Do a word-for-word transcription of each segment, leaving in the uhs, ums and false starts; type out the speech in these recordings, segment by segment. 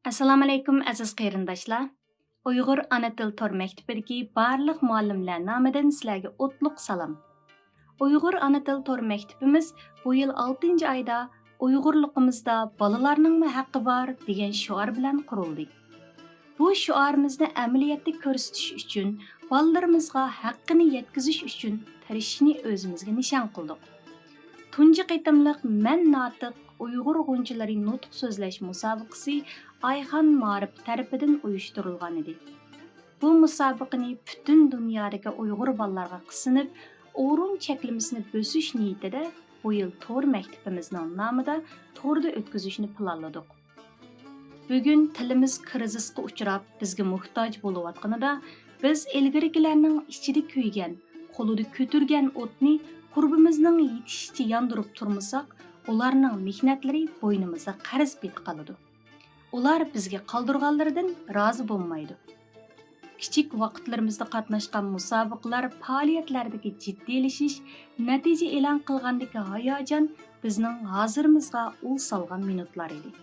ئەسسالامۇئەلەيكۇم، ئەزىز قېرىنداشلار! ئۇيغۇر ئانا تىل تور مەكتىپىدىكى بارلىق مۇئەللىملەر نامىدىن سىلەرگە ئوتلۇق سالام! ئۇيغۇر ئانا تىل تور مەكتىپىمىز بۇ يىل ئالتىنچى ئايدا «ئۇيغۇرلۇقىمىزدا بالىلارنىڭمۇ ھەققى بار» دېگەن شوئار بىلەن قۇرۇلدى. بۇ شوئارىمىزنى ئەمەلىيەتتە كۆرسىتىش ئۈچۈن، بالىلىرىمىزغا ھەققىنى يەتكۈزۈش ئۈچۈن تىرىشىشنى ئۆزىمىزگە نىشان قىلدۇق. تۇنجى قېتىملىق مەن ناتىق ئۇيغۇر غۇنچىلىرى نۇتۇق سۆزلەش مۇسابىقىسى ئايخان مائارىپ تەرىپىدىن ئۇيۇشتۇرۇلغانىدى. بۇ مۇسابىقىنى پۈتۈن دۇنيادىكى ئۇيغۇر بالىلارغا قىسىنىپ، ئورۇن چەكلىمىسىنى بۆسۈش نىيىتىدە بۇ يىل تور مەكتىپىمىزنىڭ نامىدا توردا ئۆتكۈزۈشنى پىلانلىدۇق. بۈگۈن تىلىمىز كىرىزىسقا ئۇچراپ، بىزگە موھتاج بولۇۋاتقىنىدا، بىز ئىلگىرىكىلەرنىڭ ئىچىدە كۆيگەن، قولىدا كۆتۈرگەن ئوتنى قۇربىمىزنىڭ يېتىشىچە ياندۇرۇپ تۇرمىساق، ئۇلارنىڭ مېھنەتلىرى بوينىمىزدا قەرز پېتى قالىدۇ. ئۇلار بىزگە قالدۇرغانلىرىدىن رازى بولمايدۇ. كىچىك ۋاقىتلىرىمىزدا قاتناشقان مۇسابىقىلەر، پائالىيەتلەردىكى جىددىيلىشىش، نەتىجە ئېلان قىلغاندىكى ھاياجان بىزنىڭ ھازىرىمىزغا ئۇل سالغان مىنۇتلار ئىدى.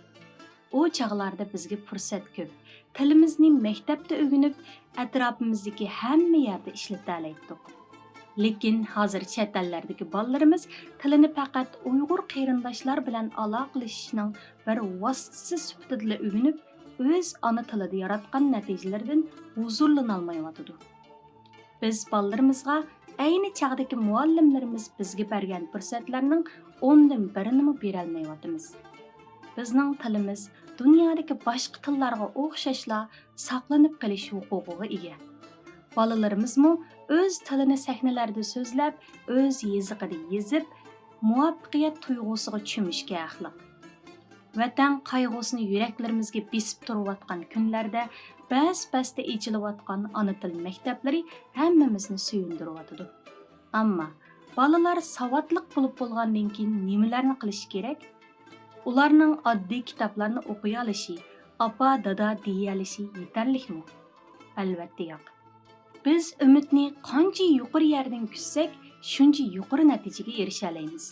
ئۇ چاغلاردا بىزگە پۇرسەت كۆپ، تىلىمىزنى مەكتەپتە ئۆگىنىپ، ئەتراپىمىزدىكى ھەممە يەردە ئىشلىتەلەيتتۇق. لېكىن ھازىر چەت ئەللەردىكى بالىلىرىمىز تىلىنى پەقەت ئۇيغۇر قېرىنداشلار بىلەن ئالاقىلىشىشنىڭ بىر ۋاسىتىسى سۈپىتىدىلا ئۆگىنىپ، ئۆز ئانا تىلىدا ياراتقان نەتىجىلىرىدىن ھۇزۇرلىنالمايۋاتىدۇ. بىز بالىلىرىمىزغا ئەينى چاغدىكى مۇئەللىملىرىمىز بىزگە بەرگەن پۇرسەتلەرنىڭ ئوندىن بىرىنىمۇ بېرەلمەيۋاتىمىز. بىزنىڭ تىلىمىز دۇنيادىكى باشقا تىللارغا ئوخشاشلا ساقلىنىپ قېلىش ھوقۇقىغا ئىگە. بالىلىرىمىزمۇ ئۆز تىلىنى سەھنىلەردە سۆزلەپ، ئۆز يېزىقىدا يېزىپ، مۇۋەپپەقىيەت تۇيغۇسىغا چۆمۈشكە ھەقلىق. ۋەتەن قايغۇسىنى يۈرەكلىرىمىزگە بېسىپ تۇرۇۋاتقان كۈنلەردە، بەس-بەستە ئېچىلىۋاتقان ئانا تىل مەكتەپلىرى ھەممىمىزنى سۆيۈندۈرۈۋاتىدۇ. ئەمما بالىلار ساۋاتلىق بولۇپ بولغاندىن كېيىن نېمىلەرنى قىلىشى كېرەك؟ ئۇلارنىڭ ئاددىي كىتابلارنى ئوقۇيالىشى، ئاپا، دادا دېيەلىشى يېتەرلىكمۇ؟ ئەلۋەتتە ياق. بىز ئۈمىدنى قانچە يۇقىرى يەردىن كۈتسەك، شۇنچە يۇقىرى نەتىجىگە ئېرىشەلەيمىز.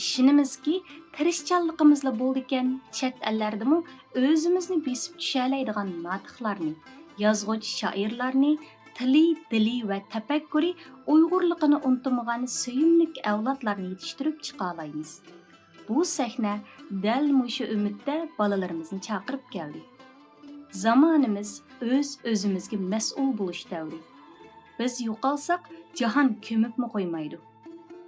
ئىشىنىمىزكى، تىرىشچانلىقىمىزلا بولىدىكەن، چەت ئەللەردىمۇ ئۆزىمىزنى بېسىپ چۈشەلەيدىغان ناتىقلارنى، يازغۇچى شائىرلارنى، تىلى، دىلى ۋە تەپەككۇرى ئۇيغۇرلۇقىنى ئۇنتۇمىغان سۆيۈملۈك ئەۋلادلارنى يېتىشتۈرۈپ چىقالايمىز. بۇ سەھنە دەل مۇشۇ ئۈمىدتە بالىلىرىمىزنى چاقىرىپ كەلدى. زامانىمىز ئۆز-ئۆزىمىزگە مەسئۇل بولۇش دەۋرى. بىز يوقالساق، جاھان كۆمۈپمۇ قويمايدۇ.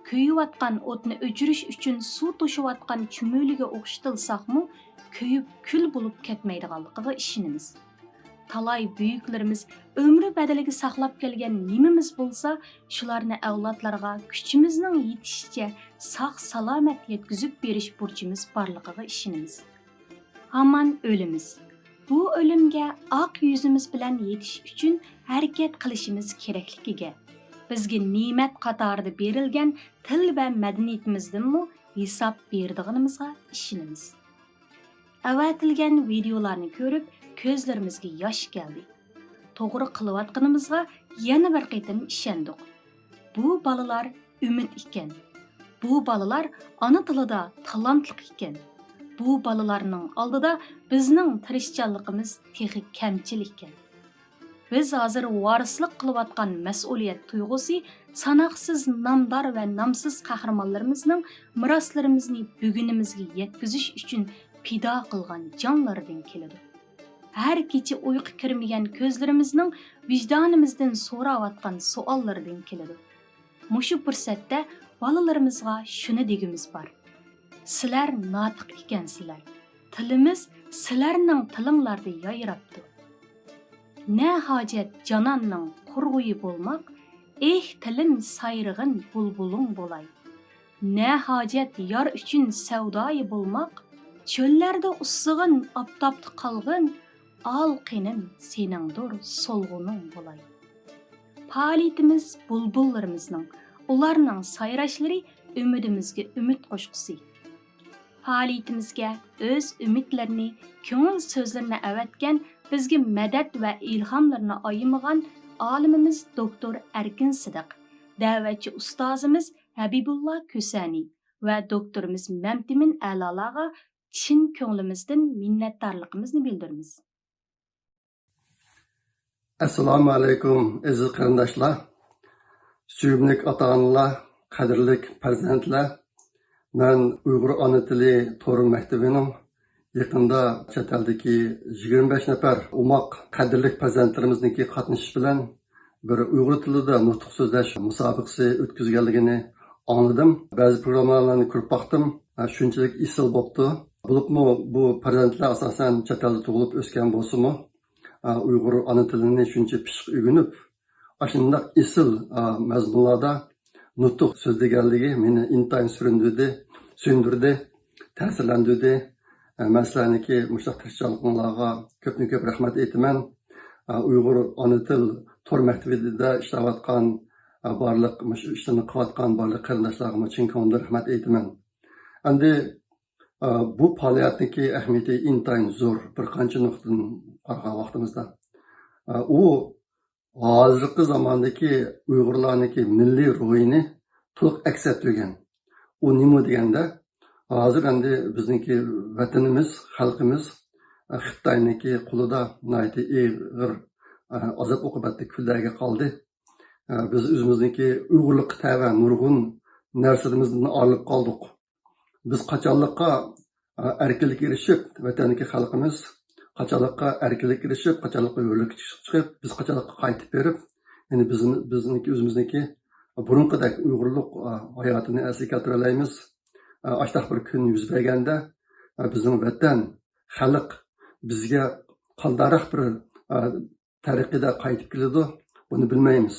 كۆيۈۋاتقان ئوتنى ئۆچۈرۈش ئۈچۈن سۇ توشۇۋاتقان چۈمۈلىگە ئوخشىتىلساقمۇ، كۆيۈپ كۈل بولۇپ كەتمەيدىغانلىقىغا ئىشىنىمىز. تالاي بۈيۈكلىرىمىز ئۆمرى بەدىلىگە ساقلاپ كەلگەن نېمىمىز بولسا، شۇلارنى ئەۋلادلارغا كۈچىمىزنىڭ يېتىشىچە ساق-سالامەت يەتكۈزۈپ بېرىش بۇرچىمىز بارلىقىغا ئىشىنىمىز. ھامان ئۆلىمىز. بۇ ئۆلۈمگە ئاق يۈزىمىز بىلەن يېتىش ئۈچۈن ھەرىكەت قىلىشىمىز كېرەكلىكىگە، بىزگە نېمەت قاتارىدا بېرىلگەن تىل ۋە مەدەنىيىتىمىزدىنمۇ ھېساب بېرىدىغىنىمىزغا ئىشىنىمىز. ئەۋەتىلگەن ۋىدىيولارنى كۆرۈپ، كۆزلىرىمىزگە ياش كەلدى. توغرا قىلىۋاتقىنىمىزغا يەنە بىر قېتىم ئىشەندۇق. بۇ بالىلار ئۈمىد ئىكەن. بۇ بالىلار ئانا تىلىدا تالانتلىق ئىكەن. بۇ بالىلارنىڭ ئالدىدا بىزنىڭ تىرىشچانلىقىمىز تېخى كەمچىل ئىكەن. بىز ھازىر ۋارىسلىق قىلىۋاتقان مەسئۇلىيەت تۇيغۇسى ساناقسىز نامدار ۋە نامسىز قەھرىمانلىرىمىزنىڭ مىراسلىرىمىزنى بۈگۈنىمىزگە يەتكۈزۈش ئۈچۈن پىدا قىلغان جانلىرىدىن كېلىدۇ. ھەر كېچە ئۇيقۇ كىرمىگەن كۆزلىرىمىزنىڭ ۋىجدانىمىزدىن سوراۋاتقان سوئاللىرىدىن كېلىدۇ. مۇشۇ پۇرسەتتە بالىلىرىمىزغا شۇنى دېگۈمىز بار: سىلەر ناتىق ئىكەنسىلەر. تىلىمىز سىلەرنىڭ تىلىڭلاردا يايراپتۇ. نە ھاجەت جاناننىڭ قۇرغۇيى بولماق، ئېھ، تىلىم سايرىغىن بۇلبۇلۇڭ بولاي. نە ھاجەت يار ئۈچۈن سەۋدايى بولماق، چۆللەردە ئۇسسىغىن، ئاپتاپتا قالغىن، ئال قېنىم سېنىڭدۇر سولغۇنۇڭ بولاي. پائالىيىتىمىز بۇلبۇللىرىمىزنىڭ، ئۇلارنىڭ سايراشلىرى ئۈمىدىمىزگە ئۈمىد قوشقۇسى. پائالىيىتىمىزگە ئۆز ئۈمىدلىرىنى، كۆڭۈل سۆزلىرىنى ئەۋەتكەن، بىزگە مەدەت ۋە ئىلھاملىرىنى ئايىمىغان ئالىمىمىز دوكتور ئەركىن سىدىق، دەۋەتچى ئۇستازىمىز ھەبىبۇللا كۈسەنى ۋە دوكتورىمىز مەمتىمىن ئەلالارغا چىن كۆڭلىمىزدىن مىننەتدارلىقىمىزنى بىلدۈرىمىز. ئەسسالامۇ ئەلەيكۇم، ئەزىز قېرىنداشلار، سۆيۈملۈك ئاتا-ئانىلار، قەدىرلىك پەرزەنتلەر. مەن ئۇيغۇر ئانا تىلى تور مەكتىۋىنىڭ يېقىندا چەت ئەلدىكى يىگىرمە بەش نەپەر ئوماق، قەدىرلىك پەرزەنتلىرىمىزنىڭكى قاتنىشىشى بىلەن بىر ئۇيغۇر تىلىدا نۇتۇق سۆزلەش مۇسابىقىسى ئۆتكۈزگەنلىكىنى ئاڭلىدىم. بەزى پروگراممىلارنى كۆرۈپ باقتىم. ھە، شۇنچىلىك ئېسىل بوپتۇ. بولۇپمۇ بۇ پەرزەنتلەر ئاساسەن چەت ئەلدە تۇغۇلۇپ ئۆسكەن بولسىمۇ، ھە، ئۇيغۇر ئانا تىلىنى شۇنچە پىششىق ئۆگىنىپ، ئاشۇنداق ئېسىل، ھە، مەزمۇنلاردا نۇتۇق سۆزلىگەنلىكى مېنى ئىنتايىن سۈرۈندۈردى، سۆيۈندۈردى، تەسىرلەندۈردى. ھە، مەن سىلەرنىڭكى مۇشۇنداق تىرىشچانلىقىڭلارغا كۆپتىن كۆپ رەھمەت ئېيتىمەن. ئۇيغۇر ئانا تىل تور مەكتىۋىدە ئىشلەۋاتقان، بارلىق مۇشۇ ئىشلارنى قىلىۋاتقان بارلىق قېرىنداشلارغىمۇ چىن كۆڭلۈمدىن رەھمەت ئېيتىمەن. ئەمدى، بۇ پائالىيەتنىڭكى ئەھمىيىتى ئىنتايىن زور، بىر قانچە نۇقتىدىن قارىغان ۋاقتىمىزدا. ئۇ ھازىرقى زاماندىكى ئۇيغۇرلارنىڭكى مىللىي روھىنى تولۇق ئەكس ئەتتۈرگەن. ئۇ نېمە دېگەندە، ھازىر ئەمدى بىزنىڭكى ۋەتىنىمىز، خەلقىمىز، ئە، خىتاينىڭكى قولىدا ناھايىتى ئېغىر، ئە، ئازاب-ئوقۇبەتلىك كۈنلەرگە قالدى. ئە، بىز ئۆزىمىزنىڭكى ئۇيغۇرلۇققا تەۋە نۇرغۇن نەرسىلىرىمىزدىن ئايرىلىپ قالدۇق. بىز قاچانلىققا، ئە، ئەركىنلىككە ئېرىشىپ، ۋەتەندىكى خەلقىمىز قاچانلىققا ئەركىنلىككە ئېرىشىپ، قاچانلىققا ھۆرلۈككە چىقىپ، بىز قاچانلىققا قايتىپ بېرىپ، يەنى بىزنى، بىزنىڭكى، ئۆزىمىزنىڭكى بۇرۇنقىدەك ئۇيغۇرلۇق، ئە، ھاياتىنى ئەسلىگە كەلتۈرەلەيمىز. ئە، ئاشۇنداق بىر كۈن يۈز بەرگەندە، ئە، بىزنىڭ ۋەتەن، خەلق بىزگە قانداقراق بىر، ئە، تەرىقىدە قايتىپ كېلىدۇ، بۇنى بىلمەيمىز.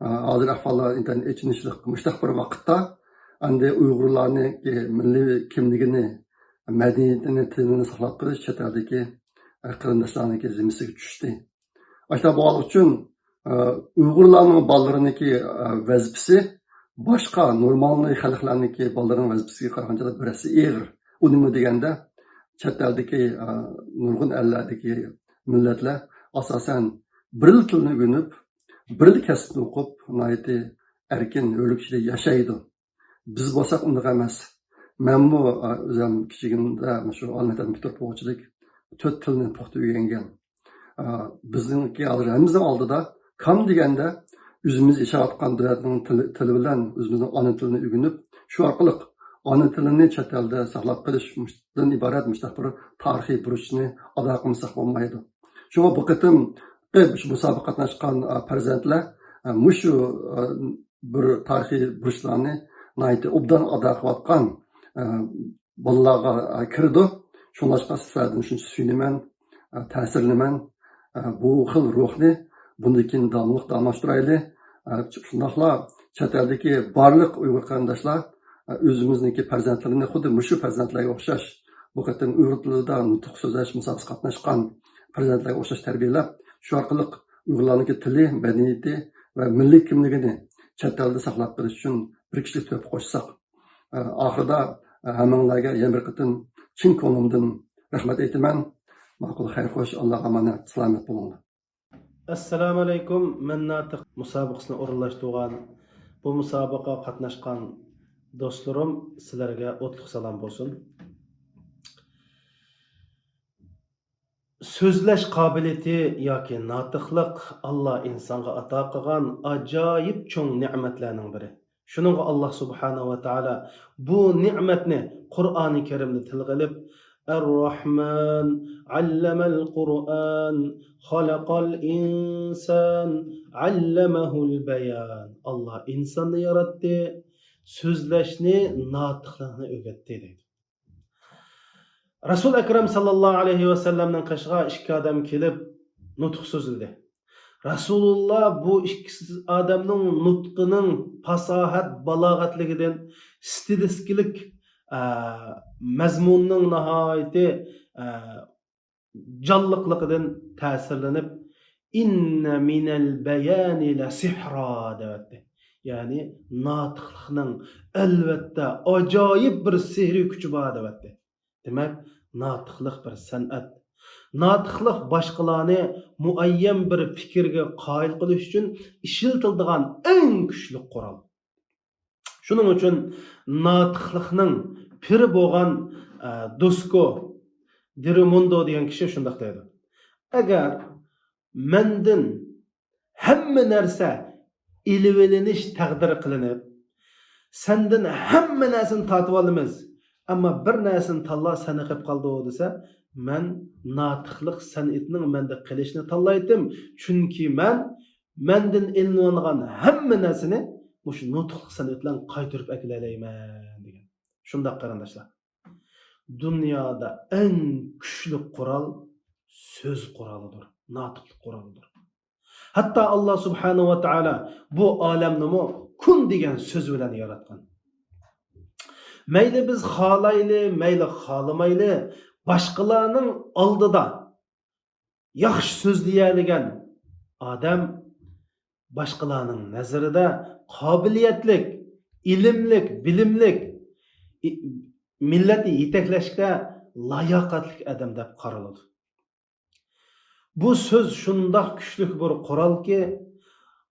ئە، ھازىر ئەھۋاللار ئىنتايىن ئېچىنىشلىق. مۇشۇنداق بىر ۋاقىتتا ئەمدى ئۇيغۇرلارنىڭكى مىللىي كىملىكىنى، مەدەنىيىتىنى، تىلىنى ساقلاپ قېلىش چەت ئەلدىكى، ئە، قېرىنداشلارنىڭكى زىممىسىگە چۈشتى. ئاشۇنداق بولغانلىقى ئۈچۈن، ئە، ئۇيغۇرلارنىڭ بالىلىرىنىڭكى، ئە، ۋەزىپىسى باشقا نورمال خەلقلەرنىڭكى بالىلىرىنىڭ ۋەزىپىسىگە قارىغاندا بىر ھەسسە ئېغىر. ئۇ نېمە دېگەندە، چەت ئەلدىكى، ئە، نۇرغۇن ئەللەردىكى مىللەتلەر ئاساسەن بىرلا تىلنى ئۆگىنىپ، بىرلا كەسىپنى ئوقۇپ، ناھايىتى ئەركىن، ھۆرلۈك ئىچىدە ياشايدۇ. بىز بولساق ئۇنداق ئەمەس. مەنمۇ، ئا، ئۆزۈم كىچىكىمدە مۇشۇ ئانا مەكتەپنى پۈتتۈرۈپ بولغۇچىلىك تۆت تىلنى پۇختا ئۆگەنگەن. ئا، بىزنىڭكى ھازىر ھەممىمىزنىڭ ئالدىدا كام دېگەندە ئۆزىمىز ياشاۋاتقان دۆلەتنىڭ تىلى، تىلى بىلەن ئۆزىمىزنىڭ ئانا تىلىنى ئۆگىنىپ، شۇ ئارقىلىق ئانا تىلىنى چەت ئەلدە ساقلاپ قېلىشتىن ئىبارەت مۇشۇنداق بىر تارىخىي بۇرچنى ئادا قىلمىساق بولمايدۇ. شۇڭا بۇ قېتىمقى مۇشۇ مۇسابىقىگە قاتناشقان، ئا، پەرزەنتلەر، ئا، مۇشۇ، ئا، بىر تارىخىي بۇرچلارنى ناھايىتى ئوبدان ئادا قىلىۋاتقان، ئە، بالىلارغا، ئە، كىرىدۇ. شۇڭلاشقا سىلەردىن شۇنچە سۆيۈنىمەن، ئە، تەسىرلىنىمەن. ئە، بۇ خىل روھنى بۇندىن كېيىن داۋاملىق داۋاملاشتۇرايلى. ئە، شۇنداقلا چەت ئەلدىكى بارلىق ئۇيغۇر قېرىنداشلار، ئە، ئۆزىمىزنىڭكى پەرزەنتلىرىنى خۇددى مۇشۇ پەرزەنتلەرگە ئوخشاش، بۇ قېتىم ئۇيغۇر تىلىدا نۇتۇق سۆزلەش مۇسابىقىسىگە قاتناشقان پەرزەنتلەرگە ئوخشاش تەربىيەلەپ، شۇ ئارقىلىق ئۇيغۇرلارنىڭكى تىلى، مەدەنىيىتى ۋە مىللىي كىملىكىنى چەت ئەلدە ساقلاپ قېلىش ئۈچۈن بىر كىشىلىك تۆھپە قوشساق. ئە، ئاخىرىدا، ئە، ھەممىڭلارگە يەنە بىر قېتىم چىن كۆڭلۈمدىن رەھمەت ئېيتىمەن. ماقۇل، خەير خوش، ئاللاغا ئامانەت، سالامەت بولۇڭلار. ئەسسالامۇئەلەيكۇم، مەن ناتىق مۇسابىقىسىنى ئورۇنلاشتۇرغان بۇ مۇسابىقىگە قاتناشقان دوستلىرىم، سىلەرگە ئوتلۇق سالام بولسۇن. سۆزلەش قابىلىيىتى ياكى ناتىقلىق ئاللا ئىنسانغا ئاتا قىلغان ئاجايىپ چوڭ نېمەتلەرنىڭ بىرى. شۇنىڭغا ئاللا سۇبھانەھۇ ۋە تائالا بۇ نېمەتنى قۇرئانى كەرىمدە تىلغا ئېلىپ، ئەر-رەھمان، ئەللەمەل قۇرئان، خەلەقەل ئىنسان، ئەللەمەھۇل بەيان. ئاللا ئىنساننى ياراتتى، سۆزلەشنى، ناتىقلىقنى ئۆگەتتى دەيدۇ. رەسۇل ئەكرەم ساللاللاھۇ ئەلەيھى ۋەسەللەمنىڭ قېشىغا ئىككى ئادەم كېلىپ نۇتۇق سۆزلىدى. رەسۇلۇللا بۇ ئىككىسى ئادەمنىڭ نۇتقىنىڭ پاساھەت، بالاغەتلىكىدىن، ستىلىستىكىلىك، ئە، مەزمۇننىڭ ناھايىتى، ئە، جانلىقلىقىدىن تەسىرلىنىپ، «ئىننە مىنەل بەيانى لەسىھرا» دەۋەتتى. يەنى ناتىقلىقنىڭ ئەلۋەتتە ئاجايىپ بىر سېھرىي كۈچى بار دەۋەتتى. دېمەك، ناتىقلىق بىر سەنئەت. ناتىقلىق باشقىلارنى مۇئەييەن بىر پىكىرگە قايىل قىلىش ئۈچۈن ئىشلىتىلىدىغان ئەڭ كۈچلۈك قورال. شۇنىڭ ئۈچۈن ناتىقلىقنىڭ پىرى بولغان، ئە، دوسكو دىرىموندو دېگەن كىشى شۇنداق دەيدۇ: «ئەگەر مەندىن ھەممە نەرسە ئېلىۋېلىنىش تەقدىر قىلىنىپ، سەندىن ھەممە نەرسىنى تارتىۋالىمىز، ئەمما بىر نەرسىنى تاللا، سەن قېلىپ قالدى» دېسە، مەن ناتىقلىق سەنئىتىنىڭ مەندە قېلىشىنى تاللايتتىم، چۈنكى مەن مەندىن ئېلىنىۋالغان ھەممە نەرسىنى مۇشۇ نۇتۇقلۇق سەنئىتى بىلەن قايتۇرۇپ ئەكېلەلەيمەن دېگەن. شۇنداق قېرىنداشلار. دۇنيادا ئەڭ كۈچلۈك قورال سۆز قورالىدۇر، ناتىقلىق قورالىدۇر. ھەتتا ئاللا سۇبھانەھۇ ۋە تائالا بۇ ئالەمنىمۇ كۇن دېگەن سۆز بىلەن ياراتقان. مەيلى بىز خالايلى، مەيلى خالىمايلى، باشقىلارنىڭ ئالدىدا ياخشى سۆزلىيەلىگەن ئادەم باشقىلارنىڭ نەزىرىدە قابىلىيەتلىك، ئىلىملىك، بىلىملىك، ئى-، مىللەتنى يېتەكلەشكە لاياقەتلىك ئادەم دەپ قارىلىدۇ. بۇ سۆز شۇنداق كۈچلۈك بىر قورالكى،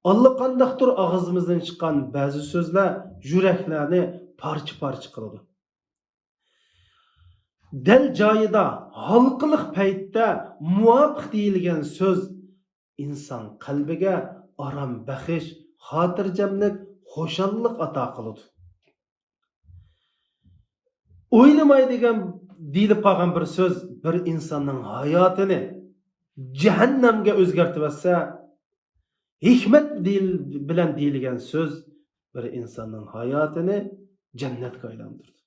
ئاللىقانداقتۇر ئاغزىمىزدىن چىققان بەزى سۆزلەر يۈرەكلەرنى پارچە-پارچە قىلىدۇ. دەل جايىدا، ھالقىلىق پەيتتە مۇۋاپىق دېيىلگەن سۆز ئىنسان قەلبىگە ئارام بەخش، خاتىرجەملىك، خۇشاللىق ئاتا قىلىدۇ. ئويلىماي دېگەن دېيىلىپ قالغان بىر سۆز بىر ئىنساننىڭ ھاياتىنى جەھەننەمگە ئۆزگەرتىۋەتسە، ھېكمەت دېيىل-، بىلەن دېيىلگەن سۆز بىر ئىنساننىڭ ھاياتىنى جەننەتكە ئايلاندۇرىدۇ.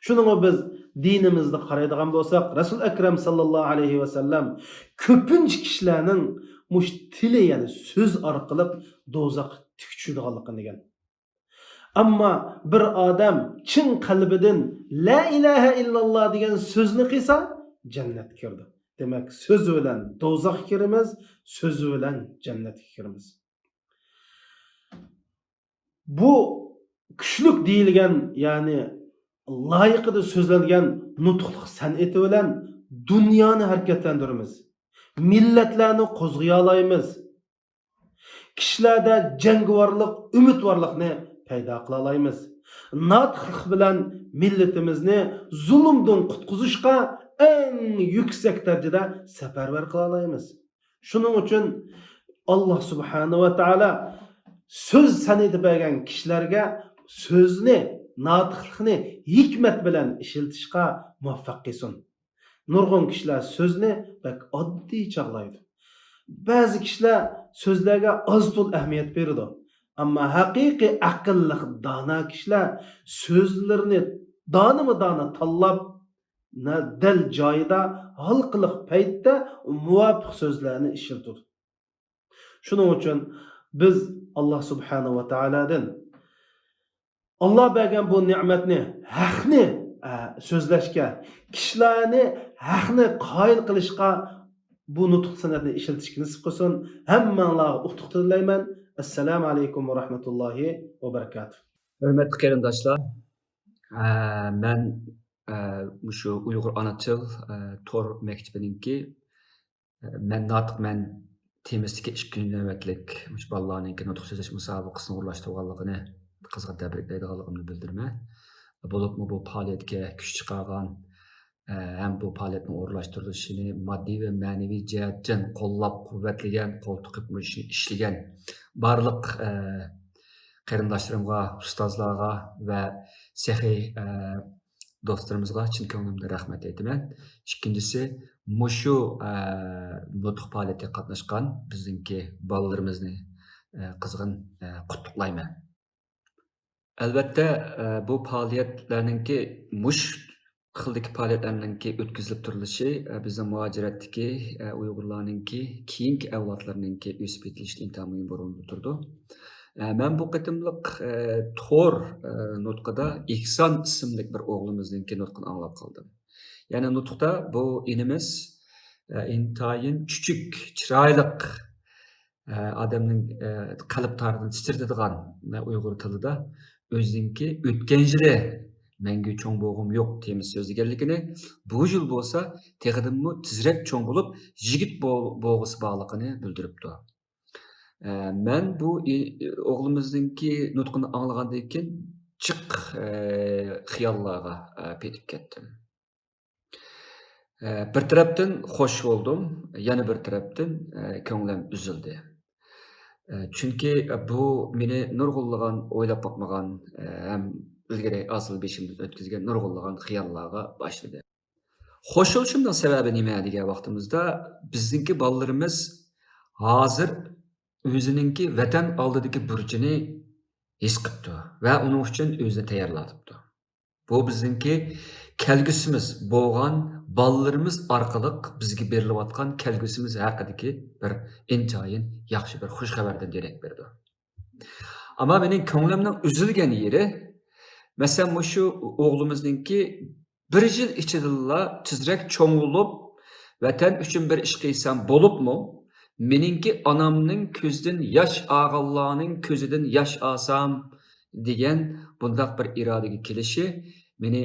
شۇنىڭغا بىز دىنىمىزدا قارايدىغان بولساق، رەسۇل ئەكرەم ساللاللاھۇ ئەلەيھى ۋەسەللەم كۆپىنچە كىشىلەرنىڭ مۇشۇ تىلى، يەنى سۆز ئارقىلىق دوزاخقا تىك چۈشىدىغانلىقىنى دېگەن. ئەمما بىر ئادەم چىن قەلبىدىن لا ئىلاھە ئىللاللا دېگەن سۆزنى قىلسا، جەننەتكە كىرىدۇ. دېمەك، سۆز بىلەن دوزاخقا كىرىمىز، سۆز بىلەن جەننەتكە كىرىمىز. بۇ كۈچلۈك دېيىلگەن، يەنى لايىقىدا سۆزلەنگەن نۇتۇقلۇق سەنئىتى بىلەن دۇنيانى ھەرىكەتلەندۈرىمىز. مىللەتلەرنى قوزغىيالايمىز. كىشىلەردە جەڭگىۋارلىق، ئۈمىدۋارلىقنى پەيدا قىلالايمىز. ناتىقلىق بىلەن مىللىتىمىزنى زۇلۇمدىن قۇتقۇزۇشقا ئەڭ يۈكسەك دەرىجىدە سەپەرۋەر قىلالايمىز. شۇنىڭ ئۈچۈن ئاللا سۇبھانەھۇ ۋە تائالا سۆز سەنئىتى بەرگەن كىشىلەرگە سۆزنى، ناتىقلىقنى ھېكمەت بىلەن ئىشلىتىشقا مۇۋەپپەق قىلسۇن. نۇرغۇن كىشىلەر سۆزنى بەك ئاددىي چاغلايدۇ. بەزى كىشىلەر سۆزلەرگە ئاز-تولا ئەھمىيەت بېرىدۇ. ئەمما ھەقىقىي ئەقىللىق، دانا كىشىلەر سۆزلىرىنى دانىمۇ دانا تاللاپ، نە-، دەل جايىدا، ھالقىلىق پەيتتە مۇۋاپىق سۆزلەرنى ئىشلىتىدۇ. شۇنىڭ ئۈچۈن بىز ئاللا سۇبھانەھۇ ۋە تائالادىن ئاللا بەرگەن بۇ نېمەتنى، ھەقنى، ئە، سۆزلەشكە، كىشىلەرنى ھەقنى قايىل قىلىشقا بۇ نۇتۇق سەنئەتنى ئىشلىتىشكە نېسىپ قىلسۇن. ھەممىڭلارغا ئۇتۇق تىلەيمەن. ئەسسالامۇ ئەلەيكۇم ۋە رەھمەتۇللاھى ۋە بەرىكاتۇھ. ھۆرمەتلىك قېرىنداشلار، ئە، مەن، ئە، مۇشۇ ئۇيغۇر ئانا تىل، ئە، تور مەكتىپىنىڭكى مەن ناتىقمەن تېمىسىدىكى ئىككىنچى نۆۋەتلىك مۇشۇ بالىلارنىڭكى نۇتۇق سۆزلەش مۇسابىقىسىنى ئورۇنلاشتۇرغانلىقىنى قىزغىن تەبرىكلەيدىغانلىقىمنى بىلدۈرىمەن. بولۇپمۇ بۇ پائالىيەتكە كۈچ چىقارغان، ئە، ھەم بۇ پائالىيەتنىڭ ئورۇنلاشتۇرۇلۇشىنى ماددىي ۋە مەنىۋى جەھەتتىن قوللاپ-قۇۋۋەتلىگەن، قول تىقىپ مۇشۇ ئىشلىگەن بارلىق، ئە، قېرىنداشلىرىمغا، ئۇستازلارغا ۋە سېخىي، ئە، دوستلىرىمىزغا چىن كۆڭلۈمدىن رەھمەت ئېيتىمەن. ئىككىنچىسى، مۇشۇ، ئە، نۇتۇق پائالىيىتىگە قاتناشقان بىزنىڭكى بالىلىرىمىزنى، ئە، قىزغىن، ئە، قۇتلۇقلايمەن. ئەلۋەتتە، ئە، بۇ پائالىيەتلەرنىڭكى، مۇشۇ خىلدىكى پائالىيەتلەرنىڭكى ئۆتكۈزۈلۈپ تۇرۇلۇشى، ئە، بىزنىڭ مۇھاجىرەتتىكى، ئە، ئۇيغۇرلارنىڭكى كېيىنكى ئەۋلادلارنىڭكى ئۆسۈپ يېتىلىشىدە ئىنتايىن مۇھىم بۇرۇندا تۇرىدۇ. ئە، مەن بۇ قېتىملىق، ئە، تور، ئە، نۇتقىدا ئېھسان ئىسىملىك بىر ئوغلىمىزنىڭكى نۇتقىنى ئاڭلاپ قالدىم. يەنى نۇتۇقتا بۇ ئىنىمىز، ئە، ئىنتايىن چۈچۈك، چىرايلىق، ئە، ئادەمنىڭ، ئە، قەلب تارىدىن تىترىتىدىغان، ئە، ئۇيغۇر تىلىدا ئۆزىنىڭكى ئۆتكەن يىلى مەڭگۈ چوڭ بولغۇم يوق تېمىسى سۆزلىگەنلىكىنى، بۇ يىل بولسا تېخىدىنمۇ تېزرەك چوڭ بولۇپ، يىگىت بول-، بولغۇسى بارلىقىنى بىلدۈرۈپتۇ. ئە، مەن بۇ ئى-، ئوغلىمىزنىڭكى نۇتقىنى ئاڭلىغاندىن كېيىن جىق، ئە، خىياللارغا، ئە، پېتىپ كەتتىم. ئە، بىر تەرەپتىن خوش بولدۇم، يەنە بىر تەرەپتىن، ئە، كۆڭلۈم ئۈزۈلدى. ئە، چۈنكى بۇ مېنى نۇرغۇنلىغان ئويلاپ باقمىغان، ئە، ھەم ئىلگىرى ئاسىل بېشىمدىن ئۆتكۈزگەن نۇرغۇنلىغان خىياللارغا باشلىدى. خوش بولۇشۇمنىڭ سەۋەبى نېمە دېگەن ۋاقتىمىزدا، بىزنىڭكى بالىلىرىمىز ھازىر ئۆزىنىڭكى ۋەتەن ئالدىدىكى بۇرچىنى ھېس قىپتۇ ۋە ئۇنىڭ ئۈچۈن ئۆزىنى تەييارلاتىپتۇ. بۇ بىزنىڭكى كەلگۈسىمىز بولغان بالىلىرىمىز ئارقىلىق بىزگە بېرىلىۋاتقان كەلگۈسىمىز ھەققىدىكى بىر ئىنتايىن ياخشى بىر خۇش خەۋەردىن دېرەك بېرىدۇ. ئەمما مېنىڭ كۆڭلۈمنىڭ ئۈزۈلگەن يېرى، مەسىلەن، مۇشۇ ئوغلىمىزنىڭكى بىر يىل ئىچىدىلا تېزرەك چوڭ بولۇپ، ۋەتەن ئۈچۈن بىر ئىش قىلسام بولۇپمۇ، مېنىڭكى ئانامنىڭ كۆزىدىن ياش ئالغانلارنىڭ كۆزىدىن ياش ئالسام دېگەن بۇنداق بىر ئىرادىگە كېلىشى مېنى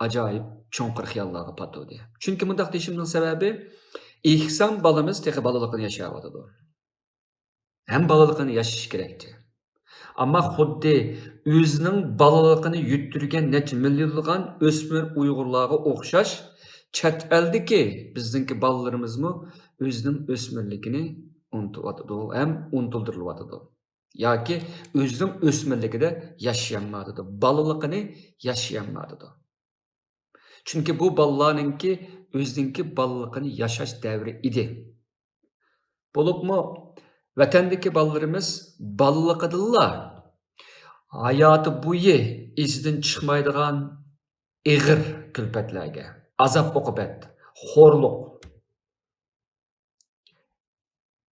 ئاجايىپ چوڭقۇر خىياللارغا پاتۇردى. چۈنكى مۇنداق دېيىشىمنىڭ سەۋەبى، ئېھسان بالىمىز تېخى بالىلىقىنى ياشاۋاتىدۇ. ھەم بالىلىقىنى ياشىشى كېرەكتى. ئەمما خۇددى ئۆزىنىڭ بالىلىقىنى يۈتتۈرگەن نەچچە مىليونلىغان ئۆسمۈر ئۇيغۇرلارغا ئوخشاش، چەت ئەلدىكى بىزنىڭكى بالىلىرىمىزمۇ ئۆزىنىڭ ئۆسمۈرلۈكىنى ئۇنتۇۋاتىدۇ ھەم ئۇنتۇلدۇرۇلۇۋاتىدۇ. ياكى ئۆزىنىڭ ئۆسمۈرلۈكىدە ياشىيالمايدۇ، بالىلىقىنى ياشىيالمايدۇ. چۈنكى بۇ بالىلارنىڭكى ئۆزىنىڭكى بالىلىقىنى ياشاش دەۋرى ئىدى. بولۇپمۇ ۋەتەندىكى بالىلىرىمىز بالىلىقىدىنلا ھاياتى بويى ئېسىدىن چىقمايدىغان ئېغىر كۈلپەتلەرگە، ئازاب-ئوقۇبەت، خورلۇق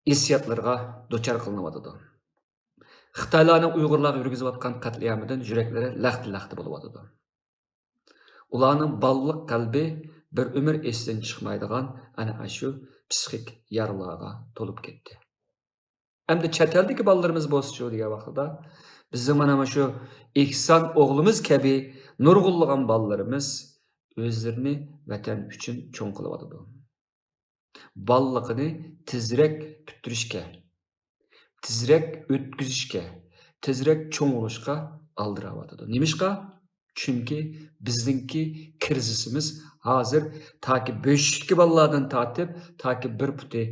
ھېسسىياتلىرىغا دۇچار قىلىنىۋاتىدۇ. خىتايلارنىڭ ئۇيغۇرلارغا يۈرگۈزۈۋاتقان قەتلىئامىدىن يۈرەكلىرى لەختە-لەختە بولۇۋاتىدۇ. ئۇلارنىڭ بالىلىق قەلبى بىر ئۆمۈر ئېسىدىن چىقمايدىغان ئەنە ئاشۇ پسىخىك يارىلارغا تولۇپ كەتتى. ئەمدى چەت ئەلدىكى بالىلىرىمىز بولسىچۇ دېگەن ۋاقتىدا، بىزنىڭ مانا مۇشۇ ئېھسان ئوغلىمىز كەبى نۇرغۇنلىغان بالىلىرىمىز ئۆزلىرىنى ۋەتەن ئۈچۈن چوڭ قىلىۋاتىدۇ. بالىلىقىنى تېزرەك پۈتتۈرۈشكە، تېزرەك ئۆتكۈزۈشكە، تېزرەك چوڭ بولۇشقا ئالدىراۋاتىدۇ. نېمىشقا؟ چۈنكى بىزنىڭكى كىرىزىسىمىز ھازىر تاكى بۆشۈكتىكى بالىلاردىن تارتىپ، تاكى بىر پۇتى،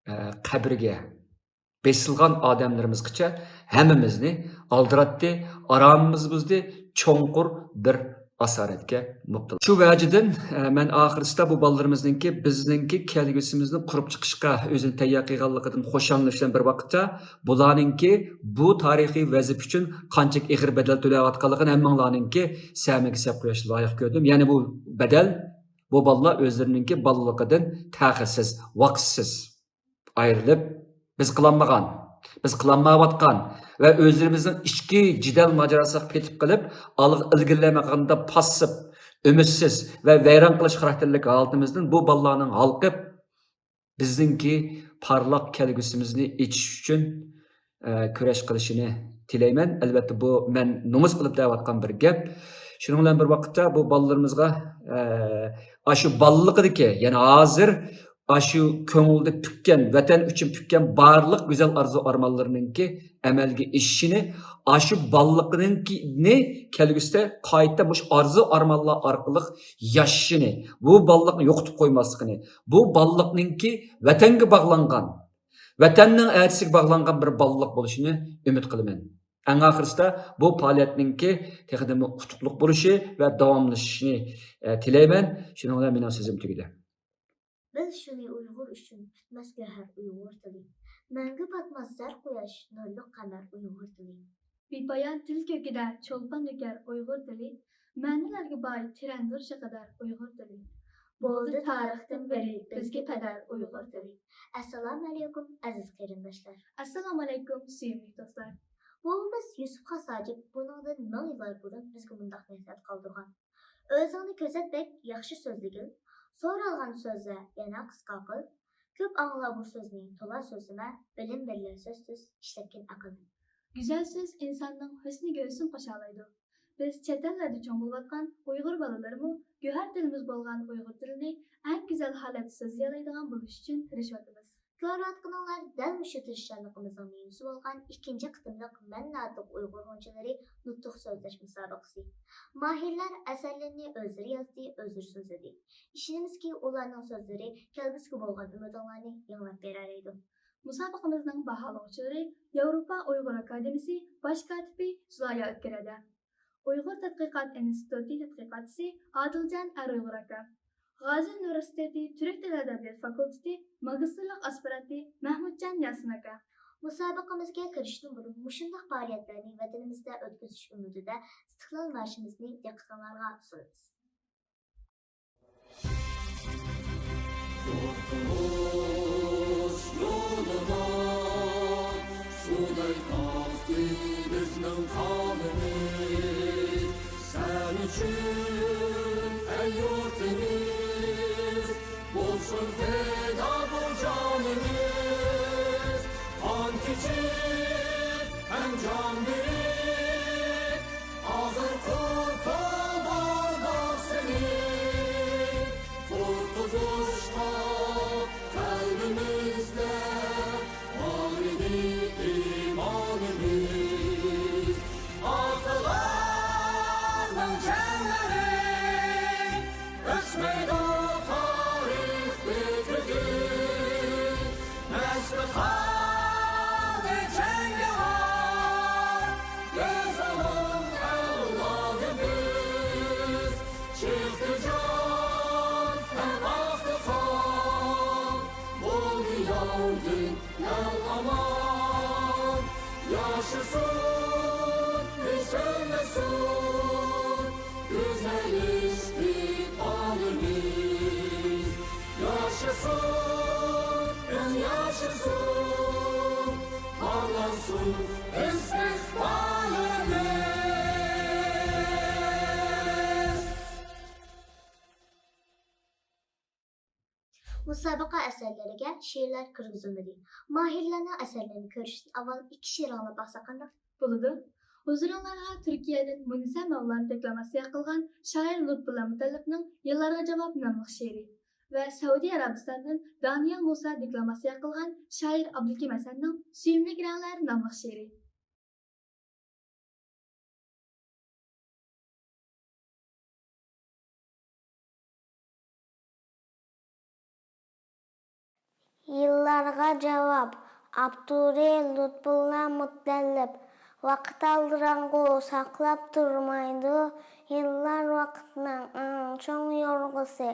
ئە، قەبرىگە بېسىلغان ئادەملىرىمىزغىچە ھەممىمىزنى ئالدىراتتى، ئارامىمىزنى بۇزدى، چوڭقۇر بىر ئاسارەتكە مۇپتىلا. شۇ ۋەجىدىن، ئە، مەن ئاخىرسىدا بۇ بالىلىرىمىزنىڭكى بىزنىڭكى كەلگۈسىمىزنى قۇرۇپ چىقىشقا ئۆزىنى تەييار قىلغانلىقىدىن خۇشاللىنىش بىلەن بىر ۋاقىتتا، بۇلارنىڭكى بۇ تارىخىي ۋەزىپە ئۈچۈن قانچىلىك ئېغىر بەدەل تۆلەۋاتقانلىقىنى ھەممىڭلارنىڭكى سەمىگە سەپ قويۇشنى لايىق كۆردۈم. يەنى بۇ بەدەل، بۇ بالىلار ئۆزلىرىنىڭكى بالىلىقىدىن تەخىرسىز، ۋاقىتسىز ئايرىلىپ، بىز قىلالمىغان، بىز قىلالمايۋاتقان ۋە ئۆزلىرىمىزنىڭ ئىچكى جېدەل ماجىراسىغا پېتىپ قېلىپ، ئالغا ئىلگىرىلەيمىغاندا پاسسىپ، ئۈمىدسىز ۋە ۋەيران قىلىش خاراكتېرلىك ھالىتىمىزدىن بۇ بالىلارنىڭ ھالقىپ، بىزنىڭكى پارلاق كەلگۈسىمىزنى ئېچىش ئۈچۈن، ئە، كۈرەش قىلىشىنى تىلەيمەن. ئەلۋەتتە، بۇ مەن نومۇس قىلىپ دەۋاتقان بىر گەپ. شۇنىڭ بىلەن بىر ۋاقىتتا بۇ بالىلىرىمىزغا، ئە، ئاشۇ بالىلىقىدىكى، يەنى ھازىر ئاشۇ كۆڭلىدە پۈككەن، ۋەتەن ئۈچۈن پۈككەن بارلىق گۈزەل ئارزۇ-ئارمانلىرىنىڭكى ئەمەلگە ئېشىشىنى، ئاشۇ بالىلىقىنىڭكىنى كەلگۈسىدە قايتا مۇشۇ ئارزۇ-ئارمانلار ئارقىلىق ياشىشىنى، بۇ بالىلىقنى يوقىتىپ قويماسلىقىنى، بۇ بالىلىقنىڭكى ۋەتەنگە باغلانغان، ۋەتەننىڭ ئەتىسىگە باغلانغان بىر بالىلىق بولۇشىنى ئۈمىد قىلىمەن. ئەڭ ئاخىرسىدا بۇ پائالىيەتنىڭكى تېخىدىنمۇ ئۇتۇقلۇق بولۇشى ۋە داۋاملىشىشىنى، ئە، تىلەيمەن. شۇنىڭ بىلەن مېنىڭ سۆزۈم تۈگىدى. بىل شۇنى ئۇيغۇر ئۈچۈن پۈتمەس گۆھەر ئۇيغۇر تىلى. مەڭگۈ پاتماس زەر قۇياش، نۇرلۇق قەمەر ئۇيغۇر تىلى. بىپايان تىل كۆكىدە چولپان تۆكەر ئۇيغۇر تىلى. مەنىلەرگە باي، تىرەندۇر شېقىدار ئۇيغۇر تىلى. بولدى تارىختىن بېرى بىزگە پەدەر ئۇيغۇر تىلى. ئەسسالامۇئەلەيكۇم، ئەزىز قېرىنداشلار. ئەسسالامۇئەلەيكۇم، سۆيۈملۈك دوستلار. بوۋىمىز يۈسۈپ خاس ھاجىپ بۇنىڭدىن مىڭ يىللار بۇرۇن بىزگە مۇنداق نەسىھەت قالدۇرغان. ئۆزۈڭنى كۆزەت بەك، ياخشى سۆزلىگىن. سورالغان سۆزلەر يەنە قىسقا قىل. كۆپ ئاڭلا بۇ سۆزنى، تولا سۆزلىمە. بىلىم بىرلە سۆزسىز، ئىشلەتكىن ئەقىلنى. گۈزەل سۆز ئىنساننىڭ ھۆسنىگە ھۆسن قوشالايدۇ. بىز چەت ئەللەردە چوڭ بولۇۋاتقان ئۇيغۇر بالىلىرىمۇ گۆھەر تىلىمىز بولغان ئۇيغۇر تىلىنى ئەڭ گۈزەل ھالەتتە سۆزلىيەلەيدىغان بولۇش ئۈچۈن تىرىشىۋاتىمىز. كۆرۈۋاتقىنىڭلار دەل مۇشۇ تىرىشچانلىقىمىزنىڭ مېۋىسى بولغان ئىككىنچى قېتىملىق مەن ناتىق ئۇيغۇر غۇنچىلىرى نۇتۇق سۆزلەش مۇسابىقىسى. ماھىرلار ئەسەرلىرىنى ئۆزلىرى يازدى، ئۆزلىرى سۆزلىدى. ئىشىنىمىزكى، ئۇلارنىڭ سۆزلىرى كەلگۈسىگە بولغان ئۈمىدىڭلارنى يېڭىلاپ بېرەلەيدۇ. مۇسابىقىمىزنىڭ باھالىغۇچىلىرى ياۋروپا ئۇيغۇر ئاكادېمىيىسى باش كاتىپى زۇلايا ئۆتكۈر ھەدە، ئۇيغۇر تەتقىقات ئىنستىتۇتى تەتقىقاتچىسى ئادىلجان ئەر ئۇيغۇر ئاكا، غازى ئۇنىۋېرسىتېتى تۈرك تىلى ئەدەبىيات فاكۇلتېتى ماگىستىرلىق ئاسپىرانتى مەھمۇتجان ياسىن ئاكا. مۇسابىقىمىزگە كىرىشتىن بۇرۇن مۇشۇنداق پائالىيەتلەرنى ۋەتىنىمىزدە ئۆتكۈزۈش ئۈمىدىدە ئىستىقلال مارشىمىزنى دىققىتىڭلارغا سۇنىمىز. قۇتۇلۇش يولىدا سۇدەك ئاقتى بىزنىڭ قانىمىز. سەن ئۈچۈن، ئەي يۇرتىمىز، بولسۇن پىدا بۇ جانىمىز. قان كېچىپ ھەم جان بېرىپ، ئاغرىق قۇرتۇلدۇرماق سېنى قۇتقۇزۇشقا قەلبىمىزدە بار ئىدى ئىمانىمىز. ئاتىلارنىڭ جەڭلىرى ئۆچمەيدۇ تارىخ بېتىدىن. مەستخانە جەڭگىۋار، بىز ئۇنىڭ ئەۋلادى بىز. چىقتى جان ھەم ئاقتى قان، بولدى ياۋدىن ئەل ئامان. ياشىسۇن، ئۆچمىسۇن گۈزەل ئىستىقبالىمىز. ياشىسۇن، ياشىسۇن، پارلانسۇن ئىستىقبالىمىز. مۇسابىقە ئەسەرلىرىگە شېئىرلار كىرگۈزۈلمىدى. ماھىرلارنىڭ ئەسەرلىرىنى كۆرۈشتىن ئاۋۋال ئىككى شېئىر ئاڭلاپ باقساق قانداق؟ بولىدۇ. ھۇزۇرۇڭلارغا تۈركىيەدىن مۇنىسە مەۋلان دېكلاماتسىيە قىلغان شائىر لۇتپۇللا مۇتەللىپنىڭ يىللارغا جاۋاب ناملىق شېئىرى ۋە سەئۇدى ئەرەبىستاندىن دانىيال مۇسا دېكلاماتسىيە قىلغان شائىر ئابلىكىم ھەسەننىڭ سۆيۈملۈك رەڭلەر ناملىق شېئىرى. يىللارغا جاۋاب، ئاپتورى لۇتپۇللا مۇتەللىپ. ۋاقىت ئالدىراڭغۇ ساقلاپ تۇرمايدۇ، يىللار ۋاقىتنىڭ ئەڭ چوڭ يورغىسى.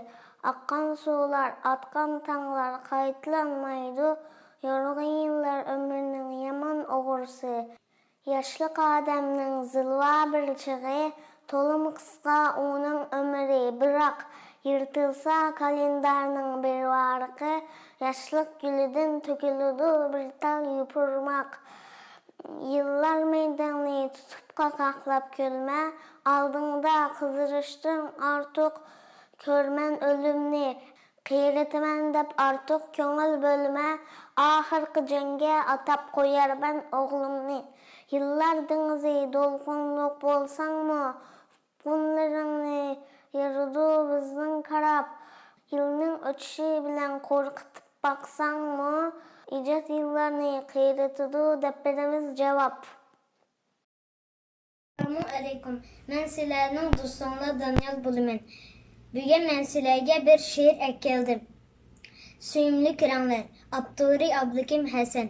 ئاققان سۇلار، ئاتقان تاڭلار قايتىلانمايدۇ، يورغا يىللار ئۆمرىنىڭ يامان ئوغرىسى. ياشلىق ئادەمنىڭ زىلۋا بىر چېغى، تولىمۇ قىسقا ئۇنىڭ ئۆمرى، بىراق يىرتىلسا كالېندارنىڭ بىر ۋارىقى، ياشلىق گۈلىدىن تۆكۈلىدۇ بىر تال يوپۇرماق. يىللار مەيدىڭنى تۇتۇپ قاقاقلاپ كۈلمە، ئالدىڭدا قىزىرىشتىن ئارتۇق كۆرمەن ئۆلۈمنى. قېرىتىمەن دەپ ئارتۇق كۆڭۈل بۆلمە، ئاخىرقى جەڭگە ئاتاپ قويارمەن ئوغلۇمنى. يىللار دېڭىزى دولقۇنلۇق بولساڭمۇ، قۇملىرىڭنى يارىدۇ بىزنىڭ كاراپ. يىلنىڭ ئۆتۈشى بىلەن قورقۇتۇپ باقساڭمۇ، ئىجاد يىللارنى قېرىتىدۇ دەپ بېرىمىز جاۋاب. ئەسسالامۇ ئەلەيكۇم. مەن سىلەرنىڭ دوستۇڭلار دانىيال بولىمەن. بۈگۈن مەن سىلەرگە بىر شېئىر ئەكەلدىم. سۆيۈملۈك رەڭلەر، ئاپتورى ئابلىكىم ھەسەن.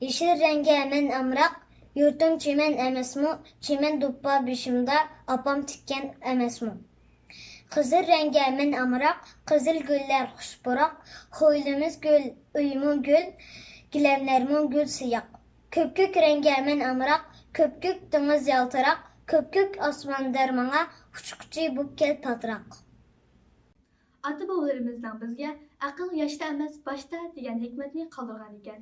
يېشىل رەڭگە مەن ئامراق، يۇرتۇم چىمەن ئەمەسمۇ، چىمەن دوپپا بېشىمدا، ئاپام تىككەن ئەمەسمۇ. قىزىل رەڭگە مەن ئامراق، قىزىل گۈللەر خۇش پۇراق، ھويلىمىز گۈل، ئۆيمۇ گۈل، گىلەملەرمۇ گۈل سىياق. كۆپكۆك رەڭگە مەن ئامراق، كۆپكۆك دېڭىز يالتىراق، كۆپكۆك ئاسماندار ماڭا، ئۇچقۇچى بوپ كەل پاتراق. ئاتا-بوۋىلىرىمىزنىڭ بىزگە «ئەقىل ياشتا ئەمەس، باشتا» دېگەن ھېكمەتنى قالدۇرغانىكەن.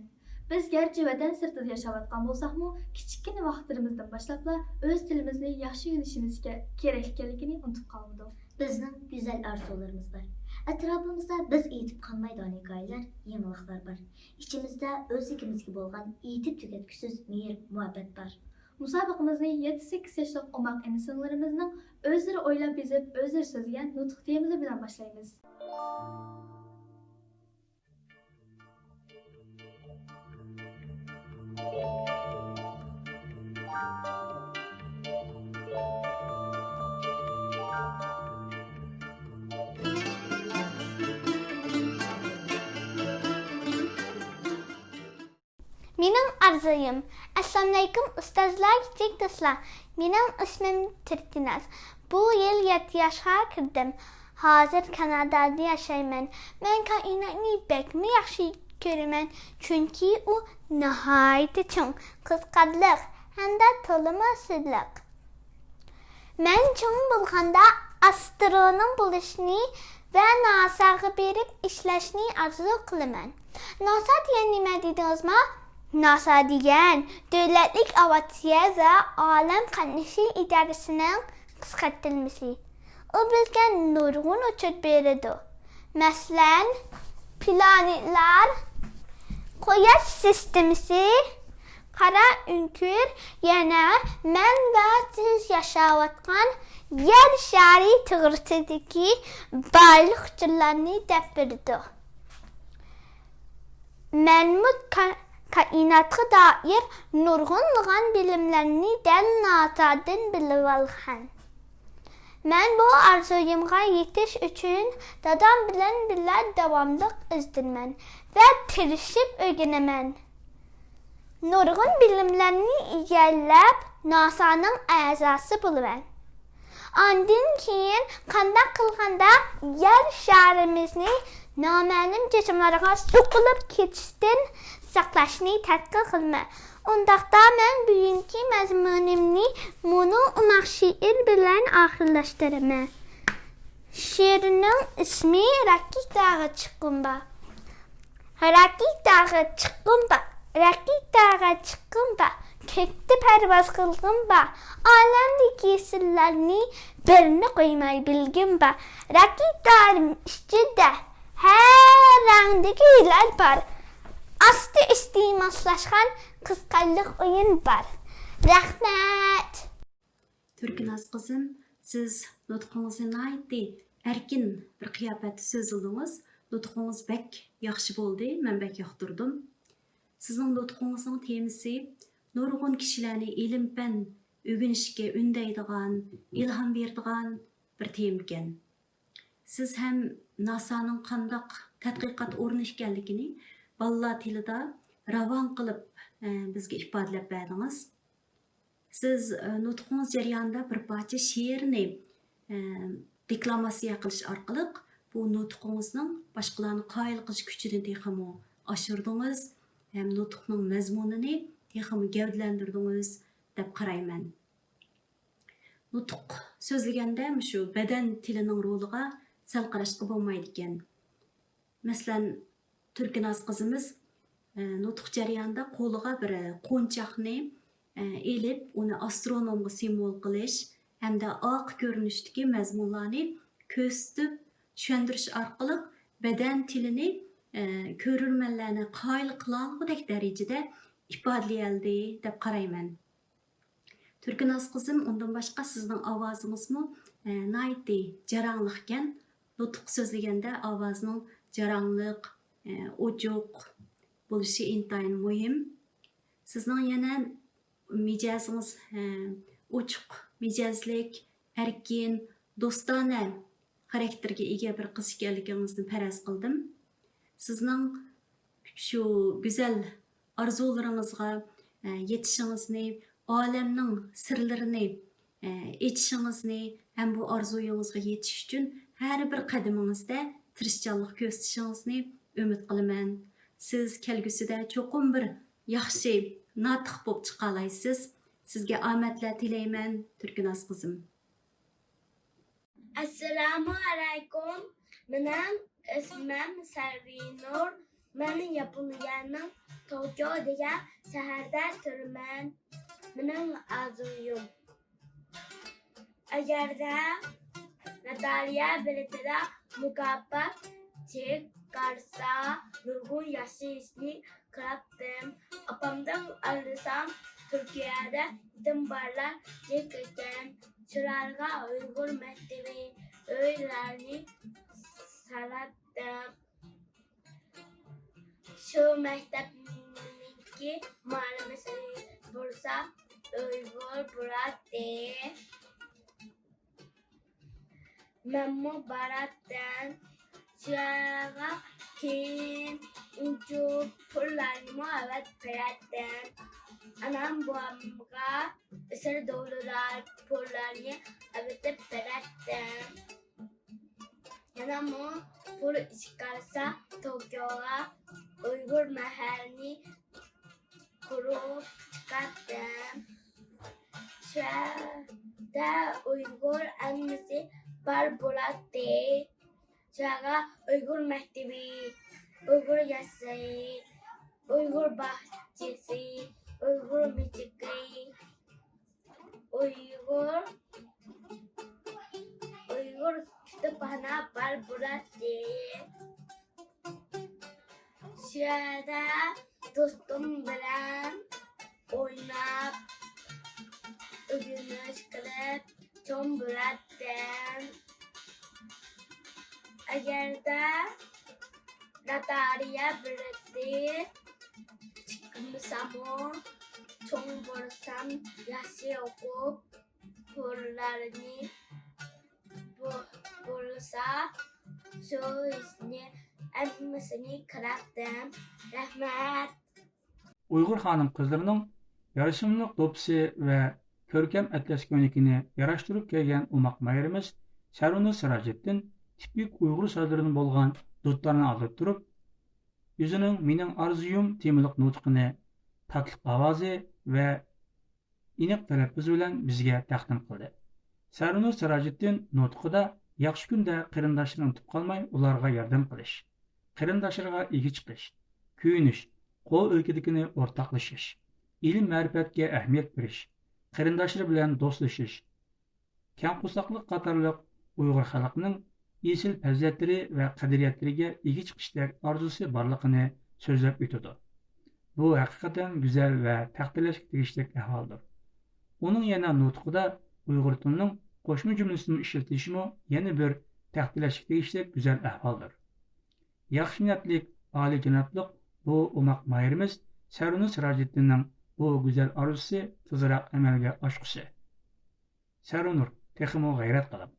بىز گەرچە ۋەتەن سىرتىدا ياشاۋاتقان بولساقمۇ، كىچىككىنە ۋاقىتلىرىمىزدىن باشلاپلا ئۆز تىلىمىزنى ياخشى ئۆگىنىشىمىز كېرەكلىكىنى ئۇنتۇپ قالمىدۇق. بىزنىڭ گۈزەل ئارزۇلىرىمىز بار. ئەتراپىمىزدا بىز ئېيتىپ قالمايدىغان ھېكايىلەر، يېڭىلىقلار بار. ئىچىمىزدە ئۆزلۈكىمىزگە بولغان ئېيتىپ تۈگەتكۈسىز مېھىر-مۇھەببەت بار. مۇسابىقىمىزنى يەتتە-سەككىز ياشلىق ئوماق ئىنى-سىڭىللىرىمىزنىڭ ئۆزلىرى ئويلاپ يېزىپ، ئۆزلىرى سۆزلىگەن نۇتۇق تېمىلىرى بىلەن باشلايمىز. مېنىڭ ئارزۇيۇم. ئەسسالامۇئەلەيكۇم ئۇستازلار، كىچىك دوستلار. مېنىڭ ئىسمىم تۈركناز. بۇ يىل يەتتە ياشقا كىردىم. ھازىر كانادادا ياشايمەن. مەن كائىناتنى بەكمۇ ياخشى كۆرىمەن، چۈنكى ئۇ ناھايىتى چوڭ، قىزىقارلىق ھەمدە تولىمۇ سىرلىق. مەن چوڭ بولغاندا ئاسترونوم بولۇشنى ۋە ناساغا بېرىپ ئىشلەشنى ئارزۇ قىلىمەن. ناسا دېگەن نېمە دېدىڭىزما؟ ناسا دېگەن دۆلەتلىك ئاۋىئاتسىيە ۋە ئالەم قاتنىشى ئىدارىسىنىڭ قىسقارتىلمىسى. ئۇ بىزگە نۇرغۇن ئۇچۇر بېرىدۇ. مەسىلەن، پلانېتلار، قۇياش سىستېمىسى، قارا ئۆڭكۈر، يەنە مەن ۋە سىز ياشاۋاتقان يەر شارى توغرىسىدىكى بارلىق ئۇچۇرلارنى دەپ بېرىدۇ. مەنمۇ كا-، كائىناتقا دائىر نۇرغۇنلىغان بىلىملەرنى دەل ناسادىن بىلىۋالغان. مەن بۇ ئارزۇيۇمغا يېتىش ئۈچۈن دادام بىلەن بىللە داۋاملىق ئىزدىنىمەن ۋە تىرىشىپ ئۆگىنىمەن. نۇرغۇن بىلىملەرنى ئىگىلەپ، ناسانىڭ ئەزاسى بولىمەن. ئاندىن كېيىن قانداق قىلغاندا يەر شارىمىزنى نامەلۇم جىسىملارغا سوقۇلۇپ كېتىشتىن ساقلاشنى تەتقىق قىلىمەن. ئۇنداقتا مەن بۈگۈنكى مەزمۇنۇمنى مۇنۇ ئوماق شېئىر بىلەن ئاخىرلاشتۇرىمەن. شېئىرنىڭ ئىسمى راكېتاغا چىققۇم بار. راكېتاغا چىققۇم بار، راكېتاغا چىققۇم بار، كۆكتە پەرۋاز قىلغۇم بار، ئالەمدىكى سىرلارنى بىرنى قويماي بىلگۈم بار. راكېتانىڭ ئىچىدە ھەر رەڭدىكى گۈللەر بار، ئاستى ئۈستى ماسلاشقان قىزىقارلىق ئويۇن بار. رەھمەت! تۈركناز قىزىم، سىز نۇتقىڭىزنى ناھايىتى ئەركىن بىر قىياپەتتە سۆزلىدىڭىز. نۇتقىڭىز بەك ياخشى بولدى، مەن بەك ياقتۇردۇم. سىزنىڭ نۇتقىڭىزنىڭ تېمىسى نۇرغۇن كىشىلەرنى ئىلىم-پەن ئۆگىنىشكە ئۈندەيدىغان، ئىلھام بېرىدىغان بىر تېمىكەن. سىز ھەم ناسانىڭ قانداق تەتقىقات ئورنى ئىكەنلىكىنى بالىلار تىلىدا راۋان قىلىپ، ئە، بىزگە ئىپادىلەپ بەردىڭىز. سىز، ئە، نۇتقىڭىز جەريانىدا بىر پارچە شېئىرنى، ئە، دېكلاماتسىيە قىلىش ئارقىلىق بۇ نۇتقىڭىزنىڭ باشقىلارنى قايىل قىلىش كۈچىنى تېخىمۇ ئاشۇردىڭىز ھەم نۇتۇقنىڭ مەزمۇنىنى تېخىمۇ گەۋدىلەندۈردىڭىز دەپ قارايمەن. نۇتۇق سۆزلىگەندە مۇشۇ بەدەن تىلىنىڭ رولىغا سەل قاراشقا بولمايدىكەن. مەسىلەن، تۈركناز قىزىمىز، ئە، نۇتۇق جەريانىدا قولىغا بىر قونچاقنى، ئە، ئېلىپ، ئۇنى ئاسترونومغا سىمۋول قىلىش ھەمدە ئارقا كۆرۈنۈشتىكى مەزمۇنلارنى كۆرسىتىپ چۈشەندۈرۈش ئارقىلىق بەدەن تىلىنى، ئە، كۆرۈرمەنلەرنى قايىل قىلالىغۇدەك دەرىجىدە ئىپادىلىيەلىدى دەپ قارايمەن. تۈركناز قىزىم، ئۇندىن باشقا سىزنىڭ ئاۋازىڭىزمۇ، ئە، ناھايىتى جاراڭلىقكەن. نۇتۇق سۆزلىگەندە ئاۋازنىڭ جاراڭلىق، ئە، ئوچۇق بولۇشى ئىنتايىن مۇھىم. سىزنىڭ يەنە مىجەزىڭىز، ئە، ئوچۇق مىجەزلىك، ئەركىن، دوستانە خاراكتېرگە ئىگە بىر قىز ئىكەنلىكىڭىزنى پەرەز قىلدىم. سىزنىڭ شۇ گۈزەل ئارزۇلىرىڭىزغا، ئە، يېتىشىڭىزنى، ئالەمنىڭ سىرلىرىنى، ئە، ئېچىشىڭىزنى ھەم بۇ ئارزۇيىڭىزغا يېتىش ئۈچۈن ھەر بىر قەدىمىڭىزدە تىرىشچانلىق كۆرسىتىشىڭىزنى ئۈمىد قىلىمەن. سىز كەلگۈسىدە چوقۇم بىر ياخشى ناتىق بولۇپ چىقالايسىز. سىزگە ئامەتلەر تىلەيمەن، تۈركناز قىزىم. ئەسسالامۇ ئەلەيكۇم. مېنىڭ ئىسمىم سەرۋىنۇر. مەن ياپونىيەنىڭ توكيو دېگەن شەھەردە تۇرىمەن. مېنىڭ ئارزۇيۇم، ئەگەردە مېدالىيە بېلىتىدا مۇكاپات چىقارسا، نۇرغۇن ياخشى ئىشنى قىلاتتىم. ئاپامدىن ئايرىلسام، تۈركىيەدە يېتىم بالىلار جىق ئىكەن. شۇلارغا ئۇيغۇر مەكتىپى ئۆيلەرنى سالاتتىم. شۇ مەكتەپنىڭكى ئىككى مائارىپى بولسا ئۇيغۇر بولاتتى. مەنمۇ باراتتىم. شۇ يەرگە كىيىم، ئۇنچۇ پۇللارنىمۇ ئەۋەتىپ بېرەتتىم. ئانام بوۋامغا ئېسىل دوللار پۇللارنى ئەۋەتىپ بېرەتتىم. يەنە مو پۇل ئىشقالسا توكيوغا ئۇيغۇر مەھەللىنى قۇرۇپ چىقاتتىم. شۇ يەردە ئۇيغۇر ھەممىسى بار بولاتتى. شۇ يەرگە ئۇيغۇر مەكتىپى، ئۇيغۇر ياشلىرى، ئۇيغۇر باغچىسى، ئۇيغۇر مۇزىكى، ئۇيغۇر، ئۇيغۇر كۇتۇپخانا بار بولاتتى. شۇ يەردە دوستۇم بىلەن ئويناپ، ئۆگىنىش قىلىپ چوڭ بولاتتىم. ئەگەردە ناتالىيە بىلىتى چىقمىساممۇ، چوڭ بولسام ياخشى ئوقۇپ، پۇللارنى بو-، بولسا، شۇ ئىشنى ھەممىسىنى قىلاتتىم. رەھمەت. ئۇيغۇر خانىم-قىزلىرىنىڭ يارىشىملىق دوپپىسى ۋە كۆركەم ئەتلەس كۆينىكىنى ياراشتۇرۇپ كىيگەن ئوماق ماھىرىمىز سەرۋەنۇر سىراجىدىن تىپىك ئۇيغۇر سۆزلىرىدىن بولغان دۇتلارنى ئاغدۇرۇپ تۇرۇپ، ئۆزىنىڭ مېنىڭ ئارزۇيۇم تېمىلىق نۇتقىنى تاتلىق ئاۋازى ۋە ئېنىق تەلەپپۇزى بىلەن بىزگە تەقدىم قىلدى. سەرۋەنۇر سىراجىدىن نۇتقىدا ياخشى كۈندە قېرىنداشلىرىنى ئۇنتۇپ قالماي، ئۇلارغا ياردەم قىلىش، قېرىنداشلىرىغا ئىگە چىقىش، كۆيۈنۈش، قول ئىلكىدىكىنى ئورتاقلىشىش، ئىلىم-مەرىپەتكە ئەھمىيەت بېرىش، قېرىنداشلىرى بىلەن دوستلىشىش، كەڭ قورساقلىق قاتارلىق ئۇيغۇر خەلقىنىڭ ئېسىل پەزىلەتلىرى ۋە قەدرىيەتلىرىگە ئىگە چىقىشتەك ئارزۇسى بارلىقىنى سۆزلەپ ئۆتىدۇ. بۇ ھەقىقەتەن گۈزەل ۋە تەقدىرلەشكە تېگىشلىك ئەھۋالدۇر. ئۇنىڭ يەنە نۇتقىدا ئۇيغۇر تىلىنىڭ قوشما جۈملىسىنى ئىشلىتىشىمۇ يەنە بىر تەقدىرلەشكە تېگىشلىك گۈزەل ئەھۋالدۇر. ياخشى نىيەتلىك، ئالىيجانابلىق بۇ ئوماق ماھىرىمىز سەرۋەنۇر سىراجىدىننىڭ بۇ گۈزەل ئارزۇسى تېزراق ئەمەلگە ئاشقۇسى. سەرۋەنۇر، تېخىمۇ غەيرەت قىلىڭ!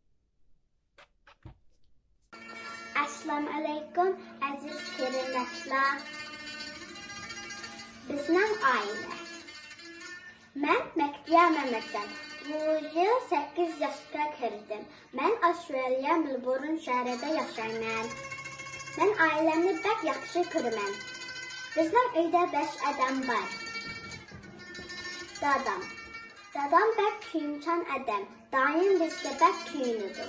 ئەسسالامۇئەلەيكۇم، ئەزىز قېرىنداشلار! بىزنىڭ ئائىلە. مەن مەھتىيا مەمەتجان. بۇ يىل سەككىز ياشقا كىردىم. مەن ئاۋسترالىيە، مېلبورن شەھىرىدە ياشايمەن. مەن ئائىلەمنى بەك ياخشى كۆرىمەن. بىزنىڭ ئۆيدە بەش ئادەم بار. دادام. دادام بەك كۆيۈمچان ئادەم، دائىم بىزگە بەك كۆيۈنىدۇ.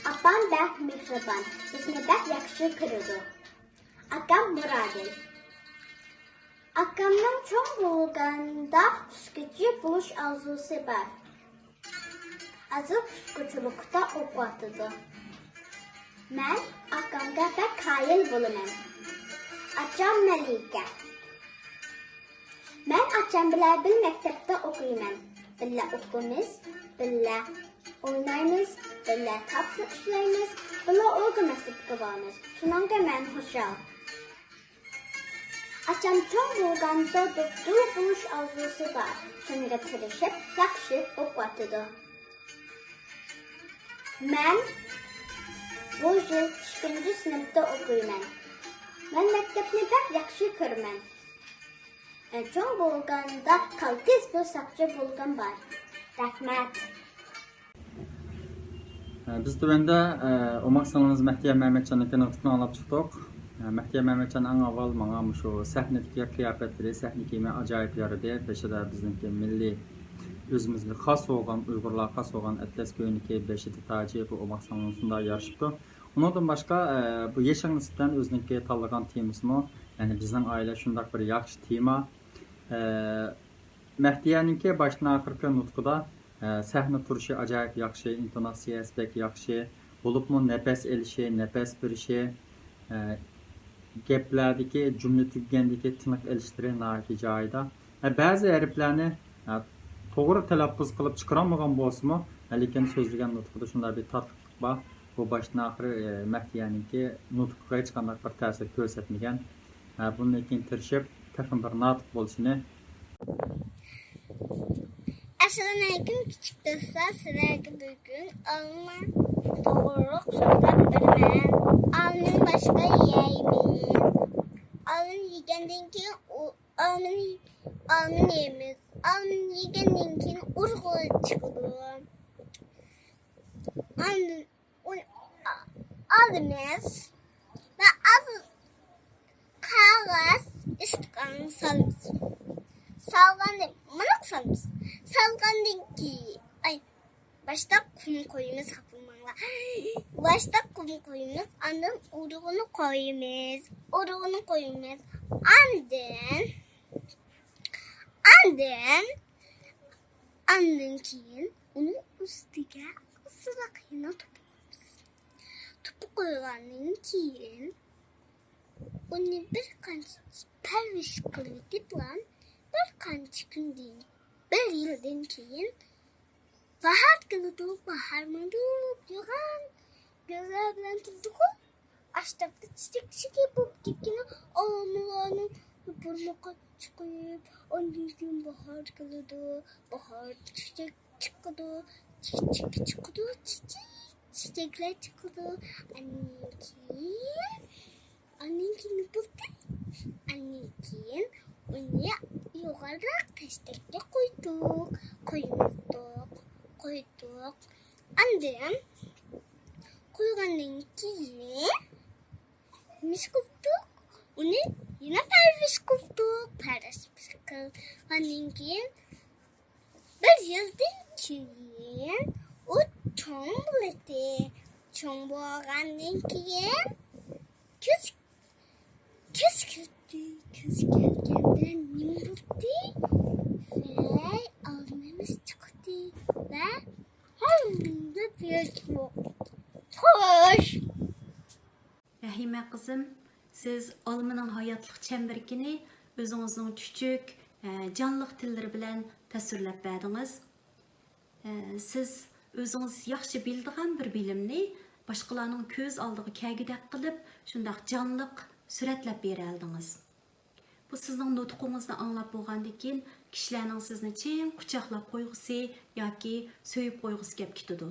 ئاپام بەك مېھرىبان، بىزنى بەك ياخشى كۆرىدۇ. ئاكام مۇرادىل. ئاكامنىڭ چوڭ بولغاندا ئۇستىچى بولۇش ئارزۇسى بار. ھازىر ئۇستىچىلىقتا ئوقۇۋاتىدۇ. مەن ئاكامغا بەك قايىل بولىمەن. ئاچام مەلىكە. مەن ئاچام بىلەن بىر مەكتەپتە ئوقۇيمەن. بىللە ئوقۇيمىز، بىللە ئوينايمىز، بىللە تاپشۇرۇق ئىشلەيمىز، بىللە ئورگا مەكتىپىگە بارىمىز. شۇنىڭغا مەن خۇشال. ئاچام چوڭ بولغاندا دوختۇر بولۇش ئارزۇسى بار. شۇنىڭغا تىرىشىپ، ياخشى ئوقۇۋاتىدۇ. مەن بۇ يىل ئىككىنچى سىنىپتا ئوقۇيمەن. مەن مەكتەپنى بەك ياخشى كۆرىمەن. چوڭ بولغاندا قالتىس بىر ساقچى بولغۇم بار. رەھمەت. بىز تۆۋەندە ئوماق سىڭلىمىز مەھتىيا مەمەتجاننىڭكى نۇتقىنى ئاڭلاپ چىقتۇق. مەھتىيا مەمەتجان ئەڭ ئاۋۋال ماڭا مۇشۇ سەھنىدىكى قىياپەتلىرى، سەھنە كىيىمى ئاجايىپ يارىدى. بېشىدا بىزنىڭكى مىللىي، ئۆزىمىزگە خاس بولغان، ئۇيغۇرلارغا خاس بولغان ئەتلەس كۆينىكى، بېشىدا تاجى، بۇ ئوماق سىڭلىمىزغا شۇنداق يارىشىپتۇ. ئۇنىڭدىن باشقا، ئە، بۇ يېشىغا نىسبەتەن ئۆزىنىڭكى تاللىغان تېمىسىمۇ، يەنى بىزنىڭ ئائىلە شۇنداق بىر ياخشى تېما. ئە، مەھدىيەنىڭكى باشتىن ئاخىرقى نۇتقىدا، ئە، سەھنە تۇرۇشى ئاجايىپ ياخشى، ئىنتوناتسىيەسى بەك ياخشى، بولۇپمۇ نەپەس ئېلىشى، نەپەس بېرىشى، ئە، گەپلەردىكى جۈملە تۈگىگەندىكى تىنىق ئېلىشلىرى ناھايىتى جايىدا. ئە، بەزى ھەرپلەرنى، ئە، توغرا تەلەپپۇز قىلىپ چىقىرالمىغان بولسىمۇ، لېكىن سۆزلىگەن نۇتقىدا شۇنداق بىر تاتلىقلىق بار. بۇ باشتىن ئاخىرى، ئە، مەھدىيەنىڭكى نۇتقىغا ھېچقانداق بىر تەسىر كۆرسەتمىگەن. ئە، بۇندىن كېيىن تىرىشىپ، تېخىمۇ بىر ناتىق بولۇشىنى. ئەسسالامۇئەلەيكۇم، كىچىك دوستلار، سىلەرگە بۈگۈن ئالما توغرۇلۇق سۆزلەپ بېرىمەن. ئالمىنى باشتا يەيمىز. ئالمىنى يېگەندىن كېيىن ئۇ-، ئالمىنى، ئالمىنى يەيمىز. ئالمىنى يېگەندىن كېيىن ئۇرۇقى چىقىدۇ. ئاندىن ئۇنى ئالىمىز ۋە ئاز قەغەز ئىستاكانغا سالىمىز. سالغاندىن، مۇنداق سالىمىز. سالغاندىن كېيىن، ئاي، باشتا قۇم قويىمىز، خاپىلىماڭلار. باشتا قۇم قويىمىز، ئاندىن ئۇرۇقىنى قويىمىز. ئۇرۇقىنى قويىمىز. ئاندىن، ئاندىن، ئاندىن كېيىن ئۇنىڭ ئۈستىگە ئازراق يەنە توپا قويىمىز. توپا قويغاندىن كېيىن ئۇنى بىر قانچە پەرۋىش قىلىۋېتىپلا، بىر قانچە كۈندىن، بىر يىلدىن كېيىن باھار كېلىدۇ. باھار ماندۇق يوغان گۈللەر بىلەن تولىدىغۇ. ئاشتاپتا چېچەك چېچەك بولۇپ كەتكىنى ئالمىلارنىڭ يوپۇرمىقى چىقىپ، ئاندىن كېيىن باھار كېلىدۇ. باھاردا چېچەك چىقىدۇ، چېچەك چىقىدۇ، چېچەك، چېچەكلەر چىقىدۇ. ئاندىن كېيىن، ئاندىن كېيىن نېمە بولدى؟ ئاندىن كېيىن ئۇنى يۇقىرىراق تەشتەككە قويدۇق، قويمىدۇق، قويدۇق. ئاندىن قويغاندىن كېيىن نېمە قىلدۇق؟ ئۇنى يەنە پەرۋىش قىلدۇق. پەرۋىش قىلغاندىن كېيىن بىر يىلدىن كېيىن ئۇ چوڭ بولدى. چوڭ بولغاندىن كېيىن كۈز، كۈز كەلدى. كۈز كەلگەندە نېمە بولدى؟ ۋەي، ئالمىمىز چىقتى ۋە ھەممىمىز يەيمىز. خوش. رەھىمە قىزىم، سىز ئالمىنىڭ ھاياتلىق چەمبىرىكىنى ئۆزىڭىزنىڭ چۈچۈك، ئە، جانلىق تىللىرى بىلەن تەسۋىرلەپ بەردىڭىز. ئە، سىز ئۆزىڭىز ياخشى بىلىدىغان بىر بىلىمنى باشقىلارنىڭ كۆز ئالدىغا كەلگۈدەك قىلىپ، شۇنداق جانلىق سۈرەتلەپ بېرەلىدىڭىز. بۇ سىزنىڭ نۇتقىڭىزنى ئاڭلاپ بولغاندىن كېيىن، كىشىلەرنىڭ سىزنى چىڭ قۇچاقلاپ قويغۇسى ياكى سۆيۈپ قويغۇسى كەپ كېتىدۇ.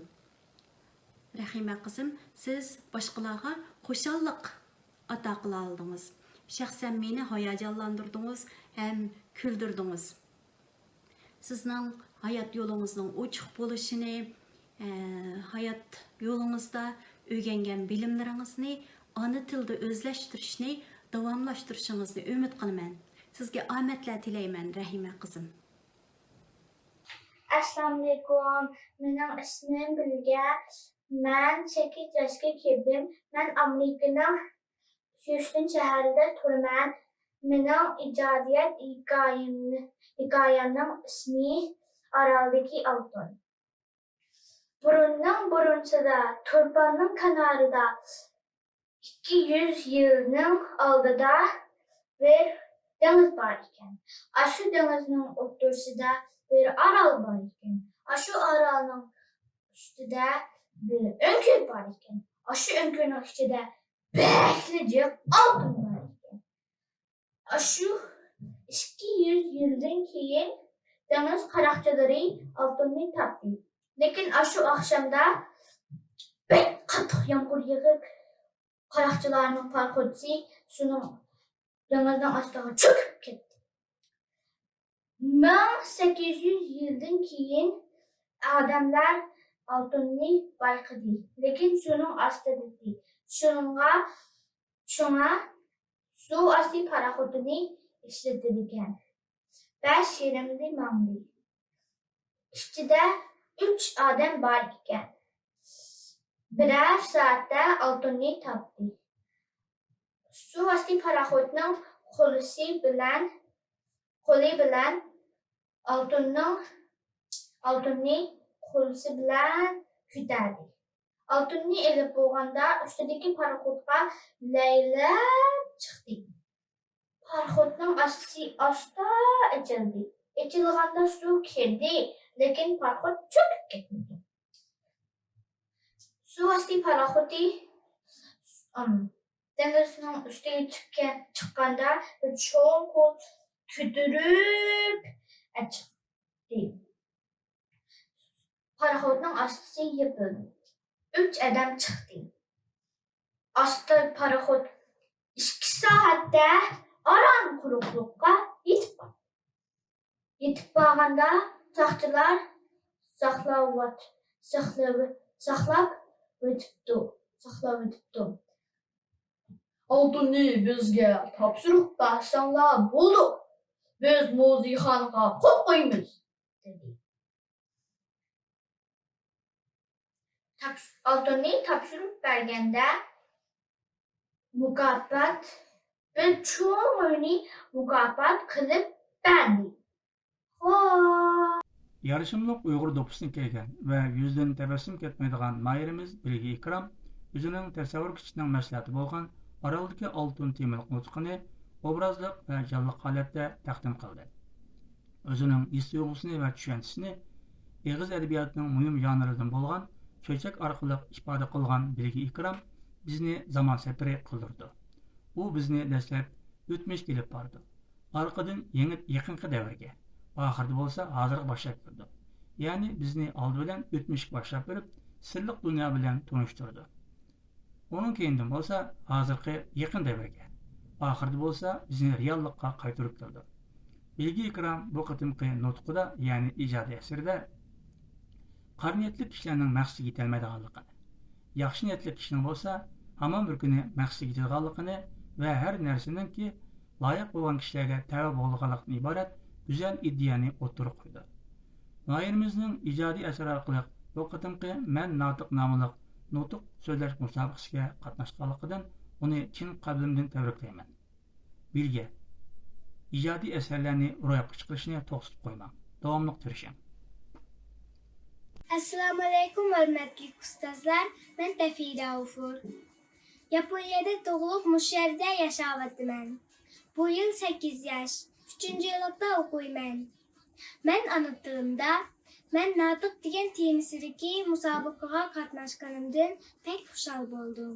رەھىمە قىزىم، سىز باشقىلارغا خۇشاللىق ئاتا قىلالىدىڭىز. شەخسەن مېنى ھاياجانلاندۇردىڭىز ھەم كۈلدۈردىڭىز. سىزنىڭ ھايات يولىڭىزنىڭ ئوچۇق بولۇشىنى، ئە، ھايات يولىڭىزدا ئۆگەنگەن بىلىملىرىڭىزنى ئانا تىلدا ئۆزلەشتۈرۈشنى داۋاملاشتۇرۇشىڭىزنى ئۈمىد قىلىمەن. سىزگە ئامەتلەر تىلەيمەن، رەھىمە قىزىم. ئەسسالامۇئەلەيكۇم، مېنىڭ ئىسمىم بىلگە. مەن سەككىز ياشقا كىردىم. مەن ئامېرىكىنىڭ ھيۇستون شەھىرىدە تۇرىمەن. مېنىڭ ئىجادىيەت ھېكايەم-، ھېكايەمنىڭ ئىسمى ئارالدىكى ئالتۇن. بۇرۇننىڭ بۇرۇنسىدا، تۇرپاننىڭ كەنارىدا، ئىككى يۈز يىلنىڭ ئالدىدا بىر دېڭىز بار ئىكەن. ئاشۇ دېڭىزنىڭ ئوتتۇرىسىدا بىر ئارال بار ئىكەن. ئاشۇ ئارالنىڭ ئۈستىدە بىر ئۆڭكۈر بار ئىكەن. ئاشۇ ئۆڭكۈرنىڭ ئىچىدە بەكلا جىق ئالتۇن بار ئىكەن. ئاشۇ ئىككى يۈز يىلدىن كېيىن دېڭىز قاراقچىلىرى ئالتۇننى تاپتى. لېكىن ئاشۇ ئاخشامدا بەك قاتتىق يامغۇر يېغىپ، قاراقچىلارنىڭ پاراخوتى سۇنىڭ، دېڭىزنىڭ ئاستىغا چۆكۈپ كەتتى. مىڭ سەككىز يۈز يىلدىن كېيىن ئادەملەر ئالتۇننى بايقىدى، لېكىن سۇنىڭ ئاستىدا ئىدى. شۇنىڭغا، شۇڭا سۇ ئاستى پاراخوتىنى ئىشلىتىدىكەن. بەش يېرىمدە ماڭدى. ئىچىدە ئۈچ ئادەم بار ئىكەن. بىرەر سائەتتە ئالتۇننى تاپتى. سۇ ئاستى پاراخوتنىڭ خولىسى بىلەن، قولى بىلەن ئالتۇننىڭ، ئالتۇننى خولىسى بىلەن كۆتەردى. ئالتۇننى ئېلىپ بولغاندا، ئۈستىدىكى پاراخوتقا لەيلەپ چىقتى. پاراخوتنىڭ ئاستىسى ئاستا ئېچىلدى. ئېچىلغاندا سۇ كىردى، لېكىن پاراخوت چۆكۈپ كەتمىدى. سۇ ئاستى پاراخوتى، ئىم، دېڭىزنىڭ ئۈستىگە چىققان، چىققاندا بىر چوڭ قۇم كۆتۈرۈپ چىقتى. پاراخوتنىڭ ئاستىسى يېپىلدى. ئۈچ ئادەم چىقتى. ئاستا پاراخوت ئىككى سائەتتە ئاران قۇرۇقلۇققا يېتىپ قالدى. يېتىپ بارغاندا ساقچىلار ساقلاۋات-، ساقلاۋ-، ساقلاپ ئۆتۈپتۇ، ساقلاۋېتىپتۇ. «ئالتۇننى بىزگە تاپشۇرۇپ بەرسەڭلار بولدى، بىز مۇزېيخانىغا قويۇپ قويىمىز» دېدى. تاپش-، ئالتۇننى تاپشۇرۇپ بەرگەندە مۇكاپات، بىر چوڭ ئۆينى مۇكاپات قىلىپ بەردى. خو! يارىشىملىق ئۇيغۇر دوپپىسىنى كىيگەن ۋە يۈزىدىن تەبەسسۇم كەتمەيدىغان ناھىيەمىز بىلگە ئىكرام ئۆزىنىڭ تەسەۋۋۇر كۈچىنىڭ مەھسۇلاتى بولغان ئارالدىكى ئالتۇن تېمىلىق نۇتقىنى ئوبرازلىق ۋە جانلىق ھالەتتە تەقدىم قىلدى. ئۆزىنىڭ ھېس تۇيغۇسىنى ۋە چۈشەنچىسىنى ئېغىز ئەدەبىياتىنىڭ مۇھىم ژانىرىدىن بولغان چۆچەك ئارقىلىق ئىپادە قىلغان بىلگە ئىكرام بىزنى زامان سەپىرى قىلدۇرىدۇ. ئۇ بىزنى دەسلەپ ئۆتمۈشكە ئېلىپ بارىدۇ. ئارقىدىن يېڭى، يېقىنقى دەۋرگە، ئاخىرىدا بولسا ھازىرغا باشلاپ كىرىدۇ. يەنى بىزنى ئالدى بىلەن ئۆتمۈشكە باشلاپ بېرىپ، سىرلىق دۇنيا بىلەن تونۇشتۇرىدۇ. ئۇنىڭ كەينىدىن بولسا ھازىرقى يېقىن دەۋرگە، ئاخىرىدا بولسا بىزنى رېئاللىققا قايتۇرۇپ كىرىدۇ. بىلگە ئىكرام بۇ قېتىمقى نۇتقىدا، يەنى ئىجادىي ئەسىرىدە، قارا نىيەتلىك كىشىلەرنىڭ مەقسىتىگە يېتەلمەيدىغانلىقىنى، ياخشى نىيەتلىك كىشىنىڭ بولسا ھامان بىر كۈنى مەقسىتىگە يېتىدىغانلىقىنى ۋە ھەر نەرسىنىڭكى لايىق بولغان كىشىلەرگە تەۋە بولىدىغانلىقتىن ئىبارەت گۈزەل ئىدىيەنى ئوتتۇرىغا قويىدۇ. ناھىيەمىزنىڭ ئىجادىي ئەسەر ئارقىلىق بۇ قېتىمقى مەن ناتىق ناملىق نۇتۇق سۆزلەش مۇسابىقىسىگە قاتناشقانلىقىدىن ئۇنى چىن قەلبىمدىن تەبرىكلەيمەن. بىلگە، ئىجادىي ئەسەرلەرنى روياپقا چىقىرىشنى توختىتىپ قويماڭ. داۋاملىق تىرىشىڭ. ئەسسالامۇئەلەيكۇم، ھۆرمەتلىك ئۇستازلار، مەن تەفىدە غوپۇر. ياپونىيەدە تۇغۇلۇپ، مۇشۇ يەردە ياشاۋاتىمەن. بۇ يىل سەككىز ياش، ئۈچىنچى يىللىقتا ئوقۇيمەن. مەن ئانا تىلىمدا، مەن ناتىق دېگەن تېمىسىدىكى مۇسابىقىگە قاتناشقىنىمدىن بەك خۇشال بولدۇم.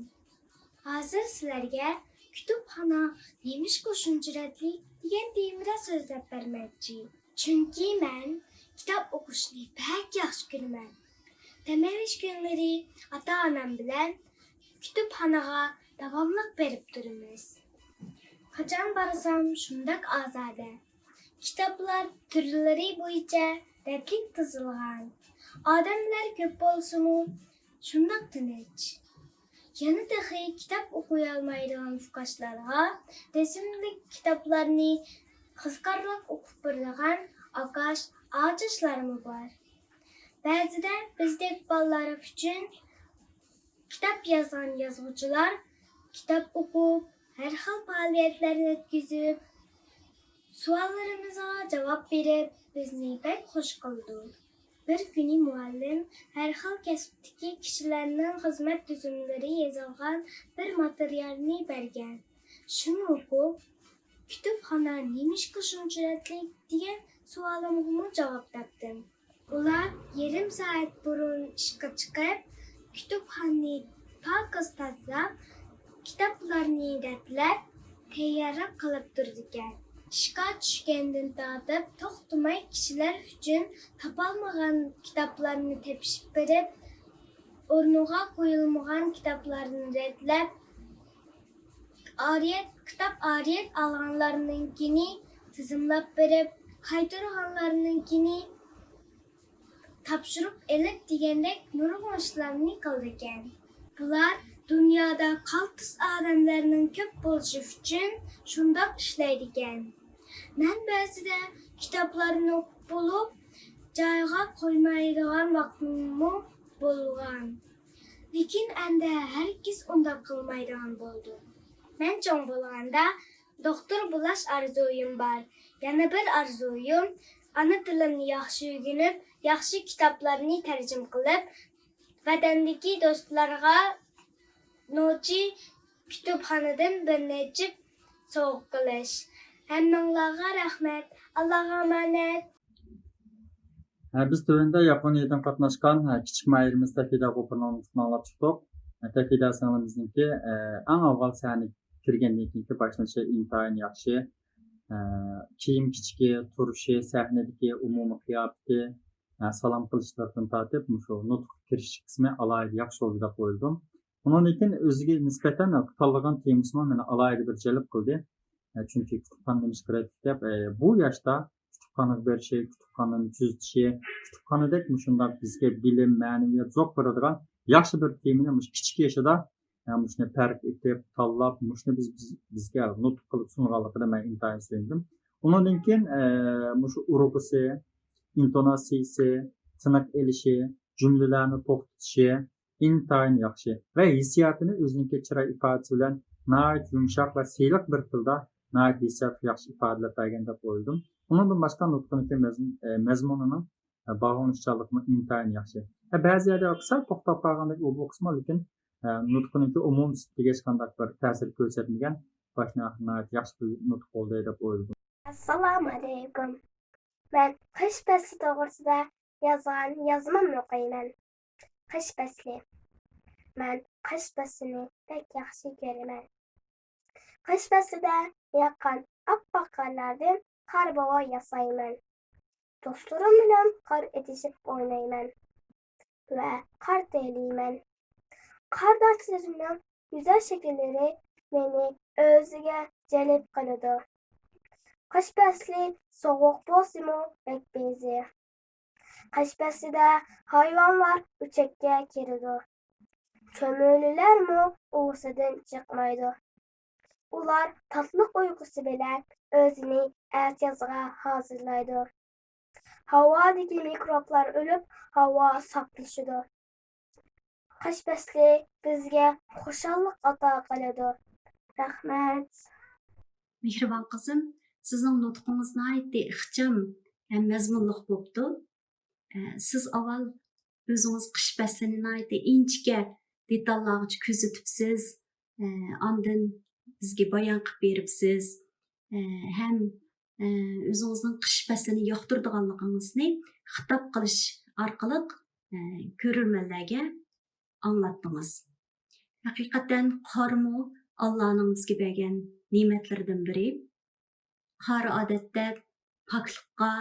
ھازىر سىلەرگە كۇتۇپخانا نېمىشقا شۇنچە رەتلىك دېگەن تېمىدا سۆزلەپ بەرمەكچى. چۈنكى مەن كىتاب ئوقۇشنى بەك ياخشى كۆرىمەن. دەم ئېلىش كۈنلىرى ئاتا-ئانام بىلەن كۇتۇپخانىغا داۋاملىق بېرىپ تۇرىمىز. قاچان بارسام شۇنداق ئازادە. كىتابلار تۈرلىرى بويىچە رەتلىك تىزىلغان. ئادەملەر كۆپ بولسىمۇ، شۇنداق تىنچ. يەنە تېخى كىتاب ئوقۇيالمايدىغان ئۇكاشلارغا رەسىملىك كىتابلارنى قىزىقارلىق ئوقۇپ بېرىدىغان ئاكاش، ئاچاشلارمۇ بار. بەزىدە بىزدەك بالىلار ئۈچۈن كىتاب يازغان يازغۇچىلار كىتاب ئوقۇپ، ھەر خىل پائالىيەتلەرنى ئۆتكۈزۈپ، سوئاللىرىمىزغا جاۋاب بېرىپ، بىزنى بەك خۇش قىلىدۇ. بىر كۈنى مۇئەللىم ھەر خىل كەسىپتىكى كىشىلەرنىڭ خىزمەت تۈزۈملىرى يېزىلغان بىر ماتېرىيالنى بەرگەن. شۇنى ئوقۇپ، كۇتۇپخانا نېمىشقا شۇنچە رەتلىك دېگەن سوئالىمغىمۇ جاۋاب تاپتىم. ئۇلار يېرىم سائەت بۇرۇن ئىشقا چىقىپ، كۇتۇپخانىنى پاكىز تازىلاپ، كىتابلارنى رەتلەپ، تەييارلىق قىلىپ تۇرىدىكەن. ئىشقا چۈشكەندىن تارتىپ توختىماي كىشىلەر ئۈچۈن تاپالمىغان كىتابلارنى تېپىشىپ بېرىپ، ئورنىغا قويۇلمىغان كىتابلارنى رەتلەپ، ئارىيەت، كىتاب ئارىيەت ئالغانلارنىڭكىنى تىزىملاپ بېرىپ، قايتۇرغانلارنىڭكىنى تاپشۇرۇپ ئېلىپ دېگەندەك نۇرغۇن ئىشلارنى قىلىدىكەن. بۇلار دۇنيادا قالتىس ئادەملەرنىڭ كۆپ بولۇشى ئۈچۈن شۇنداق ئىشلەيدىكەن. مەن بەزىدە كىتابلارنى ئوقۇپ بولۇپ، جايىغا قويمايدىغان ۋاقتىممۇ بولغان. لېكىن ئەمدى ھەرگىز ئۇنداق قىلمايدىغان بولدۇم. مەن چوڭ بولغاندا دوختۇر بولاش ئارزۇيۇم بار. يەنە بىر ئارزۇيۇم، ئانا تىلىمنى ياخشى ئۆگىنىپ، ياخشى كىتابلارنى تەرجىمە قىلىپ، ۋەتەندىكى دوستلارغا نوچى كۇتۇپخانىدىن بىر نەچچە سوۋغا قىلىش. ھەممىڭلارغا رەھمەت. ئاللاغا ئامانەت. ھە، بىز تۆۋەندە ياپونىيەدىن قاتناشقان، ھە، كىچىك ماھىرىمىز سەفىدە غوپۇرنىڭ نۇتقىنى ئاڭلاپ چىقتۇق. تەكلىدە سىڭلىمىزنىڭكى، ئە، ئەڭ ئاۋۋال سەھنىگە كىرگەندىن كېيىنكى باشلىنىشى ئىنتايىن ياخشى. ئە، كىيىم-كېچىكى، تۇرۇشى، سەھنىدىكى ئومۇمىي قىياپىتى، ئە، سالام قىلىشلىرىدىن تارتىپ، مۇشۇ نۇتۇققا كىرىشىش قىسمى ئالاھىدە ياخشى بولدى دەپ ئويلىدىم. ئۇنىڭدىن كېيىن ئۆزىگە نىسبەتەن تاللىغان تېمىسىمۇ مېنى ئالاھىدە بىر جەلپ قىلدى. ئە، چۈنكى كۇتۇپخانا نېمىشقا كېرەك دەپ، ئە، بۇ ياشتا كۇتۇپخانىغا بېرىشى، كۇتۇپخانىنى تۈزىتىشى، كۇتۇپخانىدەك مۇشۇنداق بىزگە بىلىم، مەنىۋىيەت زوق بېرىدىغان ياخشى بىر تېمىنى مۇشۇ كىچىك يېشىدا، ئە، مۇشۇنى پەرق ئېتىپ، تاللاپ، مۇشۇنى بىز، بىز، بىزگە نۇتۇق قىلىپ سۇنغانلىقىدا مەن ئىنتايىن سۆيۈندۈم. ئۇنىڭدىن كېيىن، ئە، مۇشۇ ئۇرغۇسى، ئىنتوناتسىيىسى، تىنىق ئېلىشى، جۈملىلەرنى توختىتىشى، ئىنتايىن ياخشى ۋە ھېسسىياتىنى ئۆزىنىڭكى چىراي ئىپادىسى بىلەن ناھايىتى يۇمشاق ۋە سىلىق بىر تىلدا ناھايىتى ھېسسىياتلىق ياخشى ئىپادىلەپ بەرگەن دەپ ئويلىدىم. ئۇنىڭدىن باشقا نۇتقىنىڭكى مەزمۇن-، ئە، مەزمۇنىنىڭ، ئە، باغلىنىشچانلىقىمۇ ئىنتايىن ياخشى. ھە، بەزى يەردە سەل توختاپ قالغاندەك بولۇپ قالسىمۇ، لېكىن، ئە، نۇتقىنىڭكى ئومۇمىي سۈپىتىگە ھېچقانداق بىر تەسىر كۆرسەتمىگەن، باشتىن ئاخىر ناھايىتى ياخشى بىر نۇتۇق بولدى دەپ ئويلىدىم. ئەسسالامۇئەلەيكۇم. مەن قىش پەسلى توغرىسىدا يازغان يازمامنى ئوقۇيمەن. قىش پەسلى. مەن قىش پەسلىنى بەك ياخشى كۆرىمەن. قىش پەسلىدە ياغقان ئاپئاق قارلاردىن قار بوۋاي ياسايمەن. دوستلىرىم بىلەن قار ئېتىشىپ ئوينايمەن ۋە قار تېيىلىمەن. قارداشلىرىمنىڭ گۈزەل شەكىللىرى مېنى ئۆزىگە جەلپ قىلىدۇ. قىش پەسلى سوغۇق بولسىمۇ بەك بېزى. قىش پەسلىدە ھايۋانلار ئۆچەككە كىرىدۇ. چۆمۈلىلەرمۇ ئۇۋىسىدىن چىقمايدۇ. ئۇلار تاتلىق ئۇيقۇسى بىلەن ئۆزىنى ئەتىيازغا ھازىرلايدۇ. ھاۋادىكى مىكروبلار ئۆلۈپ، ھاۋا ساپلىشىدۇ. قىش پەسلى بىزگە خۇشاللىق ئاتا قىلىدۇ. رەھمەت. مېھرىبان قىزىم، سىزنىڭ نۇتقىڭىز ناھايىتى ئىخچام ھەم مەزمۇنلۇق بوپتۇ. ئە، سىز ئاۋۋال ئۆزىڭىز قىش پەسلىنى ناھايىتى ئىنچىكە دېتاللارغىچە كۆزىتىپسىز. ئە، ئاندىن بىزگە بايان قىلىپ بېرىپسىز. ئە، ھەم، ئە، ئۆزىڭىزنىڭ قىش پەسلىنى ياقتۇرىدىغانلىقىڭىزنى خىتاب قىلىش ئارقىلىق، ئە، كۆرۈرمەنلەرگە ئاڭلاتتىڭىز. ھەقىقەتەن قارمۇ ئاللانىڭ بىزگە بەرگەن نېمەتلىرىدىن بىرى. قار ئادەتتە پاكلىققا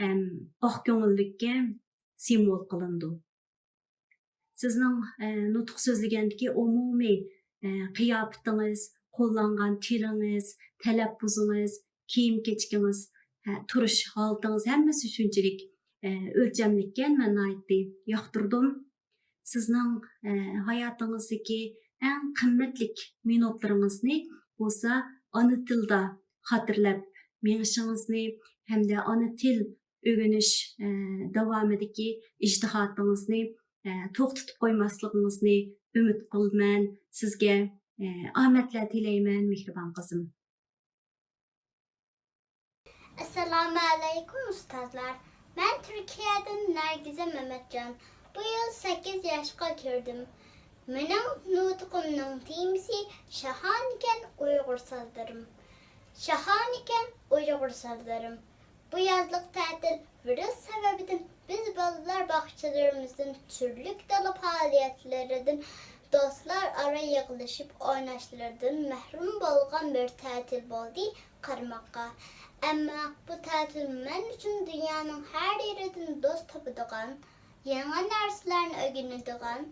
ھەم ئاق كۆڭۈللۈككە سىمۋول قىلىنىدۇ. سىزنىڭ، ئە، نۇتۇق سۆزلىگەندىكى ئومۇمىي، ئە، قىياپىتىڭىز، قوللانغان تىلىڭىز، تەلەپپۇزىڭىز، كىيىم-كېچىكىڭىز، ھە، تۇرۇش ھالىتىڭىز ھەممىسى شۇنچىلىك، ئە، ئۆلچەملىككەن، مەن ناھايىتى ياقتۇردۇم. سىزنىڭ، ئە، ھاياتىڭىزدىكى ئەڭ قىممەتلىك مىنۇتلىرىڭىزنى بولسا ئانا تىلدا خاتىرىلەپ مېڭىشىڭىزنى ھەمدە ئانا تىل ئۆگىنىش، ئە، داۋامىدىكى ئىجتىھاتىڭىزنى، ئە، توختىتىپ قويماسلىقىڭىزنى ئۈمىد قىلىمەن. سىزگە، ئە، ئامەتلەر تىلەيمەن، مېھرىبان قىزىم. ئەسسالامۇئەلەيكۇم ئۇستازلار. مەن تۈركىيەدىن نەرگىزە مەمەتجان. بۇ يىل سەككىز ياشقا كىردىم. مېنىڭ نۇتقۇمنىڭ تېمىسى شاھانىكەن ئۇيغۇر سازلىرىم. شاھانىكەن ئۇيغۇر سازلىرىم. بۇ يازلىق تەتىل ۋىرۇس سەۋەبىدىن بىز بالىلار باغچىلىرىمىزدىن، تۈرلۈك دالا پائالىيەتلىرىدىن، دوستلار ئارا يىغىلىشىپ ئويناشلىرىدىن مەھرۇم بولغان بىر تەتىل بولدى قارىماققا. ئەمما بۇ تەتىل مەن ئۈچۈن دۇنيانىڭ ھەر يېرىدىن دوست تاپىدىغان، يېڭى نەرسىلەرنى ئۆگىنىدىغان،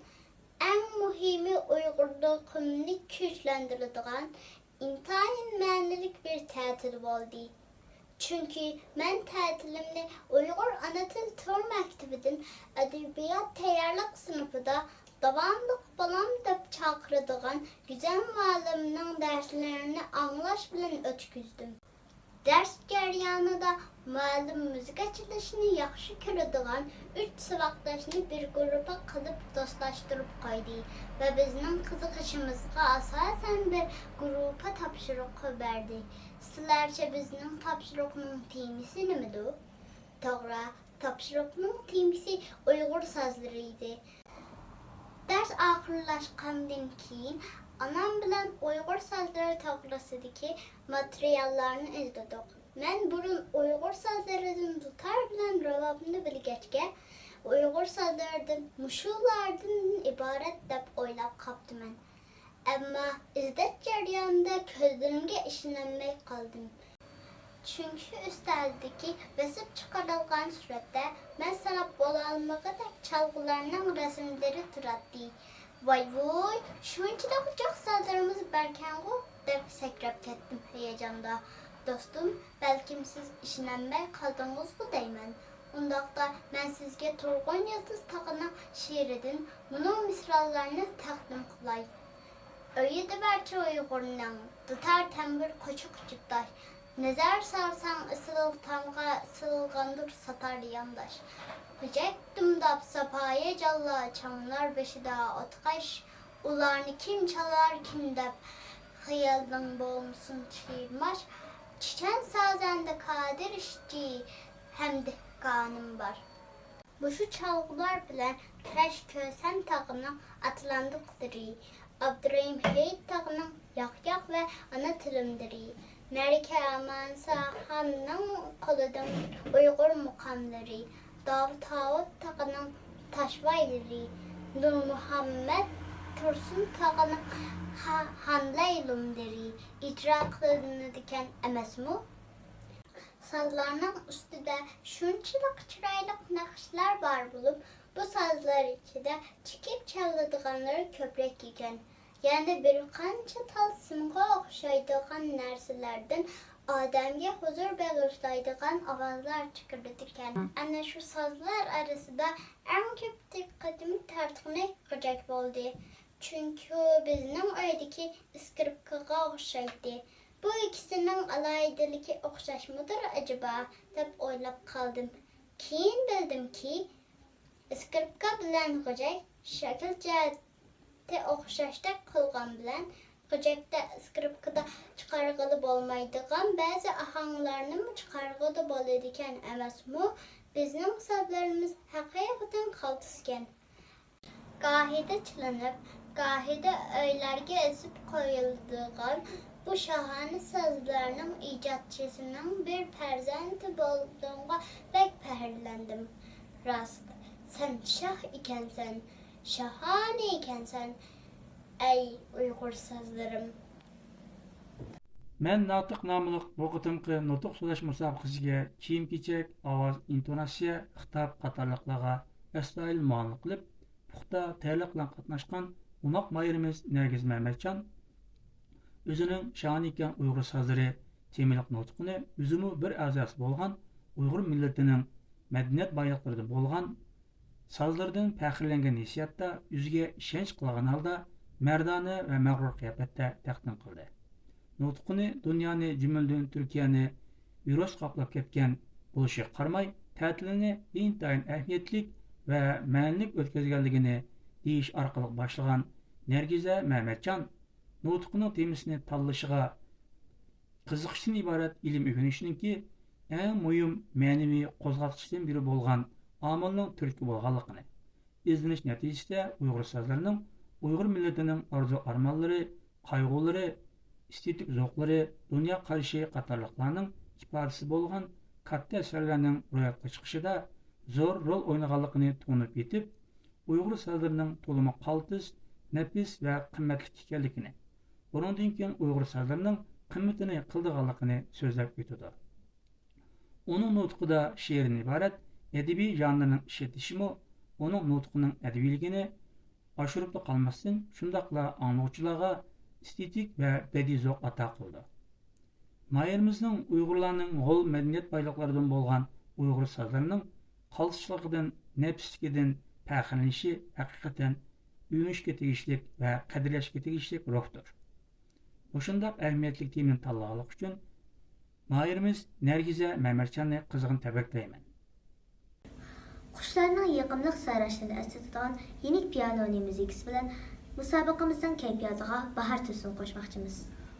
ئەڭ مۇھىمى ئۇيغۇرلۇقۇمنى كۈچلەندۈرىدىغان ئىنتايىن مەنىلىك بىر تەتىل بولدى. چۈنكى مەن تەتىلىمنى ئۇيغۇر ئانا تىل تور مەكتىپىدىن ئەدەبىيات تەييارلىق سىنىپىدا داۋاملىق بالام دەپ چاقىرىدىغان گۈزەل مۇئەللىمنىڭ دەرسلىرىنى ئاڭلاش بىلەن ئۆتكۈزدۈم. دەرس جەريانىدا مۇئەللىم مۇزىكا چېلىشنى ياخشى كۆرىدىغان ئۈچ ساۋاقداشنى بىر گۇرۇپپا قىلىپ دوستلاشتۇرۇپ قويدى ۋە بىزنىڭ قىزىقىشىمىزغا ئاساسەن بىر گۇرۇپپا تاپشۇرۇقى بەردى. سىلەرچە بىزنىڭ تاپشۇرۇقنىڭ تېمىسى نېمىدۇ؟ توغرا، تاپشۇرۇقنىڭ تېمىسى ئۇيغۇر سازلىرى ئىدى. دەرس ئاخىرلاشقاندىن كېيىن ئانام بىلەن ئۇيغۇر سازلىرى توغرىسىدىكى ماتېرىياللارنى ئىزدىدۇق. مەن بۇرۇن ئۇيغۇر سازلىرىدىن دۇتار بىلەن راۋابنى بىلگەچكە، ئۇيغۇر سازلىرىدىن مۇشۇلاردىن ئىبارەت دەپ ئويلاپ قالدىم. قاپتىمەن. ئەمما ئىزدەش جەريانىدا كۆزلىرىمگە ئىشىنەلمەي قالدىم. چۈنكى ئۈستەلدىكى بېسىپ چىقىرىلغان سۈرەتتە مەن ساناپ بولالمىغۇدەك چالغۇلارنىڭ رەسىملىرى تۇراتتى. ۋاي-ۋۇي، شۇنچىلىك جىق سازلىرىمىز باركەنغۇ، دەپ سەكرەپ كەتتىم ھاياجاندا. دوستۇم، بەلكىم سىز ئىشىنەلمەي قالدىڭىزغۇ دەيمەن. ئۇنداقتا مەن سىزگە تۇرغۇن يىلتىز تاغىنىڭ شېئىرىدىن مۇنۇ مىسرالارنى تەقدىم قىلاي. ئۆيىدە بارچە ئۇيغۇرنىڭ، دۇتار تەمبۇر قوشۇق جۈپتاش. نەزەر سالساڭ ئېسىل تامغا، سىلىغاندۇر ساتار يانداش. غۈجەك دۇمداپ ساپايى جانلار، چاملار بېشىدا ئوتقاش. ئۇلارنى كىم چالار، كىم دەپ، خىيالىڭ بولمىسۇن چىرماش. چېچەن سازەندە قادىر ئىشچى ھەم دېھقانىم بار. مۇشۇ چالغۇلار بىلەن تىرەش كۆسەن تاغىنىڭ ئاتلاندۇقلىرى، ئابدۇرېھىم ھېيت تاغىنىڭ ياق-ياق ۋە ئانا تىلىملىرى، مەلىكە ئامانسا خاننىڭ قولىدىن ئۇيغۇر مۇقاملىرى، داۋۇت ھاۋۇت تاغىنىڭ تاشۋايلىرى، نۇرمۇھەممەت تۇرسۇن تاغىنىڭ ھا-، ھانلەي لۇملىرى ئىجرا قىلىنىدىكەن ئەمەسمۇ؟ سازلارنىڭ ئۈستىدە شۇنچىلىك چىرايلىق نەقىشلەر بار بولۇپ، بۇ سازلار ئىچىدە چېكىپ چالىدىغانلىرى كۆپرەك ئىكەن. يەنە بىر قانچە تالسىمغا ئوخشايدىغان نەرسىلەردىن ئادەمگە ھۇزۇر بېغىشلايدىغان ئاۋازلار چىقىرىدىكەن. ئەنە شۇ سازلار ئارىسىدا ئەڭ كۆپ دىققىتىمنى تارتقىنى غۈجەك بولدى. چۈنكى بىزنىڭ ئۆيدىكى ئىسكرىپكىغا ئوخشايتتى. بۇ ئىككىسىنىڭ ئالاھىدىلىكى ئوخشاشمىدۇر ئەجەبا، دەپ ئويلاپ قالدىم. كېيىن بىلدىمكى، ئىسكرىپكا بىلەن غۈجەك شەكىل جەھەتتە ئوخشاشتەك قىلغان بىلەن، غۈجەكتە ئىسكرىپكىدا چىقارغىلى بولمايدىغان بەزى ئاھاڭلارنىمۇ چىقارغىلى بولىدىكەن ئەمەسمۇ؟ بىزنىڭ سازلىرىمىز ھەقىقەتەن قالتىسكەن. گاھىدا چېلىنىپ، گاھىدا ئۆيلەرگە ئېسىپ قويۇلىدىغان بۇ شاھانە سازلارنىڭ ئىجادچىسىنىڭ بىر پەرزەنتى بولغىنىمغا بەك پەخىرلەندىم. راست، سەن شاھ ئىكەنسەن، شاھانە ئىكەنسەن، ئەي ئۇيغۇر سازلىرىم! مەن ناتىق ناملىق بۇ قېتىمقى نۇتۇق سۆزلەش مۇسابىقىسىگە كىيىم-كېچەك، ئاۋاز، ئىنتوناتسىيە، خىتاب قاتارلىقلارغا ئەستايىدىل مۇئامىلە قىلىپ، پۇختا تەييارلىق بىلەن قاتناشقان ئوماق ماھىرىمىز نەرگىز مەمەتجان ئۆزىنىڭ شاھانىكەن ئۇيغۇر سازلىرى تېمىلىق نۇتقىنى ئۆزىمۇ بىر ئەزاسى بولغان ئۇيغۇر مىللىتىنىڭ مەدەنىيەت بايلىقلىرىدىن بولغان سازلىرىدىن پەخىرلەنگەن ھېسسىياتتا ئۆزىگە ئىشەنچ قىلغان ھالدا مەردانە ۋە مەغرۇر قىياپەتتە تەقدىم قىلدى. نۇتقىنى دۇنيانى، جۈملىدىن تۈركىيەنى ۋىرۇس قاپلاپ كەتكەن بولۇشىغا قارىماي، تەتىلىنى ئىنتايىن ئەھمىيەتلىك ۋە مەنىلىك ئۆتكۈزگەنلىكىنى دېيىش ئارقىلىق باشلىغان نەرگىزە مەمەتجان نۇتقىنىڭ تېمىسىنى تاللىشىغا قىزىقىشتىن ئىبارەت ئىلىم ئۆگىنىشنىڭكى ئەڭ مۇھىم مەنىۋى قوزغاتقۇچىدىن بىرى بولغان ئامىلنىڭ تۈرتكە بولغانلىقىنى، ئىزدىنىش نەتىجىسىدە ئۇيغۇر سازلىرىنىڭ ئۇيغۇر مىللىتىنىڭ ئارزۇ-ئارمانلىرى، قايغۇلىرى، ئېستېتىك زوقلىرى، دۇنيا قارىشى قاتارلىقلارنىڭ ئىپادىسى بولغان كاتتا ئەسەرلەرنىڭ روياپقا چىقىشىدا زور رول ئوينىغانلىقىنى تونۇپ يېتىپ، ئۇيغۇر سازلىرىنىڭ تولىمۇ قالتىس، نەپىس ۋە قىممەتلىك ئىكەنلىكىنى، بۇنىڭدىن كېيىن ئۇيغۇر سازلىرىنىڭ قىممىتىنى قىلىدىغانلىقىنى سۆزلەپ ئۆتىدۇ. ئۇنىڭ نۇتقىدا شېئىردىن ئىبارەت ئەدەبىي ژانىرنىڭ ئىشلىتىلىشىمۇ ئۇنىڭ نۇتقىنىڭ ئەدەبىيلىكىنى ئاشۇرۇپلا قالماستىن، شۇنداقلا ئاڭلىغۇچىلارغا ئېستېتىك ۋە بەدىئىي زوق ئاتا قىلىدۇ. ماھىرىمىزنىڭ ئۇيغۇرلارنىڭ غول مەدەنىيەت بايلىقلىرىدىن بولغان ئۇيغۇر سازلىرىنىڭ قالتىسلىقىدىن، نەپىسلىكىدىن پەخىرلىنىشى ھەقىقەتەن ئۆگىنىشكە تېگىشلىك ۋە قەدىرلەشكە تېگىشلىك روھتۇر. مۇشۇنداق ئەھمىيەتلىك تېمىنى تاللىغانلىقى ئۈچۈن ماھىرىمىز نەرگىزە مەمەتجاننى قىزغىن تەبرىكلەيمەن. قۇشلارنىڭ يېقىملىق سايراشلىرىنى ئەسلىتىدىغان يېنىك پىيانونى مۇزىكىسى بىلەن مۇسابىقىمىزنىڭ كەيپىياتىغا باھار تۈسىنى قوشماقچىمىز.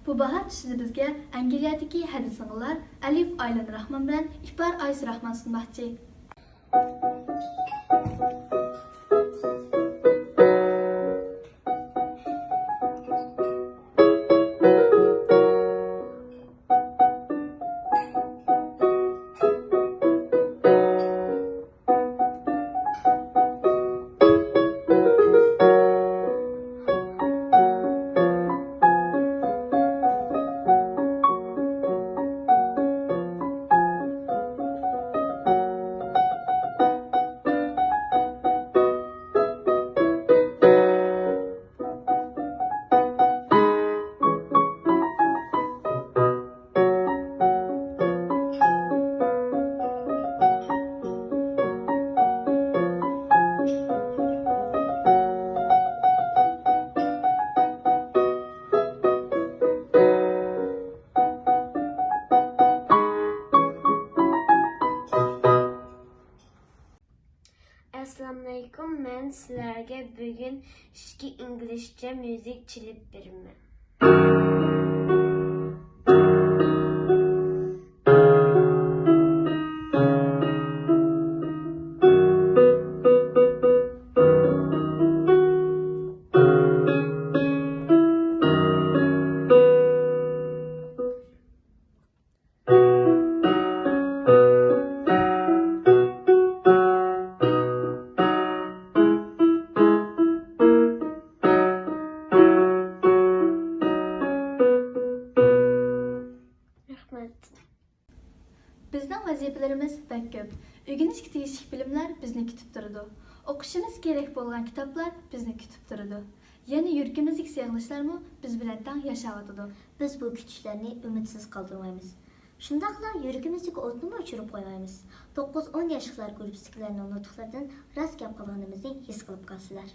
بۇ باھار تۈسىنى بىزگە ئەنگلىيەدىكى ھەدىسىڭىللار ئەلىف ئايلان راھمان بىلەن ئىپار ئايسى راھمان سۇنماقچى. سىلەرگە بۈگۈن ئىككى ئىنگلىزچە ميۇزىك چېلىپ بېرىمەن. رەھمەت. بىزنىڭ ۋەزىپىلىرىمىز بەك كۆپ. ئۆگىنىشكە تېگىشلىك بىلىملەر بىزنى كۈتۈپ تۇرىدۇ. ئوقۇشىمىز كېرەك بولغان كىتابلار بىزنى كۈتۈپ تۇرىدۇ. يەنە يۈرىكىمىزدىكى سېغىنىشلارمۇ بىز بىلەن تەڭ ياشاۋاتىدۇ. بىز بۇ كۈتۈشلەرنى ئۈمىدسىز قالدۇرمايمىز. شۇنداقلا يۈرىكىمىزدىكى ئوتنىمۇ ئۆچۈرۈپ قويمايمىز. توققۇز ئون ياشلىقلار گۇرۇپپىسىدىكىلەرنىڭ نۇتۇقلىرىدىن راست گەپ قىلغىنىمىزنى ھېس قىلىپ قالىسىلەر.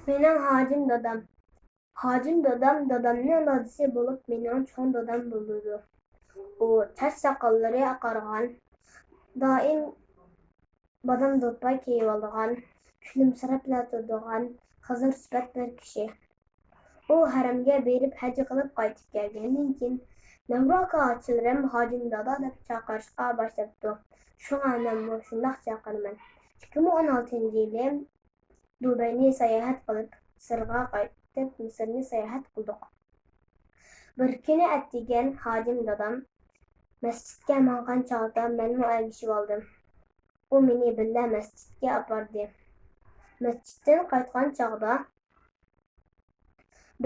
مېنىڭ ھاجىم دادام. ھاجىم دادام دادامنىڭ دادىسى بولۇپ، مېنىڭ چوڭ دادام بولىدۇ. ئۇ چاچ ساقاللىرى ئاقارغان، دائىم بادام دوپپا كىيىۋالىدىغان، كۈلۈمسىرەپلا تۇرىدىغان، خىزىر سۈپەت بىر كىشى. ئۇ ھەرەمگە بېرىپ ھەج قىلىپ قايتىپ كەلگەندىن كېيىن، نەۋرە ئاكا ئاچىلىرىم ھاجىم دادا دەپ چاقىرىشقا باشلاپتۇ. شۇڭا مەنمۇ شۇنداق چاقىرىمەن. ئىككى مىڭ ئون ئالتىنچى يىلى دۇبەينى ساياھەت قىلىپ، مىسىرغا قايتىپ، مىسىرنى ساياھەت قىلدۇق. بىر كۈنى ئەتىگەن ھاجىم دادام مەسچىتكە ماڭغان چاغدا مەنمۇ ئەگىشىۋالدىم. ئۇ مېنى بىللە مەسچىتكە ئاپاردى. مەسچىتتىن قايتقان چاغدا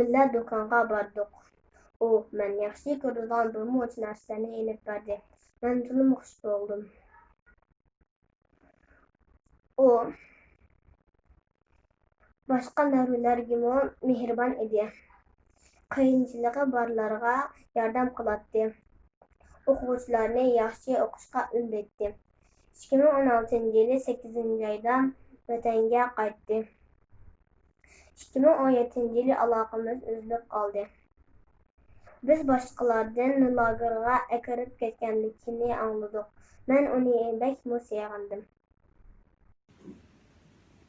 بىللە دۇكانغا باردۇق. ئۇ مەن ياخشى كۆرىدىغان بىر مۇنچە نەرسىلەرنى ئېلىپ بەردى. مەن تولىمۇ خۇش بولدۇم. ئۇ باشقا نەۋرىلەرگىمۇ مېھرىبان ئىدى. قىيىنچىلىقى بارلارغا ياردەم قىلاتتى. ئوقۇغۇچىلارنى ياخشى ئوقۇشقا ئۈندەيتتى. ئىككى مىڭ ئون ئالتىنچى يىلى سەككىزىنچى ئايدا ۋەتەنگە قايتتى. ئىككى مىڭ ئون يەتتىنچى يىلى ئالاقىمىز ئۈزۈلۈپ قالدى. بىز باشقىلاردىن لاگېرغا ئەكىرىپ كەتكەنلىكىنى ئاڭلىدۇق. مەن ئۇنى بەكمۇ سېغىندىم.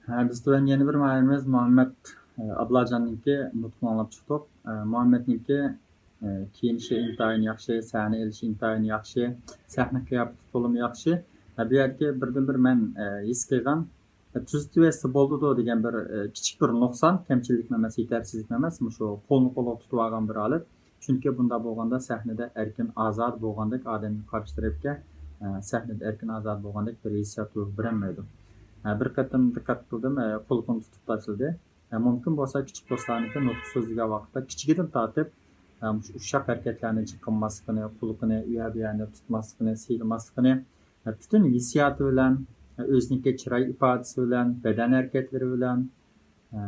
ھە، بىز تۆۋەن يەنە بىر ماھىرىمىز مۇھەممەد، ئە، ئابلاجاننىڭكى نۇتقىنى ئاڭلاپ چىقتۇق. ئە، مۇھەممەدنىڭكى، ئە، كىيىنىشى ئىنتايىن ياخشى، سەھنە ئېلىشى ئىنتايىن ياخشى، سەھنە قىياپىتى تولىمۇ ياخشى. ھە، بۇ يەردىكى بىردىنبىر مەن، ئە، ھېس قىلغان، ئە، تۈزىتىۋەتسە بولىدۇ دېگەن بىر، ئە، كىچىك بىر نۇقسان، كەمچىلىكمۇ ئەمەس، يېتەرسىزلىكمۇ ئەمەس، مۇشۇ قولنى قولىغا تۇتۇۋالغان بىر ھالەت. چۈنكى بۇنداق بولغاندا سەھنىدە ئەركىن ئازادە بولغاندەك ئادەمگە قارشى تەرەپكە، ئە، سەھنىدە ئەركىن ئازادە بولغاندەك بىر ھېسسىيات تۇيغۇ بېرەلمەيدۇ. ئە، بىر قېتىم دىققەت قىلدىم، ئە، قۇلىقىنى تۇتۇپ تاشلىدى. ئە، مۇمكىن بولسا كىچىك دوستلارنىڭكى نۇتۇق سۆزلىگەن ۋاقىتتا كىچىكىدىن تارتىپ، ئە، مۇشۇ ئۇششاق ھەرىكەتلەرنى جىق قىلماسلىقىنى، قۇلىقىنى ئۇ يەر بۇ يەرنى تۇتماسلىقىنى، سىيلىماسلىقىنى، ئە، پۈتۈن ھېسسىياتى بىلەن، ئە، ئۆزىنىڭكى چىراي ئىپادىسى بىلەن، بەدەن ھەرىكەتلىرى بىلەن، ئە،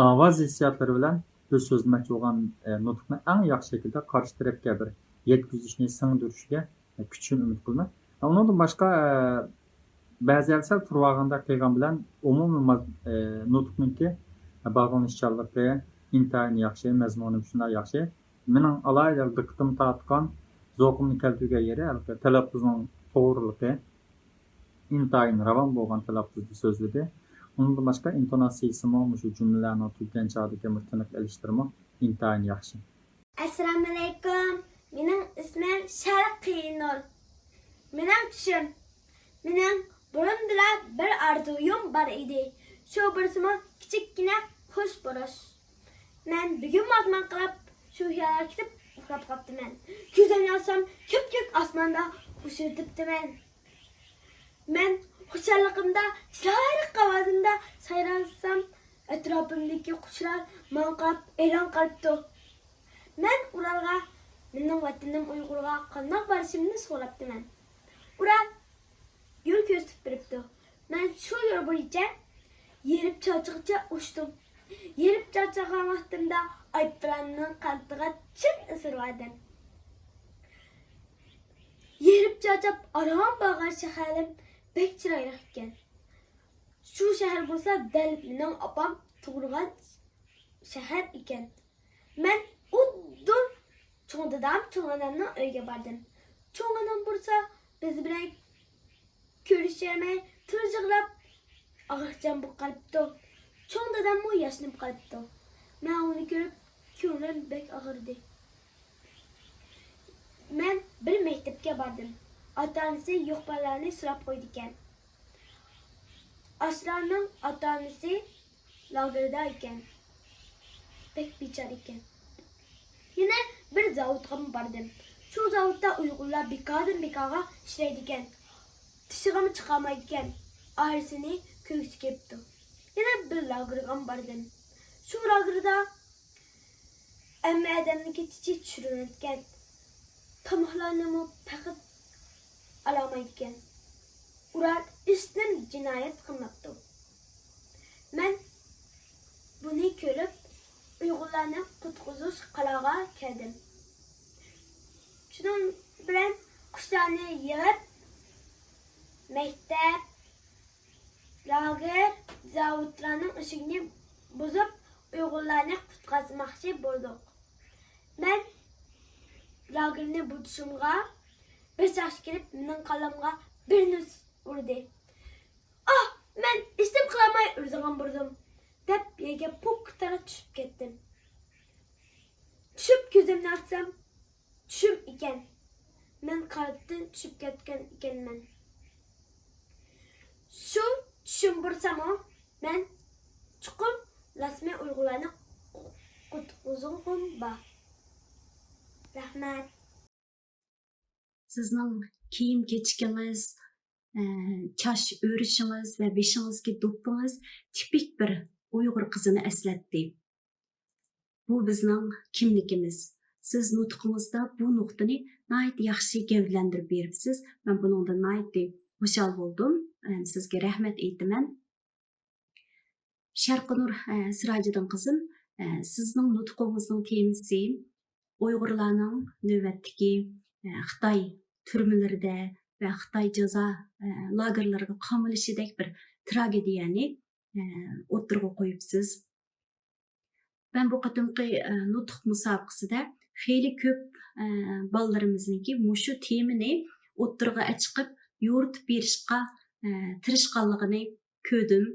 ئاۋاز ھېسسىياتلىرى بىلەن ئۆز سۆزلىمەكچى بولغان، ئە، نۇتۇقنى ئەڭ ياخشى شەكىلدە قارشى تەرەپكە بىر يەتكۈزۈشنى، سىڭدۈرۈشىگە، ئە، كۈچىنى ئۈمىد قىلىمەن. ئۇنىڭدىن باشقا، ئە، بەزى يەردە سەل تۇرۇۋالغاندەك قىلغان بىلەن ئومۇمىي ما-، ئە، نۇتۇقنىڭكى باغلىنىشچانلىقى ئىنتايىن ياخشى، مەزمۇنى شۇنداق ياخشى. مېنىڭ ئالاھىدە دىققىتىمنى تارتقان، زوقۇمنى كەلتۈرگەن يېرى ھېلىقى تەلەپپۇزنىڭ توغرىلىقى. ئىنتايىن راۋان بولغان تەلەپپۇزدا سۆزلىدى. ئۇنىڭدىن باشقا ئىنتوناتسىيىسىمۇ، مۇشۇ جۈملىلەرنى تۈگىگەن چاغدىكى مۇشۇ تىنىق ئېلىشلىرىمۇ ئىنتايىن ياخشى. ئەسسالامۇئەلەيكۇم. مېنىڭ ئىسمىم شەرقىي نۇر. مېنىڭ چۈشۈم. مېنىڭ بۇرۇندىلا بىر ئارزۇيۇم بار ئىدى. شۇ بولسىمۇ كىچىككىنە قۇش بولۇش. مەن بۈگۈن مازمان قىلىپ شۇ خىيالغا كېتىپ ئۇخلاپ قاپتىمەن. كۆزۈمنى ئاچسام كۆپكۆك ئاسماندا ئۇچۇپ تۇرۇپتىمەن. مەن خۇشاللىقىمدا، چىرايلىق ئاۋازىمدا سايرانسام، ئەتراپىمدىكى قۇشلار ماڭا قاراپ ھەيران قالىپتۇ. مەن ئۇلارغا مېنىڭ ۋەتىنىم ئۇيغۇرغا قانداق بارىشىمنى سوراپتىمەن. ئۇلار يول كۆرسىتىپ بېرىپتۇ. مەن شۇ يول بويىچە يېرىم چارچىغىچە ئۇچتۇم. يېرىم چارچىغان ۋاقتىمدا ئايروپىلاننىڭ قانىتىغا چىڭ ئېسىلىۋالدىم. يېرىم چارچاپ ئاران بارغان شەھەرلىرىم بەك چىرايلىق ئىكەن. شۇ شەھەر بولسا دەل مېنىڭ ئاپام تۇغۇلغان شەھەر ئىكەن. مەن ئۇدۇل چوڭ دادام، چوڭ ئانامنىڭ ئۆيىگە باردىم. چوڭ ئانام بولسا بىز بىلەن كۆرۈشەلمەي تىرىجىغلاپ ئاغرىقچان بولۇپ قالىپتۇ. چوڭ داداممۇ ياشىنىپ قالىپتۇ. مەن ئۇنى كۆرۈپ كۆڭلۈم بەك ئاغرىدى. مەن بىر مەكتەپكە باردىم. ئاتا-ئانىسى يوق بالىلارنى سوراپ قويىدىكەن. ئاشۇلارنىڭ ئاتا-ئانىسى لاگېردا ئىكەن. بەك بىچارە ئىكەن. يەنە بىر زاۋۇتقىمۇ باردىم. شۇ زاۋۇتتا ئۇيغۇرلار بىكاردىن بىكارغا ئىشلەيدىكەن. تىشىغىمۇ چىقارمايدىكەن. ئائىلىسىنى كۆرگۈسى كېلىپتۇ. يەنە بىر لاگېرغىمۇ باردىم. شۇ لاگېردا ھەممە ئادەمنىڭكى چېچى چۈشۈرۈلۈۋەتكەن. تاماقلارنىمۇ پەقەت ئالالمايدىكەن. ئۇلار ئىشتىن جىنايەت قىلماپتۇ. مەن بۇنى كۆرۈپ، ئۇيغۇرلارنى قۇتقۇزۇش قارارىغا كەلدىم. شۇنىڭ بىلەن قۇشلارنى يىغىپ، مەكتەپ، لاگېر، زاۋۇتلارنىڭ ئىشىكىنى بۇزۇپ، ئۇيغۇرلارنى قۇتقۇزماقچى بولدۇق. مەن لاگېرنى بۇزۇشۇمغا بىر ساقچى كېلىپ، مېنىڭ كاللامغا بىرنى ئۇردى. ئاھ، مەن ھېچنېمە قىلالماي ئۆزۈڭنى بۇردۇم، دەپ يەرگە پوكقا تەرەپ چۈشۈپ كەتتىم. چۈشۈپ كۆزۈمنى ئاچسام، چۈشۈم ئىكەن. مەن قايتىدىن چۈشۈپ كەتكەن ئىكەنمەن. شۇ چۈشۈم بولسىمۇ، مەن چوقۇم لازىمەن ئۇيغۇرلارنى قۇتقۇزغۇم بار. رەھمەت. سىزنىڭ كىيىم-كېچىكىڭىز، ئە، چاچ ئۆرۈشىڭىز ۋە بېشىڭىزدىكى دوپپىڭىز تىپىك بىر ئۇيغۇر قىزىنى ئەسلەتتى. بۇ بىزنىڭ كىملىكىمىز. سىز نۇتقىڭىزدا بۇ نۇقتىنى ناھايىتى ياخشى گەۋدىلەندۈرۈپ بېرىپسىز. مەن بۇنىڭدىن ناھايىتى خۇشال بولدۇم. ئە، سىزگە رەھمەت ئېيتىمەن. شەرقىنۇر، ئە، سىراجىدىن قىزىم، ئە، سىزنىڭ نۇتقىڭىزنىڭ تېمىسى ئۇيغۇرلارنىڭ نۆۋەتتىكى، ئە، خىتاي تۈرمىلىرىدە ۋە خىتاي جازا، ئە، لاگېرلىرىغا قامىلىشىدەك بىر تراگېدىيەنى، ئە، ئوتتۇرىغا قويۇپسىز. مەن بۇ قېتىمقى، ئە، نۇتۇق مۇسابىقىسىدە خېلى كۆپ، ئە، بالىلىرىمىزنىڭكى مۇشۇ تېمىنى ئوتتۇرىغا ئەچىقىپ يورۇتۇپ بېرىشقا، ئە، تىرىشقانلىقىنى كۆردۈم.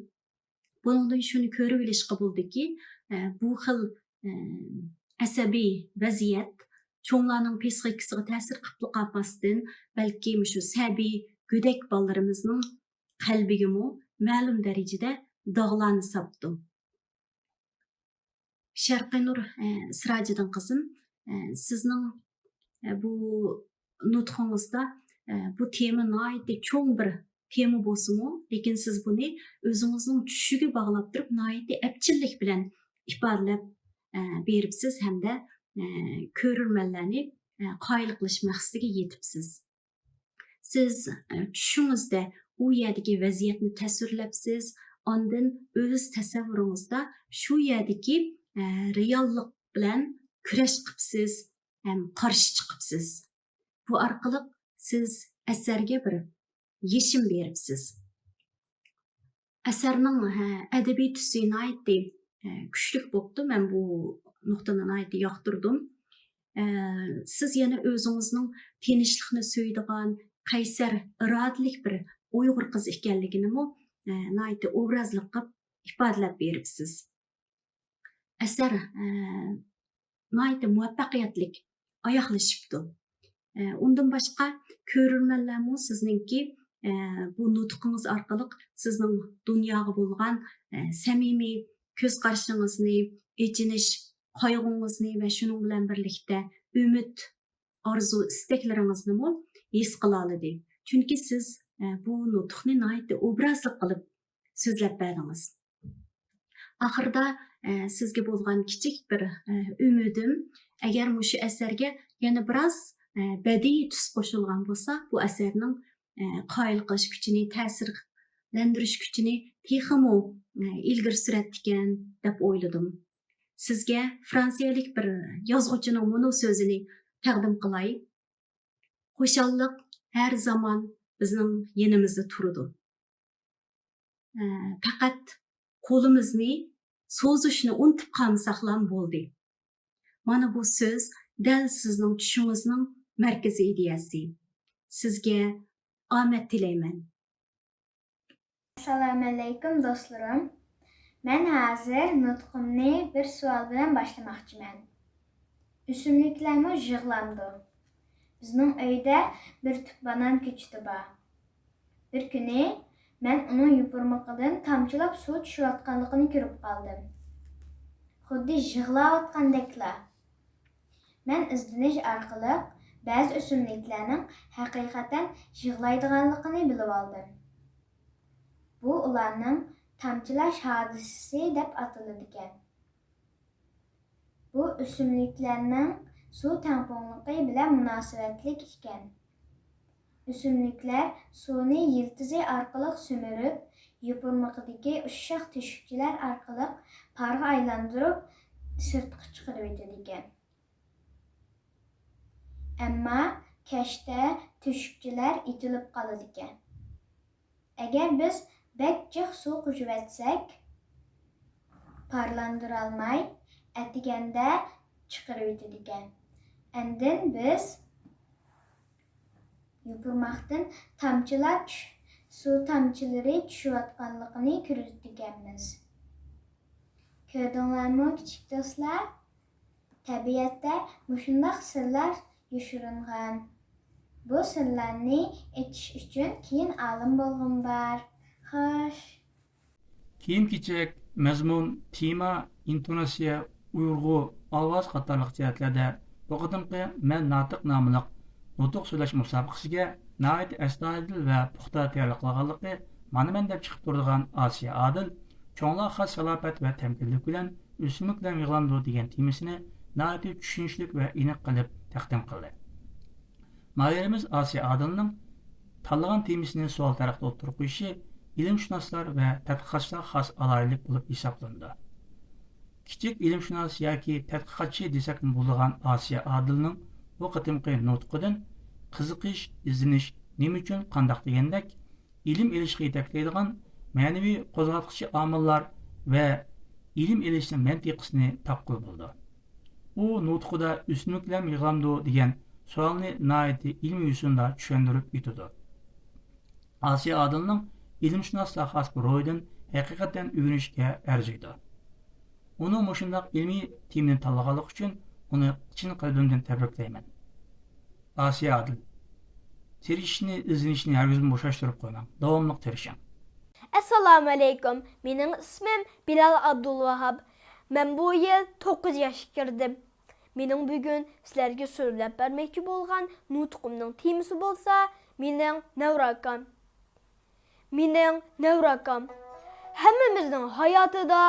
بۇنىڭدىن شۇنى كۆرۈۋېلىشقا بولىدۇكى، ئە، بۇ خىل، ئە، ئەسەبىي ۋەزىيەت چوڭلارنىڭ پسىخىكىسىغا تەسىر قىلىپلا قالماستىن، بەلكى مۇشۇ سەبىي، گۆدەك بالىلىرىمىزنىڭ قەلبىگىمۇ مەلۇم دەرىجىدە داغلارنى ساپتۇ. شەرقىنۇر، ئە، سىراجىدىن قىزىم، ئە، سىزنىڭ، ئە، بۇ نۇتقىڭىزدا، ئە، بۇ تېما ناھايىتى چوڭ بىر تېما بولسىمۇ، لېكىن سىز بۇنى ئۆزىڭىزنىڭ چۈشىگە باغلاپ تۇرۇپ، ناھايىتى ئەپچىللىك بىلەن ئىپادىلەپ، ئە، بېرىپسىز ھەمدە، ئە، كۆرۈرمەنلەرنى، ئە، قايىل قىلىش مەقسىتىگە يېتىپسىز. سىز، ئە، چۈشىڭىزدە ئۇ يەردىكى ۋەزىيەتنى تەسۋىرلەپسىز، ئاندىن ئۆز تەسەۋۋۇرىڭىزدا شۇ يەردىكى، ئە، رېئاللىق بىلەن كۈرەش قىپسىز ھەم قارشى چىقىپسىز. بۇ ئارقىلىق سىز ئەسەرگە بىر يېشىم بېرىپسىز. ئەسەرنىڭ، ھە، ئەدەبىي تۈسى ناھايىتى، ھە، كۈچلۈك بوپتۇ. مەن بۇ نۇقتىنى ناھايىتى ياقتۇردۇم. ئە، سىز يەنە ئۆزىڭىزنىڭ تىنچلىقنى سۆيىدىغان، قەيسەر ئىرادىلىك بىر ئۇيغۇر قىزى ئىكەنلىكىنىمۇ، ئە، ناھايىتى ئوبرازلىق قىلىپ ئىپادىلەپ بېرىپسىز. ئەسەر، ئە، ناھايىتى مۇۋەپپەقىيەتلىك ئاياغلىشىپتۇ. ئە، ئۇندىن باشقا، كۆرۈرمەنلەرمۇ سىزنىڭكى، ئە، بۇ نۇتقىڭىز ئارقىلىق سىزنىڭ دۇنياغا بولغان، ئە، سەمىمىي كۆز قارىشىڭىزنى، ئېچىنىش قايغۇڭىزنى ۋە شۇنىڭ بىلەن بىرلىكتە ئۈمىد، ئارزۇ، ئىستەكلىرىڭىزنىمۇ ھېس قىلالىدى. چۈنكى سىز، ئە، بۇ نۇتۇقنى ناھايىتى ئوبرازلىق قىلىپ سۆزلەپ بەردىڭىز. ئاخىرىدا، ئە، سىزگە بولغان كىچىك بىر، ئە، ئۈمىدىم، ئەگەر مۇشۇ ئەسەرگە يەنە بىراز، ئە، بەدىئىي تۈس قوشۇلغان بولسا، بۇ ئەسەرنىڭ، ئە، قايىل قىلىش كۈچىنى، تەسىرلەندۈرۈش كۈچىنى تېخىمۇ، ئە، ئىلگىرى سۈرەتتىكەن، دەپ ئويلىدىم. سىزگە فرانسىيەلىك بىر يازغۇچىنىڭ مۇنۇ سۆزىنى تەقدىم قىلاي. خۇشاللىق ھەر زامان بىزنىڭ يېنىمىزدا تۇرىدۇ. ئە، پەقەت قولىمىزنى سوزۇشنى ئۇنتۇپ قالمىساقلا بولدى. مانا بۇ سۆز دەل سىزنىڭ چۈشىڭىزنىڭ مەركىزىي ئىدىيەسى. سىزگە ئامەت تىلەيمەن. ئەسسالامۇئەلەيكۇم دوستلىرىم. مەن ھازىر نۇتقۇمنى بىر سوئال بىلەن باشلىماقچىمەن. ئۆسۈملۈكلەرمۇ يىغلامدۇ؟ بىزنىڭ ئۆيدە بىر تۈپ بانان كۆچىتى بار. بىر كۈنى مەن ئۇنىڭ يوپۇرمىقىدىن تامچىلاپ سۇ چۈشۈۋاتقانلىقىنى كۆرۈپ قالدىم. خۇددى يىغلاۋاتقاندەكلا. مەن ئىزدىنىش ئارقىلىق بەزى ئۆسۈملۈكلەرنىڭ ھەقىقەتەن يىغلايدىغانلىقىنى بىلىۋالدىم. بۇ ئۇلارنىڭ تامچىلاش ھادىسىسى دەپ ئاتىلىدىكەن. بۇ ئۆسۈملۈكلەرنىڭ سۇ تەڭپۇڭلۇقى بىلەن مۇناسىۋەتلىك ئىكەن. ئۆسۈملۈكلەر سۇنى يىلتىزى ئارقىلىق سۈمۈرۈپ، يوپۇرمىقىدىكى ئۇششاق تۆشۈكچىلەر ئارقىلىق پارغا ئايلاندۇرۇپ، سىرتقا چىقىرىۋېتىدىكەن. ئەمما كەچتە تۆشۈكچىلەر ئېتىلىپ قالىدىكەن. ئەگەر بىز بەك جىق سۇ قۇيۇۋەتسەك، پارلاندۇرالماي، ئەتىگەندە چىقىرىۋېتىدىكەن. ئاندىن بىز يوپۇرماقتىن تامچىلار چۈش-، سۇ تامچىلىرى چۈشۈۋاتقانلىقىنى كۆرىدىكەنمىز. كۆردۈڭلارمۇ، كىچىك دوستلار؟ تەبىئەتتە مۇشۇنداق سىرلار يوشۇرۇنغان. بۇ سىرلارنى ئېچىش ئۈچۈن كېيىن ئالىم بولغۇم بار. خوش. كىيىم-كېچەك، مەزمۇن، تېما، ئىنتوناتسىيە، ئۇيغۇ، ئاۋاز قاتارلىق جەھەتلەردە بۇ قېتىمقى مەن ناتىق ناملىق نۇتۇق سۆزلەش مۇسابىقىسىگە ناھايىتى ئەستايىدىل ۋە پۇختا تەييارلىق قىلغانلىقى، مانا مەن دەپ چىقىپ تۇرىدىغان ئاسىيە ئادىل چوڭلار خاس سالاپەت ۋە تەمكىنلىك بىلەن ئۆسۈملۈكلەرمۇ يىغلامدۇ دېگەن تېمىسىنى ناھايىتى چۈشىنىشلىك ۋە ئېنىق قىلىپ تەقدىم قىلدى. ماھىرىمىز ئاسىيە ئادىلنىڭ تاللىغان تېمىسىنى سوئال تەرىقىدە ئوتتۇرىغا قويۇشى ئىلىمشۇناسلار ۋە تەتقىقاتچىلارغا خاس ئالاھىدىلىك بولۇپ ھېسابلىنىدۇ. كىچىك ئىلىمشۇناس ياكى تەتقىقاتچى دېسەكمۇ بولىدىغان ئاسىيە ئادىلنىڭ بۇ قېتىمقى نۇتقىدىن قىزىقىش، ئىزدىنىش، نېمە ئۈچۈن، قانداق دېگەندەك ئىلىم ئېلىشقا يېتەكلەيدىغان مەنىۋى قوزغاتقۇچى ئامىللار ۋە ئىلىم ئېلىشنىڭ مەنتىقىسىنى تاپقىلى بولىدۇ. ئۇ نۇتقىدا ئۆسۈملۈكلەرمۇ يىغلامدۇ دېگەن سوئالنى ناھايىتى ئىلمىي يوسۇندا چۈشەندۈرۈپ ئۆتىدۇ. ئاسىيە ئادىلنىڭ ئىلىمشۇناسلار خاس بىر روھىدىن ھەقىقەتەن ئۆگىنىشكە ئەرزىيدۇ. ئۇنىڭ مۇشۇنداق ئىلمىي تېمىنى تاللىغانلىقى ئۈچۈن ئۇنى چىن قەلبىمدىن تەبرىكلەيمەن. ئاسىيە ئادىل. تىرىشىشنى، ئىزدىنىشنى ھەرگىزمۇ بوشاشتۇرۇپ قويماڭ. داۋاملىق تىرىشىڭ. ئەسسالامۇئەلەيكۇم. مېنىڭ ئىسمىم بىلال ئابدۇلۋاھاب. مەن بۇ يىل توققۇز ياشقا كىردىم. مېنىڭ بۈگۈن سىلەرگە سۆزلەپ بەرمەكچى بولغان نۇتقۇمنىڭ تېمىسى بولسا، مېنىڭ نەۋرە ئاكام. مېنىڭ نەۋرە ئاكام. ھەممىمىزنىڭ ھاياتىدا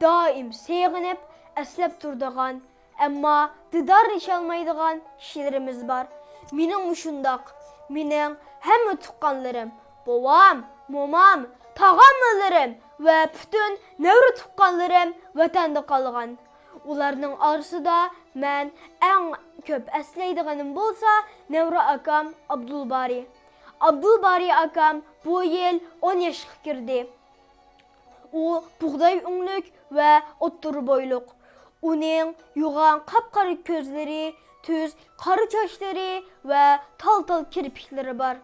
دائىم سېغىنىپ، ئەسلەپ تۇرىدىغان، ئەمما دىدارلىشالمايدىغان كىشىلىرىمىز بار. مېنىڭمۇ شۇنداق. مېنىڭ ھەممە تۇغقانلىرىم، بوۋام، مومام، تاغاملىرىم ۋە پۈتۈن نەۋرە تۇغقانلىرىم ۋەتەندە قالغان. ئۇلارنىڭ ئارىسىدا مەن ئەڭ كۆپ ئەسلەيدىغىنىم بولسا نەۋرە ئاكام ئابدۇلبارى. ئابدۇلبارى ئاكام بۇ يىل ئون ياشقا كىردى. ئۇ بۇغداي ئۆڭلۈك ۋە ئوتتۇرا بويلۇق. ئۇنىڭ يوغان قاپقارا كۆزلىرى، تۈز قارا چاچلىرى ۋە تال-تال كىرپىكلىرى بار.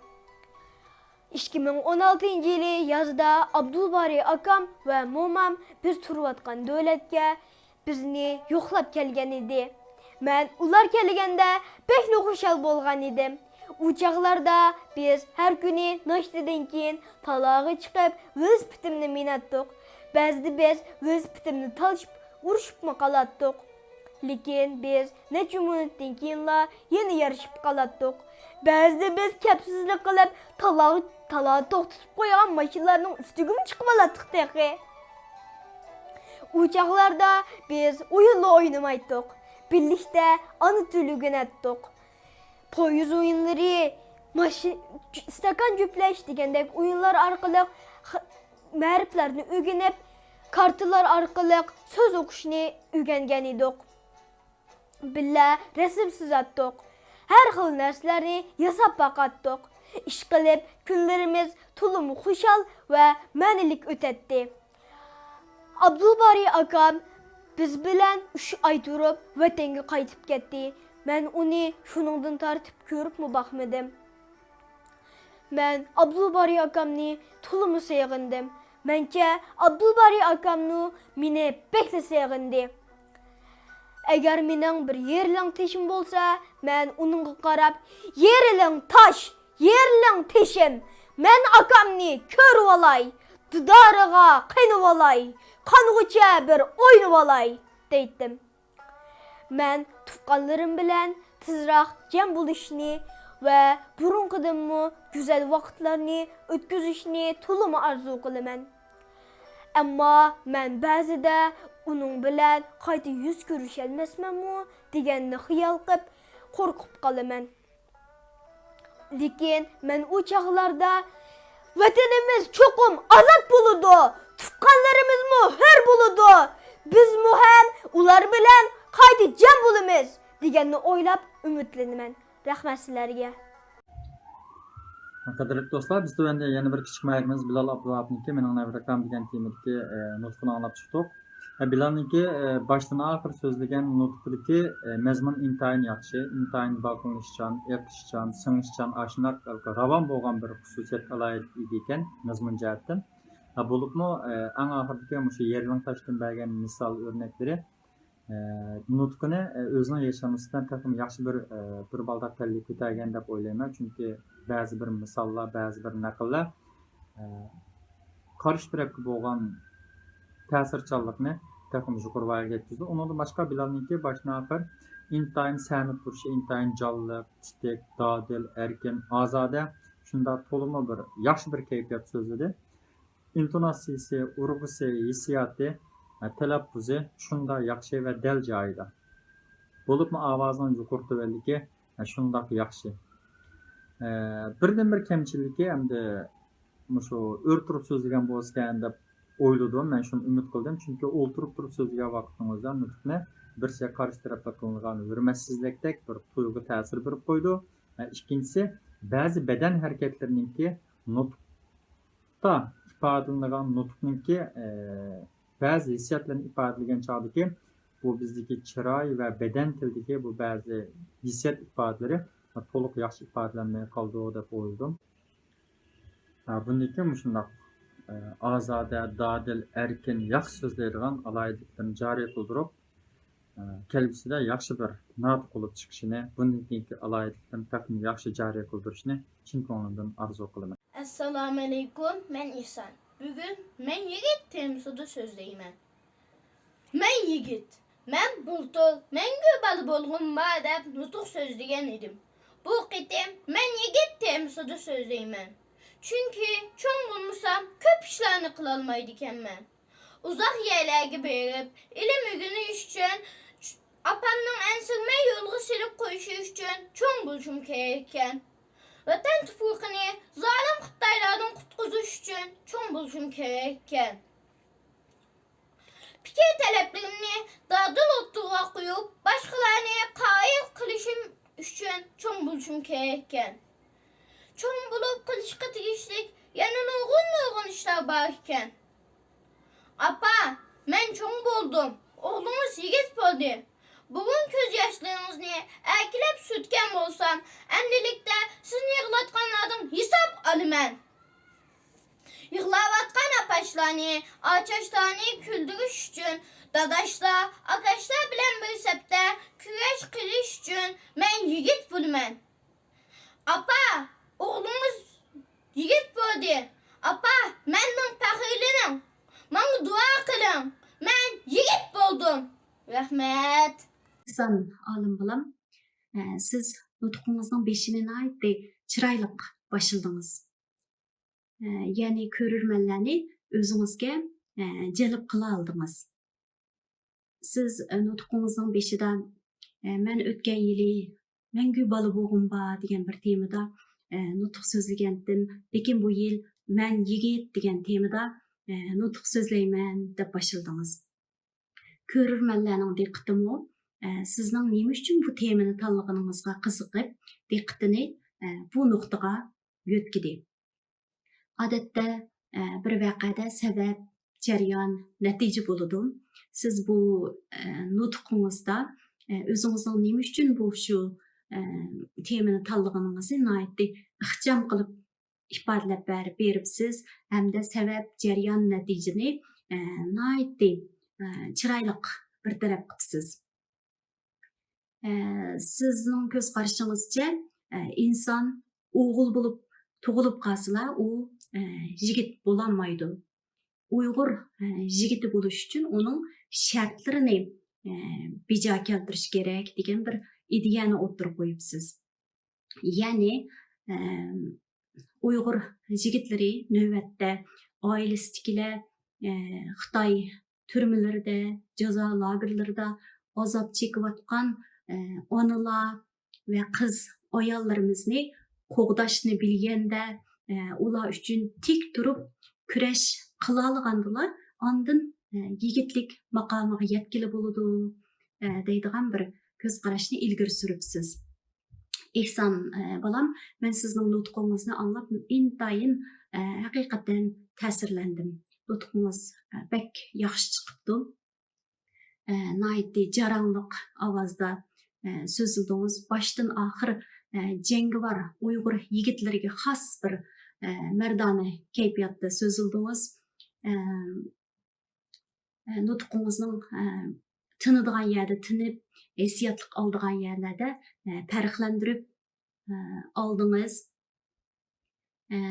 ئىككى مىڭ ئون ئالتىنچى يىلى يازدا ئابدۇلبارى ئاكام ۋە مومام بىز تۇرۇۋاتقان دۆلەتكە بىزنى يوقلاپ كەلگەن ئىدى. مەن ئۇلار كەلگەندە بەكلا خۇشال بولغان ئىدىم. ئۇ چاغلاردا بىز ھەر كۈنى ناشتىدىن كېيىن تالاغا چىقىپ، ۋېلىسىپىتىمنى مىنەتتۇق. بەزىدە بىز ۋېلىسىپىتىمنى تالىشىپ، ئۇرۇشۇپمۇ قالاتتۇق. لېكىن بىز نەچچە مىنۇتتىن كېيىنلا يەنە يارىشىپ قالاتتۇق. بەزىدە بىز كەپسىزلىك قىلىپ، تالا، تالا توختىتىپ قويغان ماشىنىلارنىڭ ئۈستىگىمۇ چىقىۋالاتتۇق تېخى. ئۇ چاغلاردا بىز ئويۇنلا ئوينىمايتتۇق. بىرلىكتە ئانا تىل ئۆگىنەتتۇق. پويىز ئويۇنلىرى، ماشىن، ئىستاكان جۈپلەش دېگەندەك ئويۇنلار ئارقىلىق خ-، مەرىپلەرنى ئۆگىنىپ، كارتىلار ئارقىلىق سۆز ئوقۇشنى ئۆگەنگەن ئىدۇق. بىللە رەسىم سىزاتتۇق. ھەر خىل نەرسىلەرنى ياساپ باقاتتۇق. ئىشقىلىپ، كۈنلىرىمىز تولىمۇ خۇشال ۋە مەنىلىك ئۆتەتتى. ئابدۇلبارى ئاكام بىز بىلەن ئۈچ ئاي تۇرۇپ، ۋەتەنگە قايتىپ كەتتى. مەن ئۇنى شۇنىڭدىن تارتىپ كۆرۈپمۇ باقمىدىم. مەن ئابدۇلبارى ئاكامنى تولىمۇ سېغىندىم. مەنچە، ئابدۇلبارى ئاكاممۇ مېنى بەكلا سېغىندى. ئەگەر مېنىڭ بىر يېرىلىڭ تېشىم بولسا، مەن ئۇنىڭغا قاراپ، «يېرىلىڭ تاش، يېرىلىڭ تېشىم، مەن ئاكامنى كۆرۈۋالاي، دىدارىغا قېنىۋالاي، قانغۇچە بىر ئوينىۋالاي» دەيتتىم. مەن تۇغقانلىرىم بىلەن تېزراق جەم بولۇشنى ۋە بۇرۇنقىدىنمۇ گۈزەل ۋاقىتلارنى ئۆتكۈزۈشنى تولىمۇ ئارزۇ قىلىمەن. ئەمما مەن بەزىدە ئۇنىڭ بىلەن قايتا يۈز كۆرۈشەلمەسمەنمۇ دېگەننى خىيال قىپ، قورقۇپ قالىمەن. لېكىن مەن ئۇ چاغلاردا، «ۋەتىنىمىز چوقۇم ئازاد بولىدۇ، تۇغقانلىرىمىزمۇ ھۆر بولىدۇ، بىزمۇ ھەم ئۇلار بىلەن قايتا جەم بولىمىز» دېگەننى ئويلاپ ئۈمىدلىنىمەن. رەھمەت سىلەرگە. قەدىرلىك دوستلار، بىز تۆۋەندە يەنە بىر كىچىك ماھىرىمىز بىلال ئابدۇلۋاھابنىڭكى «مېنىڭ نەۋرىلىرىم» دېگەن تېمىدىكى، ئە، نۇتقىنى ئاڭلاپ چىقتۇق. ئە، بىلالنىڭكى، ئە، باشتىن ئاخىر سۆزلىگەن نۇتقىدىكى، ئە، مەزمۇن ئىنتايىن ياخشى، ئىنتايىن باكىلىنىشچان، ئېقىشچان، سىڭىشچان، ئاشۇنداق راۋان بولغان بىر خۇسۇسىيەتكە ئالاھىدىلىككە ئىگە ئىكەن مەزمۇن جەھەتتىن. ھە، بولۇپمۇ، ئە، ئەڭ ئاخىرىدىكى مۇشۇ يېرىلىڭ تاشتىن بەرگەن مىسال ئۆرنەكلىرى، ئە، نۇتقىنى، ئە، ئۆزىنىڭ ياشانمىسى بىلەن تېخىمۇ ياخشى بىر، ئە، بىر بالداق پەللىگە كۆتەرگەن دەپ ئويلايمەن. چۈنكى بەزى بىر مىساللار، بەزى بىر نەقىللەر، ئە، قارشى تەرەپكە بولغان تەسىرچانلىقنى تېخىمۇ يۇقىرى ۋايىغا يەتكۈزىدۇ. ئۇنىڭدىن باشقا بىلالنىڭكى باشتىن ئاخىر ئىنتايىن سەنە تۇرۇشى، ئىنتايىن جانلىق، تېتىك، دادىل، ئەركىن، ئازادە، شۇنداق تولىمۇ بىر ياخشى بىر كەيپىيات سۆزلىدى. ئىنتوناتسىيىسى، ئۇرغۇسى، ھېسسىياتى، تەلەپپۇزى شۇنداق ياخشى ۋە دەل جايىدا. بولۇپمۇ ئاۋازىنىڭ يۇقىرى تۆۋەنلىكى شۇنداق ياخشى. بىردىنبىر كەمچىلىكى ئەمدى مۇشۇ ئۆرە تۇرۇپ سۆزلىگەن بولسىكەن دەپ ئويلىدىم. مەن شۇنى ئۈمىد قىلدىم. چۈنكى ئولتۇرۇپ تۇرۇپ سۆزلىگەن ۋاقىتنىڭ ئۆزىدە نۇتۇقنى بىرسى قارشى تەرەپكە قىلىنغان ھۆرمەتسىزلىكتەك بىر تۇيغۇ تەسىر بېرىپ قويىدۇ. ئىككىنچىسى، بەزى بەدەن ھەرىكەتلىرىنىڭكى نۇتۇقتا ئىپادىلىنىدىغان نۇتۇقنىڭكى، ئە، بەزى ھېسسىياتلىرىنى ئىپادىلىگەن چاغدىكى بۇ بىزدىكى چىراي ۋە بەدەن تىلىدىكى بۇ بەزى ھېسسىيات ئىپادىلىرى تولۇق ياخشى ئىپادىلەنمەي قالىدۇ دەپ ئويلىدىم. ھە، بۇندىن كېيىن مۇشۇنداق، ئە، ئازادە، دادىل، ئەركىن، ياخشى سۆزلەيدىغان ئالاھىدىلىكلىرىنى جارى قىلدۇرۇپ، ئە، كەلگۈسىدە ياخشى بىر ناتىق بولۇپ چىقىشىنى، بۇندىن كېيىنكى ئالاھىدىلىكلىرىنى تېخىمۇ ياخشى جارى قىلدۇرۇشىنى چىن كۆڭلۈمدىن ئارزۇ قىلىمەن. ئەسسالامۇئەلەيكۇم، مەن ئېھسان. بۈگۈن مەن يىگىت تېمىسىدا سۆزلەيمەن. مەن يىگىت. مەن بۇلتۇر مەڭگۈ بالا بولغۇم بار دەپ نۇتۇق سۆزلىگەن ئىدىم. بۇ قېتىم مەن يىگىت تېمىسىدا سۆزلەيمەن. چۈنكى چوڭ بولمىسام، كۆپ ئىشلارنى قىلالمايدىكەنمەن. ئۇزاق يەرلەرگە بېرىپ، ئىلىم ئۆگىنىش ئۈچۈن، ئاپامنىڭ ئەنسىرىمەي يولغا سېلىپ قويۇشى ئۈچۈن چوڭ بولۇشۇم كېرەككەن. ۋەتەن تۇپرىقىنى زالىم خىتايلاردىن قۇتقۇزۇش ئۈچۈن چوڭ بولۇشۇم كېرەككەن. پىكىر تەلەپلىرىمنى دادىل ئوتتۇرىغا قويۇپ، باشقىلارنى قايىل قىلىشىم ئۈچۈن چوڭ بولۇشۇم كېرەككەن. چوڭ بولۇپ قىلىشقا تېگىشلىك يەنە نۇرغۇن-نۇرغۇن ئىشلار بار ئىكەن. ئاپا، مەن چوڭ بولدۇم. ئوغلىڭىز يىگىت بولدى. بۈگۈن كۆز ياشلىرىڭىزنى ئەركىلەپ سۈرتكەن بولسام، ئەمدىلىكتە سىزنى يىغلاتقانلاردىن ھېساب ئالىمەن. يىغلاۋاتقان ئاپاشلارنى، ئاچاشلارنى كۈلدۈرۈش ئۈچۈن داداشلار، ئاكاشلار بىلەن بىر سەپتە كۈرەش قىلىش ئۈچۈن مەن يىگىت بولىمەن. ئاپا، ئوغلىڭىز يىگىت بولدى. ئاپا، مەندىن پەخىرلىنىڭ. ماڭا دۇئا قىلىڭ. مەن يىگىت بولدۇم. رەھمەت. ئېھسان ئالىم بالام، ئە، سىز نۇتقىڭىزنىڭ بېشىنى ناھايىتى چىرايلىق باشلىدىڭىز. ئە، يەنى كۆرۈرمەنلەرنى ئۆزىڭىزگە، ئە، جەلپ قىلالىدىڭىز. سىز، ئە، نۇتقىڭىزنىڭ بېشىدا، ئە، «مەن ئۆتكەن يىلى مەڭگۈ بالا بولغۇم بار» دېگەن بىر تېمىدا، ئە، نۇتۇق سۆزلىگەنتىم، لېكىن بۇ يىل «مەن يىگىت» دېگەن تېمىدا، ئە، نۇتۇق سۆزلەيمەن دەپ باشلىدىڭىز. كۆرۈرمەنلەرنىڭ دىققىتىمۇ، ئە، سىزنىڭ نېمە ئۈچۈن بۇ تېمىنى تاللىغىنىڭىزغا قىزىقىپ، دىققىتىنى، ئە، بۇ نۇقتىغا يۆتكىدى. ئادەتتە، ئە، بىر ۋەقەدە سەۋەب، جەريان، نەتىجە بولىدۇ. سىز بۇ، ئە، نۇتقىڭىزدا، ئە، ئۆزىڭىزنىڭ نېمە ئۈچۈن بۇ شۇ، ئە، تېمىنى تاللىغىنىڭىزنى ناھايىتى ئىخچام قىلىپ ئىپادىلەپ بەر-، بېرىپسىز ھەمدە سەۋەب، جەريان، نەتىجىنى، ئە، ناھايىتى، ئە، چىرايلىق بىر تەرەپ قىپسىز. ئە، سىزنىڭ كۆز قارىشىڭىزچە، ئە، ئىنسان ئوغۇل بولۇپ تۇغۇلۇپ قالسىلا، ئۇ، ئە، يىگىت بولالمايدۇ. ئۇيغۇر، ئە، يىگىتى بولۇش ئۈچۈن ئۇنىڭ شەرتلىرىنى، ئە، بىجا كەلتۈرۈش كېرەك دېگەن بىر ئىدىيەنى ئوتتۇرىغا قويۇپسىز. يەنى، ئە، ئۇيغۇر يىگىتلىرى نۆۋەتتە ئائىلىسىدىكىلەر، ئە، خىتاي تۈرمىلىرىدە، جازا لاگېرلىرىدا ئازاب چېكىۋاتقان، ئە، ئانىلار ۋە قىز ئاياللىرىمىزنى قوغداشنى بىلگەندە، ئە، ئۇلار ئۈچۈن تىك تۇرۇپ كۈرەش قىلالىغاندىلا، ئاندىن، ئە، يىگىتلىك ماقامىغا يەتكىلى بولىدۇ، ئە، دەيدىغان بىر كۆز قاراشنى ئىلگىرى سۈرۈپسىز. ئېھسان، ئە، بالام، مەن سىزنىڭ نۇتقىڭىزنى ئاڭلاپ ئىنتايىن، ئە، ھەقىقەتەن تەسىرلەندىم. نۇتقىڭىز، ئە، بەك ياخشى چىقىپتۇ. ئە، ناھايىتى جاراڭلىق ئاۋازدا، ئە، سۆزلىدىڭىز. باشتىن ئاخىر، ئە، جەڭگىۋار ئۇيغۇر يىگىتلىرىگە خاس بىر، ئە، مەردانە كەيپىياتتا سۆزلىدىڭىز. ئە، ئە، نۇتقىڭىزنىڭ، ئە، تىنىدىغان يەردە تىنىپ، ھېسسىياتلىق ئالىدىغان يەرلەردە، ئە، پەرقلەندۈرۈپ، ئە، ئالدىڭىز. ئە،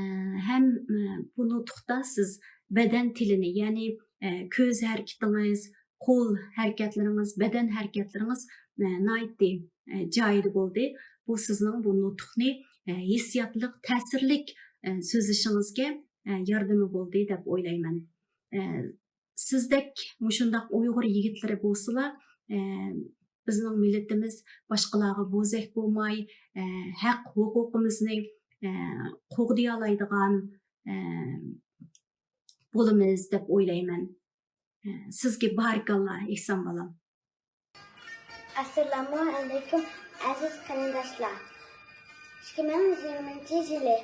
ھەم، ئە، بۇ نۇتۇقتا سىز بەدەن تىلىنى، يەنى، ئە، كۆز ھەرىكىتىڭىز، قول ھەرىكەتلىرىڭىز، بەدەن ھەرىكەتلىرىڭىز، ئە، ناھايىتى، ئە، جايىدا بولدى. بۇ سىزنىڭ بۇ نۇتۇقنى، ئە، ھېسسىياتلىق، تەسىرلىك، ئە، سۆزلىشىڭىزگە، ئە، ياردىمى بولدى دەپ ئويلايمەن. ئە، سىزدەك مۇشۇنداق ئۇيغۇر يىگىتلىرى بولسىلا، ئە، بىزنىڭ مىللىتىمىز باشقىلارغا بوزەك بولماي، ئە، ھەق ھوقۇقىمىزنى، ئە، قوغدىيالايدىغان، ئە، بولىمىز دەپ ئويلايمەن. ئە، سىزگە بارىكاللا، ئېھسان بالام. ئەسسالامۇ ئەلەيكۇم، ئەزىز قېرىنداشلار. ئىككى مىڭ يىگىرمىنچى يىلى.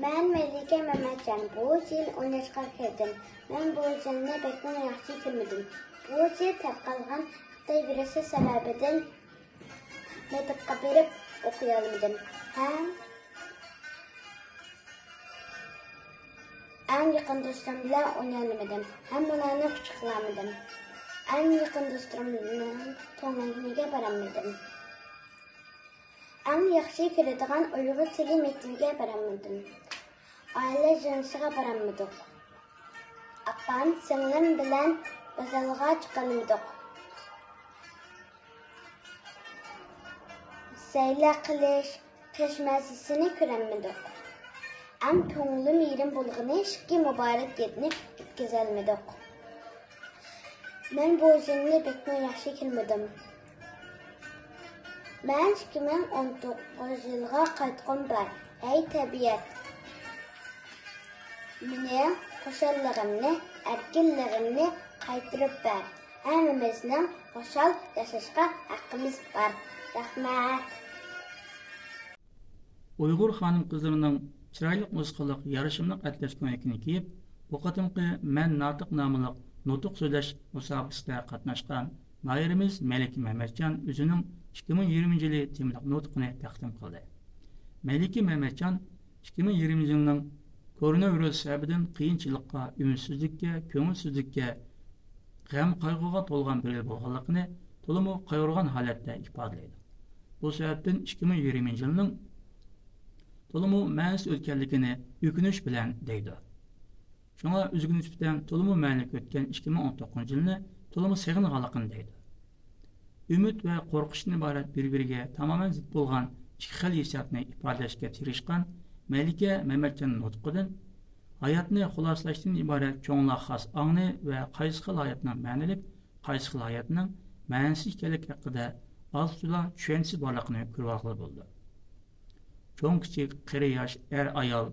مەن مەلىكە مەمەتجان. بۇ يىل ئون ياشقا كىردىم. مەن بۇ يىلنى بەكمۇ ياخشى كۆرمىدىم. بۇ يىل تارقالغان خىتاي ۋىرۇسى سەۋەبىدىن مەكتەپكە بېرىپ ئوقۇيالمىدىم ھەم ئەڭ يېقىن دوستلىرىم بىلەن ئوينىيالمىدىم ھەم ئۇلارنى قۇچاقلىيالمىدىم. ئەڭ يېقىن دوستلىرىمنىڭ تۇغۇلغان كۈنىگە بارالمىدىم. ئەڭ ياخشى كۆرىدىغان ئۇيغۇر تىلى مەكتىۋىگە بارالمىدىم. ئائىلە يىغىلىشىغا بارالمىدۇق. ئاپام، سىڭلىم بىلەن بازارغا چىقالمىدۇق. سەيلە قىلىش، قىش مەززىسىنى كۆرەلمىدۇق. ئەڭ كۆڭلۈم يېرىم بولغىنى ئىككى مۇبارەك گەپنى يەتكۈزەلمىدۇق. مەن بۇ يىلنى بەكمۇ ياخشى كۆرمىدىم. مەن ئىككى مىڭ ئون توققۇزىنچى يىلغا قايتقۇم بار. ھەي تەبىئەت، مېنىڭ خۇشاللىقىمنى، ئەركىنلىكىمنى قايتۇرۇپ بەر. ھەممىمىزنىڭ خۇشال ياشاشقا ھەققىمىز بار. رەھمەت. ئۇيغۇر خانىم-قىزلىرىنىڭ چىرايلىق نۇسخىلىق يارىشىملىق ئەتلەس كۆينىكىنى كىيىپ، بۇ قېتىمقى مەن ناتىق ناملىق نۇتۇق سۆزلەش مۇسابىقىسىدە قاتناشقان ناھىيەمىز مەلىكە مەمەتجان ئۆزىنىڭ ئىككى مىڭ يىگىرمىنچى يىلى تېمىلىق نۇتقىنى تەقدىم قىلدى. مەلىكە مەمەتجان ئىككى مىڭ يىگىرمىنچى يىلنىڭ كوروناۋىرۇس سەۋەبىدىن قىيىنچىلىققا، ئۈمىدسىزلىككە، كۆڭۈلسىزلىككە، غەم-قايغۇغا تولغان بىر يىل بولغانلىقىنى تولىمۇ قايغۇرغان ھالەتتە ئىپادىلەيدۇ. بۇ سەۋەبتىن ئىككى مىڭ يىگىرمىنچى يىلنىڭ تولىمۇ مەنىسىز ئۆتكەنلىكىنى ئۆكۈنۈش بىلەن دەيدۇ. شۇڭا ئۆزىگە نىسبەتەن تولىمۇ مەنىلىك ئۆتكەن ئىككى مىڭ ئون توققۇزىنچى يىلنى تولىمۇ سېغىنغانلىقىنى دەيدۇ. ئۈمىد ۋە قورقۇشتىن ئىبارەت بىر-بىرىگە تامامەن زىت بولغان ئىككى خىل ھېسسىياتنى ئىپادىلەشكە تىرىشقان مەلىكە مەمەتجان نۇتقىدىن ھاياتنى خۇلاسىلاشتىن ئىبارەت چوڭلار خاس ئاڭنى ۋە قايسى خىل ھاياتنىڭ مەنىلىك، قايسى خىل ھاياتنىڭ مەنىسىز ئىكەنلىكى ھەققىدە ئاز-تولا چۈشەنچىسى بارلىقىنى كۆرۈۋالغىلى بولىدۇ. چوڭ-كىچىك، قېرى-ياش، ئەر-ئايال،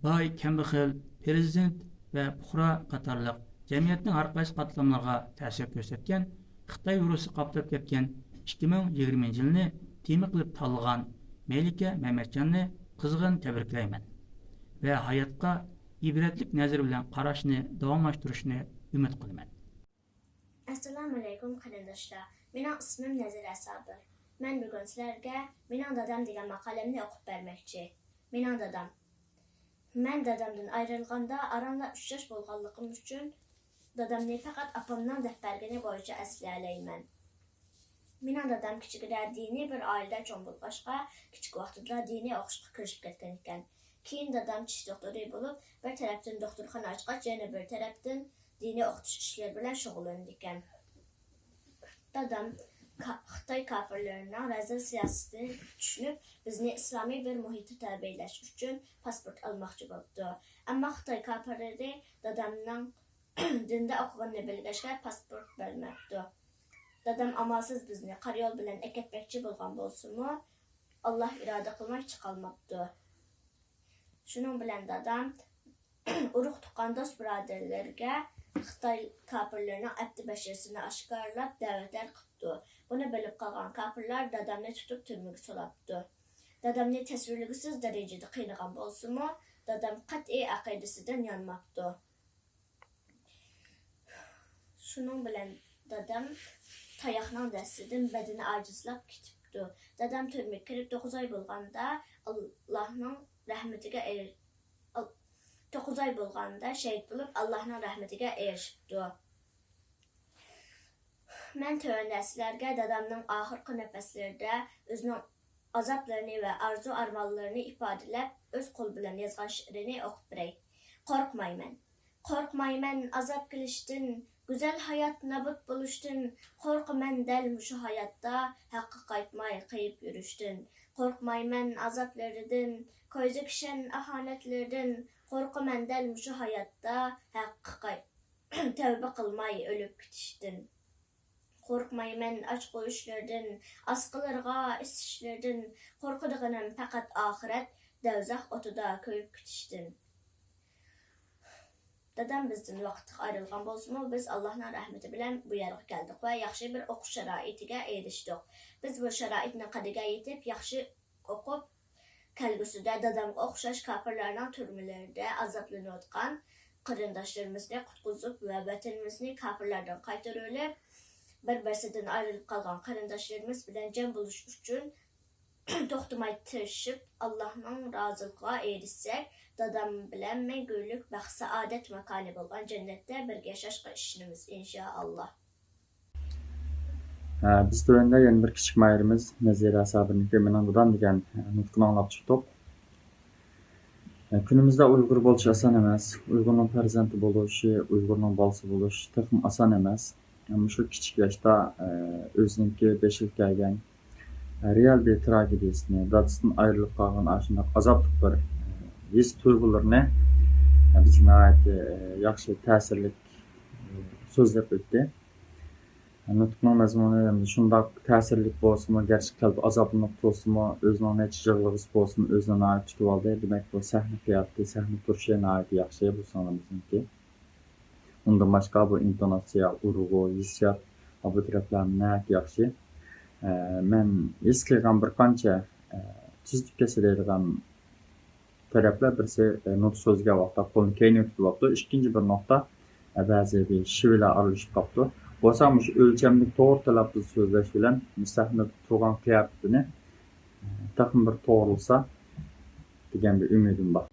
باي-كەمبەغەل، پىرېزىدېنت ۋە پۇقرا قاتارلىق جەمئىيەتنىڭ ھەر قايسى قاتلاملىرىغا تەسىر كۆرسەتكەن خىتاي ۋىرۇسى قاپلاپ كەتكەن ئىككى مىڭ يىگىرمىنچى يىلنى تېما قىلىپ تاللىغان مەلىكە مەمەتجاننى قىزغىن تەبرىكلەيمەن ۋە ھاياتقا ئىبرەتلىك نەزەر بىلەن قاراشنى داۋاملاشتۇرۇشنى ئۈمىد قىلىمەن. ئەسسالامۇئەلەيكۇم قېرىنداشلار، مېنىڭ ئىسمىم نەزىرە سابىر. مەن بۈگۈن سىلەرگە مېنىڭ دادام دېگەن ماقالەمنى ئوقۇپ بەرمەكچى. مېنىڭ دادام. مەن دادامدىن ئايرىلغاندا ئارانلا ئۈچ ياش بولغانلىقىم ئۈچۈن، دادامنى پەقەت ئاپامنىڭ دەپ بەرگىنى بويىچە ئەسلىيەلەيمەن. مېنىڭ دادام كىچىكىدە دىنىي بىر ئائىلىدە چوڭ بولغاچقا، كىچىك ۋاقتىدىلا دىنىي ئوقۇشقا كىرىشىپ كەتكەن ئىكەن. كېيىن دادام چىش دوختۇرى بولۇپ، بىر تەرەپتىن دوختۇرخانا ئاچقاچ، يەنە بىر تەرەپتىن دىنىي ئوقۇتۇش ئىشلىرى بىلەن شۇغۇللىنىدىكەن. دادام کا-، خىتاي كاپىرلىرىنىڭ رەزىل سىياسىتىنى چۈشىنىپ، بىزنى ئىسلامىي بىر مۇھىتتا تەربىيەلەش ئۈچۈن پاسپورت ئالماقچى بوپتۇ. ئەمما خىتاي كاپىرلىرى دادامنىڭ دىندا ئوقۇغىنىنى بىلگەچكە پاسپورت بەرمەپتۇ. دادام ئامالسىز بىزنى قارا يول بىلەن ئەكەتمەكچى بولغان بولسىمۇ، ئاللاھ ئىرادە قىلماي چىقالماپتۇ. شۇنىڭ بىلەن دادام ئۇرۇق تۇغقان دوست بۇرادەرلىرىگە خىتاي كاپىرلىرىنىڭ ئەپتى بەشىرىسىنى ئاشكارىلاپ دەۋەتەر قىپتۇ. بۇنى بىلىپ قالغان كاپىرلار دادامنى تۇتۇپ تۈرمىگە سولاپتۇ. دادامنى تەسۋىرلىگۈسىز دەرىجىدە قىينىغان بولسىمۇ، دادام قەتئىي ئەقىدىسىدىن يانماپتۇ. شۇنىڭ بىلەن دادام تاياقنىڭ دەستىدىن بەدىنى ئاجىزلاپ كېتىپتۇ. دادام تۈرمىگە كىرىپ توققۇز ئاي بولغاندا، ئاللاھنىڭ رەھمىتىگە ئېرىش-، ئال-، توققۇز ئاي بولغاندا شېھىت بولۇپ، ئاللاھنىڭ رەھمىتىگە ئېرىشىپتۇ. مەن تۆۋەندە سىلەرگە دادامنىڭ ئاخىرقى نەپەسلىرىدە ئۆزىنىڭ ئازابلىرىنى ۋە ئارزۇ-ئارمانلىرىنى ئىپادىلەپ، ئۆز قولى بىلەن يازغان شېئىرىنى ئوقۇپ بېرەي. قورقمايمەن. قورقمايمەن ئازاب كېلىشتىن، گۈزەل ھايات نابۇت بولۇشتىن. قورقىمەن دەل مۇشۇ ھاياتتا ھەققە قايتماي قېيىپ يۈرۈشتىن. قورقمايمەن ئازابلىرىدىن، كويزا كىشەن ئاھانەتلىرىدىن. قورقىمەن دەل مۇشۇ ھاياتتا ھەققە قاي-، تەۋبە قىلماي ئۆلۈپ كېتىشتىن. قورقمايمەن ئاچ قويۇشلىرىدىن، ئاسقىلىرىغا ئېسىشلىرىدىن. قورقىدىغىنىم پەقەت ئاخىرەت، دوزاخ ئوتىدا كۆيۈپ كېتىشتىن. دادام بىزدىن ۋاقىتلىق ئايرىلغان بولسىمۇ، بىز ئاللاھنىڭ رەھمىتى بىلەن بۇ يەرگە كەلدۇق ۋە ياخشى بىر ئوقۇش شارائىتىگە ئېرىشتۇق. بىز بۇ شارائىتنىڭ قەدرىگە يېتىپ، ياخشى ئوقۇپ، كەلگۈسىدە دادامغا ئوخشاش كاپىرلارنىڭ تۈرمىلىرىدە ئازابلىنىۋاتقان قېرىنداشلىرىمىزنى قۇتقۇزۇپ ۋە ۋەتىنىمىزنى كاپىرلاردىن قايتۇرۇۋېلىپ، بىر-بىرسىدىن ئايرىلىپ قالغان قېرىنداشلىرىمىز بىلەن جەم بولۇش ئۈچۈن توختىماي تىرىشىپ، ئاللاھنىڭ رازىلىقىغا ئېرىشسەك، دادام بىلەن مەڭگۈلۈك بەخت-سائادەت ماكانى بولغان جەننەتتە بىرگە ياشاشقا ئىشىنىمىز، ئىنشائاللاھ. ھە، بىز تۆۋەندە يەنە بىر كىچىك ماھىرىمىز نەزىرە سابىرنىڭكى مېنىڭ دادام دېگەن نۇتقىنى ئاڭلاپ چىقتۇق. ھە، كۈنىمىزدە ئۇيغۇر بولۇش ئاسان ئەمەس. ئۇيغۇرنىڭ پەرزەنتى بولۇش، ئۇيغۇرنىڭ بالىسى بولۇش تېخىمۇ ئاسان ئەمەس. مۇشۇ كىچىك ياشتا، ئە، ئۆزىنىڭكى بېشىغا كەلگەن، ئە، رېئال بىر تراگېدىيىسىنى، دادىسىدىن ئايرىلىپ قالغان ئاشۇنداق ئازابلىق بىر، ئە، ھېس تۇيغۇلىرىنى، ئە، بىزگە ناھايىتى، ئە، ياخشى تەسىرلىك، ئە، سۆزلەپ ئۆتتى. نۇتۇقنىڭ مەزمۇنى ئەمدى شۇنداق تەسىرلىك بولسىمۇ، گەرچە قەلبى ئازابلىنىپ تۇرسىمۇ، ئۆزىنىڭ نەچچە يىغلىغۇسى بولسىمۇ، ئۆزىنى ناھايىتى تۇتۇۋالدى. دېمەك، بۇ سەھنە قىياپىتى، سەھنە تۇرۇشى ناھايىتى ياخشى بۇ سىڭلىمىزنىڭكى. ئۇندىن باشقا، بۇ ئىنتوناتسىيە، ئۇرغۇ، ھېسسىيات، بۇ تەرەپلەرمۇ ناھايىتى ياخشى. ئە، مەن ھېس قىلغان بىر قانچە، ئە، تۈزىتىپ كەتسە دەيدىغان تەرەپلەر، بىرسى، ئە، نۇتۇق سۆزلىگەن ۋاقىتتا قولىنى كەينىگە تۇتۇۋاپتۇ. ئىككىنچى بىر نۇقتا، ئە، بەزى بىر شىۋىلەر ئارىلىشىپ قاپتۇ. بولسا مۇشۇ ئۆلچەملىك توغرا تەلەپپۇز سۆزلەش بىلەن مۇشۇ سەھنىدە تۇرغان قىياپىتىنى، ئە، تېخىمۇ بىر توغرىلىسا دېگەن بىر ئۈمىدىم بار.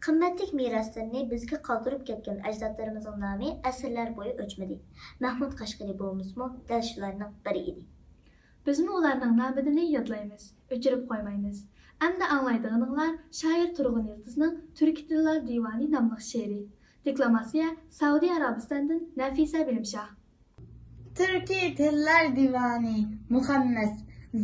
قىممەتلىك مىراستىنى بىزگە قالدۇرۇپ كەتكەن ئەجدادلىرىمىزنىڭ نامى ئەسىرلەر بويى ئۆچمىدى. مەھمۇد قەشقىرى بوۋىمىزمۇ دەل شۇلارنىڭ بىرى ئىدى. بىزمۇ ئۇلارنىڭ نامىدىنى يادلايمىز، ئۆچۈرۈپ قويمايمىز. ئەمدى ئاڭلايدىغىنىڭلار شائىر تۇرغۇن يىلتىزنىڭ تۈركىي تىللار دىۋانى ناملىق شېئىرى. دېكلاماتسىيە سەئۇدى ئەرەبىستاندىن نەفىسە بىلىمشاھ. تۈركىي تىللار دىۋانى، مۇخەممەس.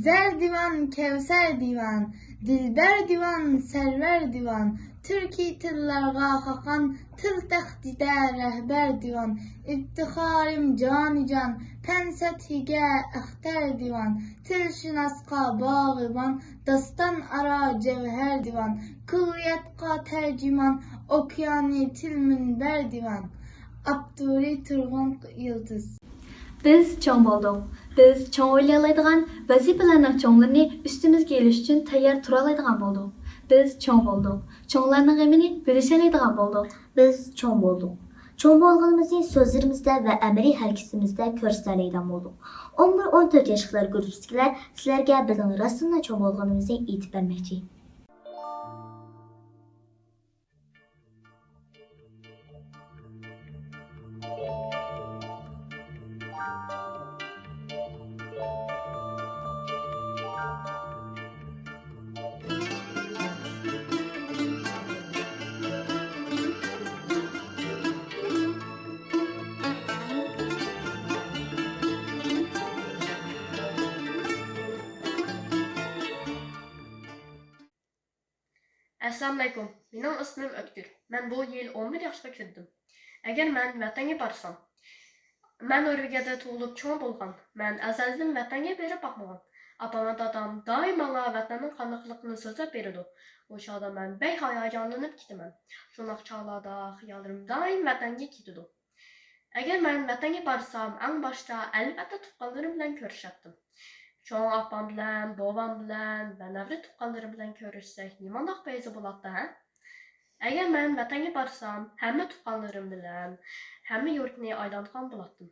زەر دىۋان، كەۋسەر دىۋان، دىلبەر دىۋان، سەرۋەر دىۋان. تۈركىي تىللارغا خاقان، تىل تەختىدە رەھبەر دىۋان. ئىپتىخارىم جانىجان، پەن سەتھىگە ئەختەر دىۋان. تىلشۇناسقا باغىبان، داستان ئارا جەۋھەر دىۋان. كۇللىياتقا تەرجىمان، ئوكيانى تىل مۇنبەر دىۋان. ئاپتورى تۇرغۇن يىلتىز. بىز چوڭ بولدۇق. بىز چوڭ ئويلىيالايدىغان، ۋەزىپىلەرنىڭ چوڭلىرىنى ئۈستىمىزگە ئېلىش ئۈچۈن تەييار تۇرالايدىغان بولدۇق. بىز چوڭ بولدۇق. چوڭلارنىڭ غېمىنى بۆلۈشەلەيدىغان بولدۇق. بىز چوڭ بولدۇق. چوڭ بولغىنىمىزنى سۆزلىرىمىزدە ۋە ئەمەلىي ھەرىكىتىمىزدە كۆرسىتەلەيدىغان بولدۇق. ئون بىر، ئون تۆت ياشلىقلار گۇرۇپپىسىدىكىلەر سىلەرگە بىزنىڭ راستتىنلا چوڭ بولغىنىمىزنى ئېيتىپ بەرمەكچى. ئەسسالامۇئەلەيكۇم. مېنىڭ ئىسمىم ئۆتكۈر. مەن بۇ يىل ئون بىر ياشقا كىردىم. ئەگەر مەن ۋەتەنگە بارسام، مەن نورۋېگىيەدە تۇغۇلۇپ چوڭ بولغان. مەن ئەزەلدىن ۋەتەنگە بېرىپ باقمىغان. ئاپام ۋە دادام دائىم ماڭا ۋەتەننىڭ قانداقلىقىنى سۆزلەپ بېرىدۇ. ئۇ چاغدا مەن بەك ھاياجانلىنىپ كېتىمەن. شۇنداق چاغلاردا خىياللىرىم دائىم ۋەتەنگە كېتىدۇ. ئەگەر مەن ۋەتەنگە بارسام، ئەڭ باشتا ئەلۋەتتە تۇغقانلىرىم بىلەن كۆرۈشەتتىم. چوڭ ئاپام بىلەن، بوۋام بىلەن ۋە نەۋرە تۇغقانلىرىم بىلەن كۆرۈشسەك نېمانداق پەيزى بولاتتى، ھە؟ ئەگەر مەن ۋەتەنگە بارسام، ھەممە تۇغقانلىرىم بىلەن ھەممە يۇرتنى ئايلانغان بولاتتىم.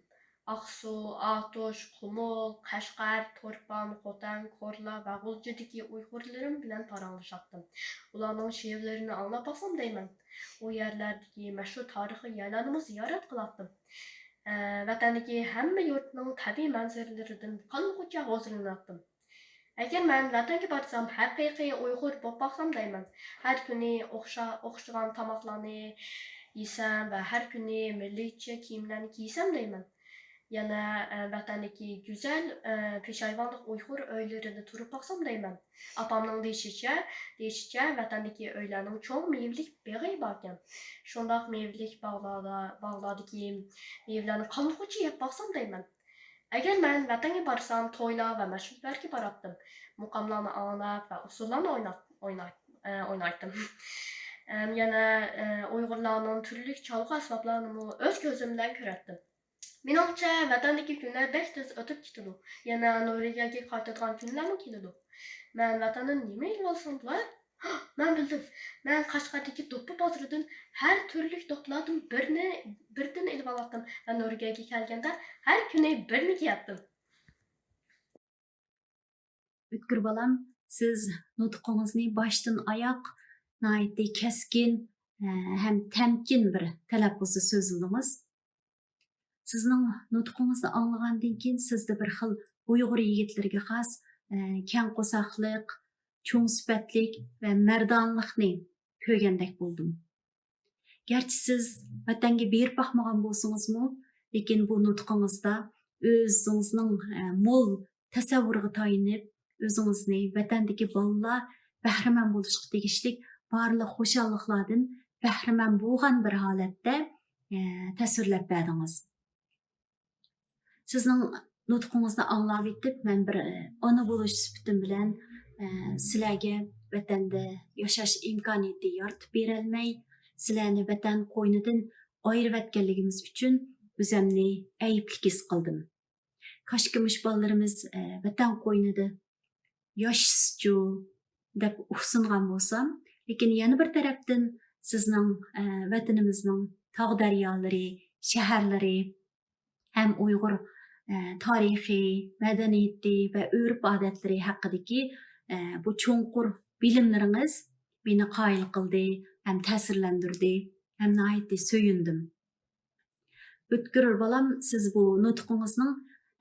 ئاقسۇ، ئاتۇش، قۇمۇل، قەشقەر، تۇرپان، خوتەن، كورلا ۋە غۇلجىدىكى ئۇيغۇرلىرىم بىلەن پاراڭلىشاتتىم. ئۇلارنىڭ شېئىرلىرىنى ئاڭلاپ باقسام دەيمەن. ئۇ يەرلەردىكى مەشھۇر تارىخىي يەرلەرنىمۇ زىيارەت قىلاتتىم. ئە، ۋەتەندىكى ھەممە يۇرتنىڭ تەبىئىي مەنزىرىلىرىدىن قانغۇچە ھۇزۇرلىناتتىم. ئەگەر مەن ۋەتەنگە بارسام، ھەقىقىي ئۇيغۇر بولۇپ باقسام دەيمەن. ھەر كۈنى ئوخشا-، ئوخشىغان تاماقلارنى يېسەم ۋە ھەر كۈنى مىللىيچە كىيىملەرنى كىيسەم دەيمەن. يەنە، ئە، ۋەتەندىكى گۈزەل، ئە، پېشايۋانلىق ئۇيغۇر ئۆيلىرىدە تۇرۇپ باقسام دەيمەن. ئاپامنىڭ دېيىشىچە، دېيىشىچە، ۋەتەندىكى ئۆيلەرنىڭ چوڭ مېۋىلىك بېغى باركەن. شۇنداق مېۋىلىك باغلاردا، باغلاردىكى مېۋىلەرنى قانغۇچە يەپ باقسام دەيمەن. ئەگەر مەن ۋەتەنگە بارسام، تويلار ۋە مەشرەپلەرگە باراتتىم. مۇقاملارنى ئاڭلاپ ۋە ئۇسسۇللارنى ئويناپ، ئويناپ، ئە، ئوينايتتىم. ئەم، يەنە، ئە، ئۇيغۇرلارنىڭ تۈرلۈك چالغۇ ئەسۋابلارنىمۇ ئۆز كۆزۈم بىلەن كۆرەتتىم. مېنىڭچە، ۋەتەندىكى كۈنلەر بەك تېز ئۆتۈپ كېتىدۇ. يەنە نورۋېگىيەگە قايتىدىغان كۈنلەرمۇ كېلىدۇ. مەن ۋەتەندىن نېمە ئېلىۋالسام بولار؟ مەن بىلدىم. مەن قەشقەردىكى دوپپا بازىرىدىن ھەر تۈرلۈك دوپپىلاردىن بىرنى، بىردىن ئېلىۋالاتتىم ۋە نورۋېگىيەگە كەلگەندە ھەر كۈنى بىرنى كىيەتتىم. ئۆتكۈر بالام، سىز نۇتقىڭىزنى باشتىن ئاياق ناھايىتى كەسكىن، ئە، ھەم تەمكىن بىر تەلەپپۇزدا سۆزلىدىڭىز. سىزنىڭ نۇتقىڭىزنى ئاڭلىغاندىن كېيىن، سىزدە بىر خىل ئۇيغۇر يىگىتلىرىگە خاس، ئە، كەڭ قورساقلىق، چوڭ سۈپەتلىك ۋە مەردانلىقنى كۆرگەندەك بولدۇم. گەرچە سىز ۋەتەنگە بېرىپ باقمىغان بولسىڭىزمۇ، لېكىن بۇ نۇتقىڭىزدا ئۆزىڭىزنىڭ، ئە، مول تەسەۋۋۇرىغا تايىنىپ، ئۆزىڭىزنى ۋەتەندىكى بالىلار بەھرىمەن بولۇشقا تېگىشلىك بارلىق خۇشاللىقلاردىن بەھرىمەن بولغان بىر ھالەتتە، ئە، تەسۋىرلەپ بەردىڭىز. سىزنىڭ نۇتقىڭىزنى ئاڭلاۋېتىپ، مەن بىر، ئانا بولۇش سۈپىتىم بىلەن، ئە، سىلەرگە ۋەتەندە ياشاش ئىمكانىيىتى يارىتىپ بېرەلمەي، سىلەرنى ۋەتەن قوينىدىن ئايرىۋەتكەنلىكىمىز ئۈچۈن ئۆزەمنى ئەيىبلىك ھېس قىلدىم. كاشكى مۇشۇ بالىلىرىمىز، ئە، ۋەتەن قوينىدا ياشىسىچۇ دەپ ئۇھسىنغان بولسام، لېكىن يەنە بىر تەرەپتىن سىزنىڭ، ئە، ۋەتىنىمىزنىڭ تاغ دەريالىرى، شەھەرلىرى، ھەم ئۇيغۇر، ئە، تارىخى، مەدەنىيىتى ۋە ئۆرپ-ئادەتلىرى ھەققىدىكى، ئە، بۇ چوڭقۇر بىلىملىرىڭىز مېنى قايىل قىلدى ھەم تەسىرلەندۈردى ھەم ناھايىتى سۆيۈندۈم. ئۆتكۈر بالام، سىز بۇ نۇتقىڭىزنىڭ،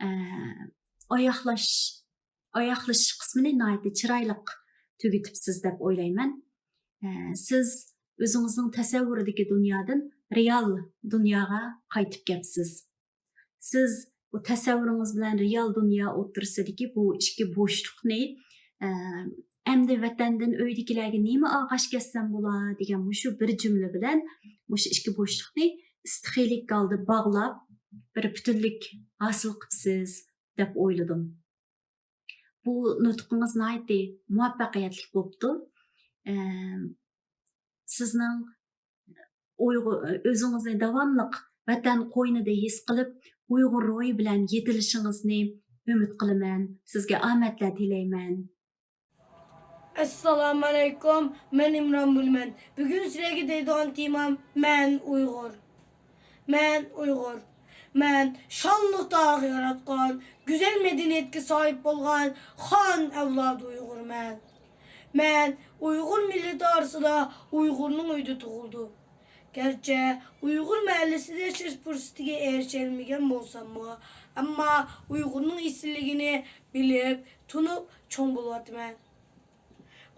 ئە، ئاياغلاش-، ئاياغلىشىش قىسمىنى ناھايىتى چىرايلىق تۈگىتىپسىز دەپ ئويلايمەن. ئە، سىز ئۆزىڭىزنىڭ تەسەۋۋۇرىدىكى دۇنيادىن رېئال دۇنياغا قايتىپ كەپسىز. سىز بۇ تەسەۋۋۇرىڭىز بىلەن رېئال دۇنيا ئوتتۇرىسىدىكى بۇ ئىككى بوشلۇقنى، ئە، ئەمدى ۋەتەندىن ئۆيدىكىلەرگە نېمە ئالغاچ كەتسەم بولا دېگەن مۇشۇ بىر جۈملە بىلەن مۇشۇ ئىككى بوشلۇقنى ئىستىخىيلىك ھالدا باغلاپ، بىر پۈتۈنلۈك ھاسىل قىپسىز دەپ ئويلىدىم. بۇ نۇتقىڭىز ناھايىتى مۇۋەپپەقىيەتلىك بوپتۇ. ئە، سىزنىڭ ئۇيغۇ-، ئۆزىڭىزنى داۋاملىق ۋەتەن قوينىدا ھېس قىلىپ، ئۇيغۇر روھى بىلەن يېتىلىشىڭىزنى ئۈمىد قىلىمەن. سىزگە ئامەتلەر تىلەيمەن. ئەسسالامۇئەلەيكۇم، مەن ئىمران بولىمەن. بۈگۈن سىلەرگە دەيدىغان تېمام مەن ئۇيغۇر. مەن ئۇيغۇر. مەن شانلىق تارىخ ياراتقان، گۈزەل مەدەنىيەتكە ساھىب بولغان خان ئەۋلادى ئۇيغۇرمەن. مەن ئۇيغۇر مىللىتى ئارىسىدا ئۇيغۇرنىڭ ئۆيىدە تۇغۇلدۇم. گەرچە ئۇيغۇر مەھەللىسىدە ياشاش پۇرسىتىگە ئېرىشەلمىگەن بولساممۇ، ئەمما ئۇيغۇرنىڭ ئېسىللىكىنى بىلىپ، تونۇپ چوڭ بولۇۋاتىمەن.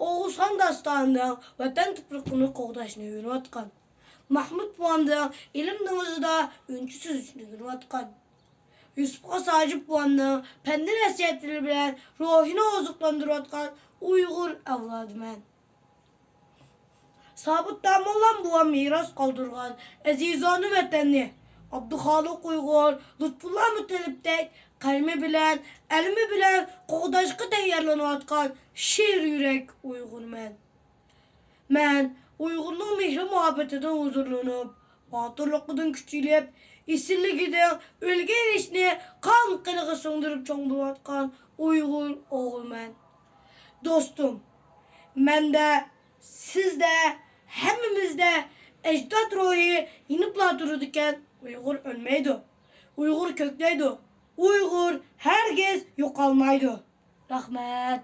ئوغۇزخان داستانىدا ۋەتەن تۇپرىقىنى قوغداشنى ئۆگىنىۋاتقان، مەھمۇد بوۋامدا ئىلىم دېڭىزىدا ئۈنچە سۈزۈشنى ئۆگىنىۋاتقان، يۈسۈپ خاس ھاجىپ بوۋامنىڭ پەند-نەسىھەتلىرى بىلەن روھىنى ئوزۇقلاندۇرۇۋاتقان ئۇيغۇر ئەۋلادىمەن. سابىت داموللام بوۋام مىراس قالدۇرغان ئەزىزانە ۋەتەننى ئابدۇخالىق ئۇيغۇر، لۇتپۇللا مۇتەللىپتەك قەلىمى بىلەن، ئەلىمى بىلەن قوغداشقا تەييارلىنىۋاتقان شېر يۈرەك ئۇيغۇرمەن. مەن ئۇيغۇرنىڭ مېھرى-مۇھەببىتىدىن ھۇزۇرلىنىپ، باتۇرلۇقىدىن كۈچ ئېلىپ، ئېسىللىكىدىن ئۈلگە ئېلىشنى قان-قېنىغا سىڭدۈرۈپ چوڭ بولۇۋاتقان ئۇيغۇر ئوغلىمەن. دوستۇم، مەندە، سىزدە، ھەممىمىزدە ئەجداد روھى يېنىپلا تۇرىدىكەن. ئۇيغۇر ئۆلمەيدۇ. ئۇيغۇر كۆكلەيدۇ. ئۇيغۇر ھەرگىز يوقالمايدۇ. رەھمەت.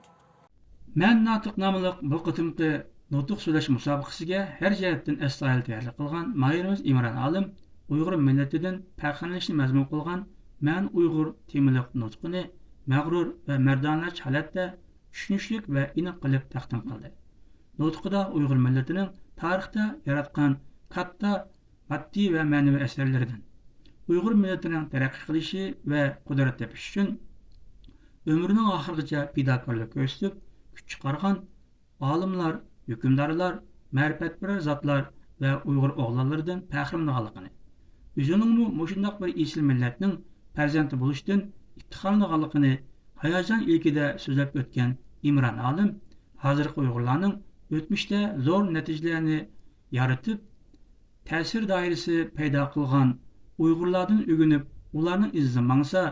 مەن ناتىق ناملىق بۇ قېتىمقى نۇتۇق سۆزلەش مۇسابىقىسىگە ھەر جەھەتتىن ئەستايىدىل تەييارلىق قىلغان ماھىرىمىز ئىمران ئالىم ئۇيغۇر مىللىتىدىن پەخىرلىنىشنى مەزمۇن قىلغان مەن ئۇيغۇر تېمىلىق نۇتقىنى مەغرۇر ۋە مەردانىلەرچە ھالەتتە چۈشىنىشلىك ۋە ئېنىق قىلىپ تەقدىم قىلدى. نۇتقىدا ئۇيغۇر مىللىتىنىڭ تارىختا ياراتقان كاتتا ماددىي ۋە مەنىۋى ئەسەرلىرىدىن، ئۇيغۇر مىللىتىنىڭ تەرەققىي قىلىشى ۋە قۇدرەت تېپىشى ئۈچۈن ئۆمرىنىڭ ئاخىرىغىچە پىداكارلىق كۆرسىتىپ، كۈچ چىقارغان ئالىملار، ھۆكۈمدارلار، مەرىپەتپەرۋەر زاتلار ۋە ئۇيغۇر ئوغلانلىرىدىن پەخىرلىنىدىغانلىقىنى، ئۆزىنىڭمۇ مۇشۇنداق بىر ئېسىل مىللەتنىڭ پەرزەنتى بولۇشتىن ئىپتىخارلىنىدىغانلىقىنى ھاياجان ئىلكىدە سۆزلەپ ئۆتكەن ئىمران ئالىم، ھازىرقى ئۇيغۇرلارنىڭ ئۆتمۈشتە زور نەتىجىلەرنى يارىتىپ، تەسىر دائىرىسى پەيدا قىلغان ئۇيغۇرلاردىن ئۆگىنىپ، ئۇلارنىڭ ئىزىدا ماڭسا،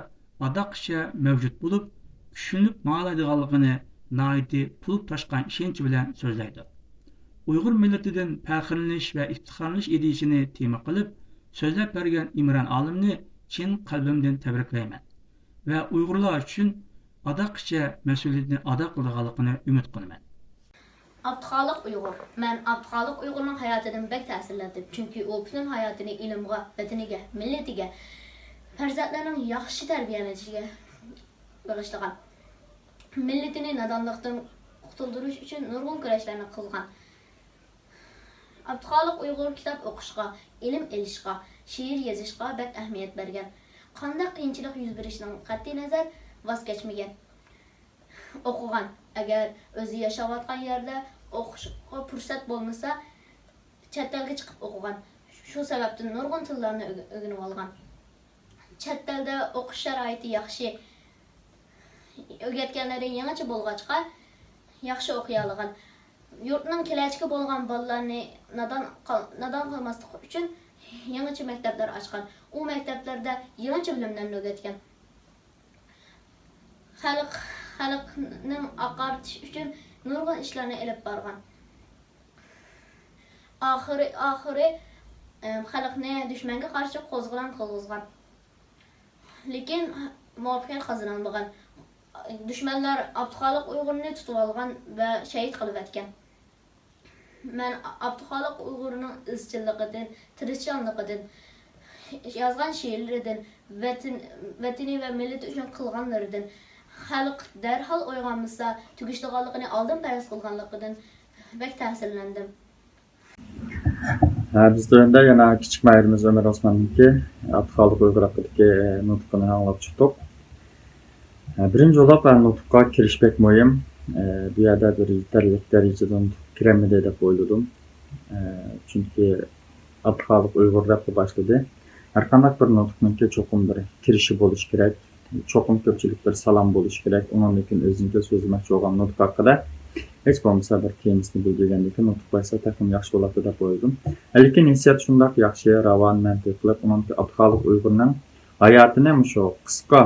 ئاداققىچە مەۋجۇت بولۇپ، كۈچلىنىپ ماڭالايدىغانلىقىنى ناھايىتى تولۇپ تاشقان ئىشەنچ بىلەن سۆزلەيدۇ. ئۇيغۇر مىللىتىدىن پەخىرلىنىش ۋە ئىپتىخارلىنىش ئىدىيىسىنى تېما قىلىپ سۆزلەپ بەرگەن ئىمران ئالىمنى چىن قەلبىمدىن تەبرىكلەيمەن ۋە ئۇيغۇرلار ئۈچۈن ئاداققىچە مەسئۇلىيىتىنى ئادا قىلىدىغانلىقىنى ئۈمىد قىلىمەن. ئابدۇخالىق ئۇيغۇر. مەن ئابدۇخالىق ئۇيغۇرنىڭ ھاياتىدىن بەك تەسىرلەندىم، چۈنكى ئۇ پۈتۈن ھاياتىنى ئىلىمغا، ۋەتىنىگە، مىللىتىگە، پەرزەنتلەرنىڭ ياخشى تەربىيەلىنىشىگە بېغىشلىغان. مىللىتىنى نادانلىقتىن قۇتۇلدۇرۇش ئۈچۈن نۇرغۇن كۈرەشلەرنى قىلغان. ئابدۇخالىق ئۇيغۇر كىتاب ئوقۇشقا، ئىلىم ئېلىشقا، شېئىر يېزىشقا بەك ئەھمىيەت بەرگەن. قانداق قىيىنچىلىق يۈز بېرىشىدىن قەتئىينەزەر، ۋاز كەچمىگەن. ئوقۇغان. ئەگەر ئۆزى ياشاۋاتقان يەردە ئوقۇشقا پۇرسەت بولمىسا، چەت ئەلگە چىقىپ ئوقۇغان. شۇ سەۋەبتىن نۇرغۇن تىللارنى ئۆگە-، ئۆگىنىۋالغان. چەت ئەلدە ئوقۇش شارائىتى ياخشى. ئۆگەتكەنلىرى يېڭىچە بولغاچقا، ياخشى ئوقۇيالىغان. يۇرتنىڭ كېلەچىكى بولغان بالىلارنى نادان قال-، نادان قالماسلىقى ئۈچۈن يېڭىچە مەكتەپلەر ئاچقان. ئۇ مەكتەپلەردە يېڭىچە بىلىملەرنى ئۆگەتكەن. خەلق، خەلقنىڭ ئاقارتىش ئۈچۈن نۇرغۇن ئىشلارنى ئېلىپ بارغان. ئاخىرى، ئاخىرى، ئەم، خەلقنى دۈشمەنگە قارشى قوزغىلاڭ قىلغۇزغان. لېكىن مۇۋەپپەقىيەت قازىنالمىغان. دۈشمەنلەر ئابدۇخالىق ئۇيغۇرنى تۇتۇۋالغان ۋە شېھىت قىلىۋەتكەن. مەن ئابدۇخالىق ئۇيغۇرنىڭ ئىزچىللىقىدىن، تىرىشچانلىقىدىن، يازغان شېئىرلىرىدىن، ۋەتىن-، ۋەتىنى ۋە مىللىتى ئۈچۈن قىلغانلىرىدىن، خەلق دەرھال ئويغانمىسا تۈگىشىدىغانلىقىنى ئالدىن پەرەز قىلغانلىقىدىن بەك تەسىرلەندىم. ھە، بىز تۆۋەندە يەنە كىچىك ماھىرىمىز ئۆمەر ئوسماننىڭكى ئابدۇخالىق ئۇيغۇر ھەققىدىكى نۇتقىنى ئاڭلاپ چىقتۇق. ھە، بىرىنچى بولاپ، ھە، نۇتۇققا كىرىش بەك مۇھىم. ھە، بۇ يەردە بىر يېتەرلىك دەرىجىدە نۇتۇق كىرەلمىدى دەپ ئويلىدىم. ھە، چۈنكى ئابدۇخالىق ئۇيغۇر دەپلا باشلىدى. ھەرقانداق بىر نۇتۇقنىڭكى چوقۇم بىر كىرىشى بولۇشى كېرەك. چوقۇم كۆپچىلىك بىر سالام بولۇشى كېرەك. ئۇنىڭدىن كېيىن ئۆزىنىڭكى سۆزلىمەكچى بولغان نۇتۇق ھەققىدە ھېچ بولمىسا بىر تېمىسىنى بىلدۈرگەندىن كېيىن نۇتۇق بەرسە تېخىمۇ ياخشى بولاتتى دەپ ئويلىدىم. لېكىن ھېسسىيات شۇنداق ياخشى، راۋان، مەنتىقلىق. ئۇنىڭدىن كېيىن ئابدۇخالىق ئۇيغۇرنىڭ ھاياتىنى مۇشۇ قىسقا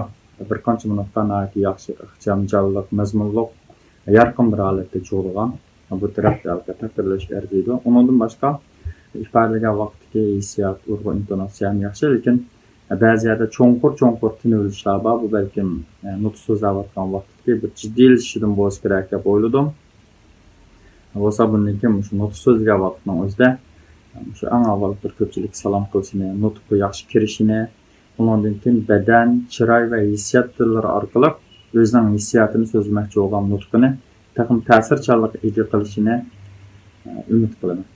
بىر قانچە مىنۇتتا ناھايىتى ياخشى، ئىخچامجانلىق، مەزمۇنلۇق، يارقىن بىر ھالەتتە جۇغلىغان. بۇ تەرەپتە ئەلۋەتتە تەقدىرلەشكە ئەرزىيدۇ. ئۇنىڭدىن باشقا ئىپادىلىگەن ۋاقىتتىكى ھېسسىيات، ئۇرغۇ ئىنتوناتسىيە ھەم ياخشى، لېكىن بەزى يەردە چوڭقۇر-چوڭقۇر تىنىۋېلىشلار بار. بۇ بەلكىم، ئە، نۇتۇق سۆزلەۋاتقان ۋاقىتتىكى بىر جىددىيلىشىشىدىن بولسا كېرەك دەپ ئويلىدىم. بولسا بۇندىن كېيىن مۇشۇ نۇتۇق سۆزلىگەن ۋاقىتنىڭ ئۆزىدە، مۇشۇ ئەڭ ئاۋۋال بىر كۆپچىلىككە سالام قىلىشىنى، نۇتۇققا ياخشى كىرىشىنى، ئۇنىڭدىن كېيىن بەدەن، چىراي ۋە ھېسسىيات تىللىرى ئارقىلىق ئۆزىنىڭ ھېسسىياتىنى سۆزلىمەكچى بولغان نۇتقىنى تېخىمۇ تەسىرچانلىققا ئىگە قىلىشىنى، ئە، ئۈمىد قىلىمەن.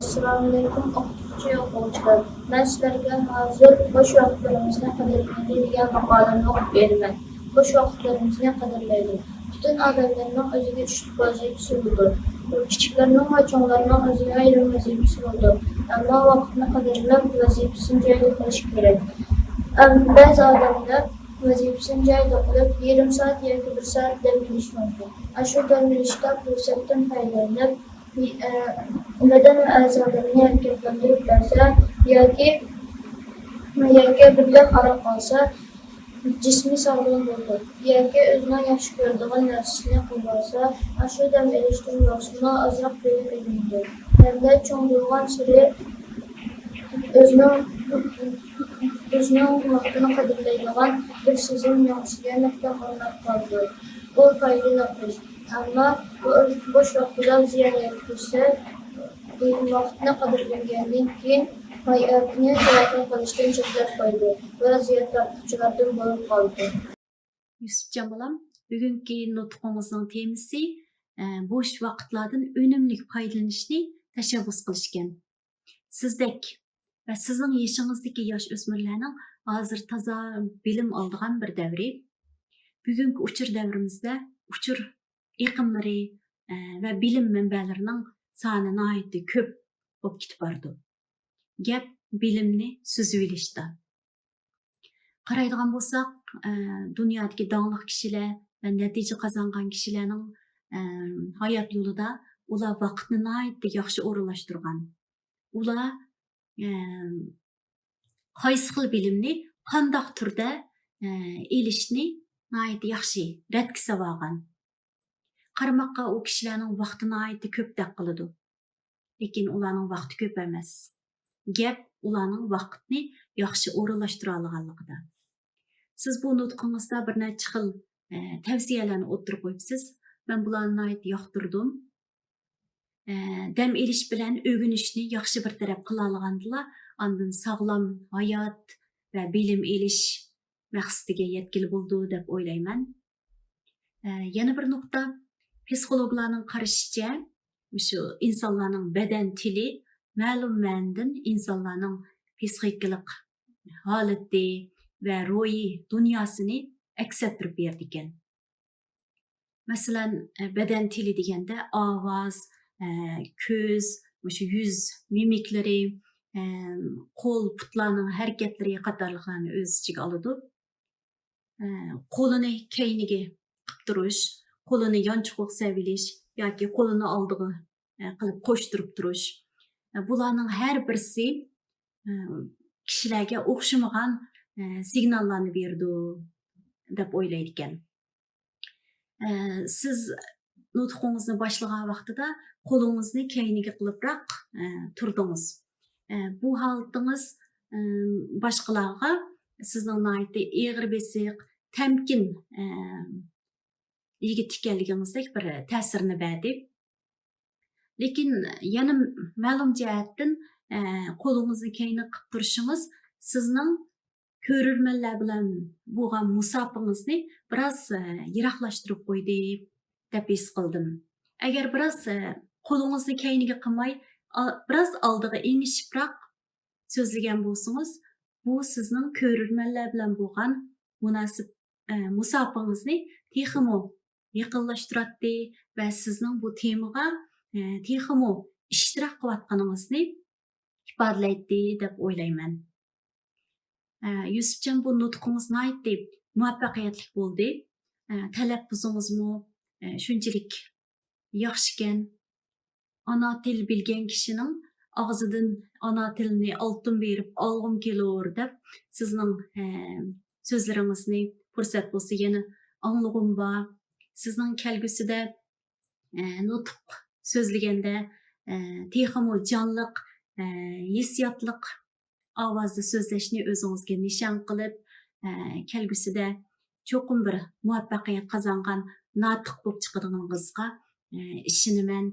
ئەسسالامۇئەلەيكۇم، ئوقۇتقۇچى، ئوقۇغۇچىلار. مەن سىلەرگە ھازىر بوش ۋاقىتلىرىمىزنى قەدىرلەيلى دېگەن ماقالىنى ئوقۇپ بېرىمەن. بوش ۋاقىتلىرىمىزنى قەدىرلەيلى. پۈتۈن ئادەملەرنىڭ ئۆزىگە چۈشلۈك ۋەزىپىسى بولىدۇ. كىچىكلەرنىڭ ۋە چوڭلارنىڭ ئۆزىگە ئايرىم ۋەزىپىسى بولىدۇ. ئەمما ۋاقىتنى قەدىرلەپ، ۋەزىپىسىنى جايىدا قىلىش كېرەك. ئەم-، بەزى ئادەملەر ۋەزىپىسىنى جايىدا قىلىپ، يېرىم سائەت ياكى بىر سائەت دەم ئېلىشى مۇمكىن. ئاشۇ دەم ئېلىشتا پۇرسەتتىن پايدىلىنىپ، بى-، ئە، بەدەن ۋە ئەزالىرىنى ھەرىكەتلەندۈرۈپ بەرسە ياكى، ياكى بىردەم ئارام ئالسا، جىسمى ساغلام بولىدۇ. ياكى ئۆزىنىڭ ياخشى كۆرىدىغان نەرسىسىنى قىلىۋالسا، ئاشۇ دەم ئېلىشتىن بولسىمۇ ئازراق بېلى ئېگىلىدۇ. ھەمدە چوڭ بولغانسېرى ئۆزىنىڭ، ئۆزىنىڭ ۋاقتىنى قەدىرلەيدىغان بىر سېزىم مېڭىسىگە مەھكەم ئورناپ قالىدۇ. بۇ پايدىلىق ئىش. ئەمما بوش ۋاقتىدا زىيان يەتكۈزسە، ۋاقىتنى قەدىرلىمىگەندىن كېيىن ھاياتىنى تەلەپپۇز قىلىشتىن چەتلەپ قويىدۇ ۋە زىيان تارتقۇچىلاردىن بولۇپ قالىدۇ. يۈسۈپجان بالام، بۈگۈنكى نۇتقىڭىزنىڭ تېمىسى، ئە، بوش ۋاقىتلاردىن ئۈنۈملۈك پايدىلىنىشنى تەشەببۇس قىلىش ئىكەن. سىزدەك ۋە سىزنىڭ يېشىڭىزدىكى ياش ئۆسمۈرلەرنىڭ ھازىر تازا بىلىم ئالىدىغان بىر دەۋرى. بۈگۈنكى ئۇچۇر دەۋرىمىزدە ئۇچۇر ئېقىملىرى، ئە، ۋە بىلىم مەنبەلىرىنىڭ سانى ناھايىتى كۆپ بولۇپ كېتىپ بارىدۇ. گەپ بىلىمنى سۈزۈۋېلىشتا. قارايدىغان بولساق، ئە، دۇنيادىكى داڭلىق كىشىلەر ۋە نەتىجە قازانغان كىشىلەرنىڭ، ئە، ھايات يولىدا ئۇلار ۋاقىتنى ناھايىتى ياخشى ئورۇنلاشتۇرغان. ئۇلار، ئە، قايسى خىل بىلىمنى قانداق تۈردە، ئە، ئېلىشنى ناھايىتى ياخشى رەتكە سېلىۋالغان. قارىماققا ئۇ كىشىلەرنىڭ ۋاقتى ناھايىتى كۆپتەك قىلىدۇ. لېكىن ئۇلارنىڭ ۋاقتى كۆپ ئەمەس. گەپ ئۇلارنىڭ ۋاقىتنى ياخشى ئورۇنلاشتۇرالىغانلىقىدا. سىز بۇ نۇتقىڭىزدا بىر نەچچە خىل، ئە، تەۋسىيەلەرنى ئوتتۇرىغا قويۇپسىز. مەن بۇلارنى ناھايىتى ياقتۇردۇم. ئە، دەم ئېلىش بىلەن ئۆگىنىشنى ياخشى بىر تەرەپ قىلالىغاندىلا، ئاندىن ساغلام ھايات ۋە بىلىم ئېلىش مەقسىتىگە يەتكىلى بولىدۇ دەپ ئويلايمەن. ئە، يەنە بىر نۇقتا، پسىخولوگلارنىڭ قارىشىچە، مۇشۇ ئىنسانلارنىڭ بەدەن تىلى مەلۇم مەنىدىن ئىنسانلارنىڭ پسىخىكىلىق ھالىتى ۋە روھىي دۇنياسىنى ئەكس ئەتتۈرۈپ بېرىدىكەن. مەسىلەن، بەدەن تىلى دېگەندە ئاۋاز، كۆز، مۇشۇ يۈز مىمىكلىرى، قول، پۇتلارنىڭ ھەرىكەتلىرى قاتارلىقلارنى ئۆز ئىچىگە ئالىدۇ. قولىنى كەينىگە قىپ تۇرۇش، قولىنى يانچۇقىغا سېلىۋېلىش ياكى قولىنى ئالدىغا قىلىپ قوشتۇرۇپ تۇرۇش. بۇلارنىڭ ھەر بىرسى كىشىلەرگە ئوخشىمىغان سىگناللارنى بېرىدۇ دەپ ئويلايدىكەن. ئە، سىز نۇتقىڭىزنى باشلىغان ۋاقتىدا قولىڭىزنى كەينىگە قىلىپراق، ئە، تۇردىڭىز. ئە، بۇ ھالىتىڭىز، ئە، باشقىلارغا سىزنىڭ ناھايىتى ئېغىر بېسىق، تەمكىن، ئە، يىگىت ئىكەنلىكىڭىزدەك بىر تەسىرنى بەردى. لېكىن يەنە مەلۇم جەھەتتىن، ئە، قولىڭىزنى كەينىگە قىلىپ تۇرۇشىڭىز سىزنىڭ كۆرۈرمەنلەر بىلەن بولغان مۇساپىڭىزنى بىراز، ئە، يىراقلاشتۇرۇپ قويدى دەپ ھېس قىلدىم. ئەگەر بىراز، ئە، قولىڭىزنى كەينىگە قىلماي، ئا-، بىراز ئالدىغا ئېڭىشىپراق سۆزلىگەن بولسىڭىز، بۇ سىزنىڭ كۆرۈرمەنلەر بىلەن بولغان مۇناسىپ-، ئە، مۇساپىڭىزنى تېخىمۇ يېقىنلاشتۇراتتى ۋە سىزنىڭ بۇ تېمىغا، ئە، تېخىمۇ ئىشتىراك قىلىۋاتقىنىڭىزنى ئىپادىلەيتتى دەپ ئويلايمەن. ئە، يۈسۈپجان، بۇ نۇتقىڭىز ناھايىتى مۇۋەپپەقىيەتلىك بولدى. ئە، تەلەپپۇزىڭىزمۇ، ئە، شۇنچىلىك ياخشىكەن. ئانا تىل بىلگەن كىشىنىڭ ئاغزىدىن ئانا تىلىنى ئالتۇن بېرىپ ئالغۇم كېلۇر دەپ سىزنىڭ، ئە، سۆزلىرىڭىزنى پۇرسەت بولسا يەنە ئاڭلىغۇم بار. سىزنىڭ كەلگۈسىدە، ئە، نۇتۇق سۆزلىگەندە، ئە، تېخىمۇ جانلىق، ئە، ھېسسىياتلىق ئاۋازدا سۆزلەشنى ئۆزىڭىزگە نىشان قىلىپ، ئە، كەلگۈسىدە چوقۇم بىر مۇۋەپپەقىيەت قازانغان ناتىق بولۇپ چىقىدىغىنىڭىزغا، ئە، ئىشىنىمەن.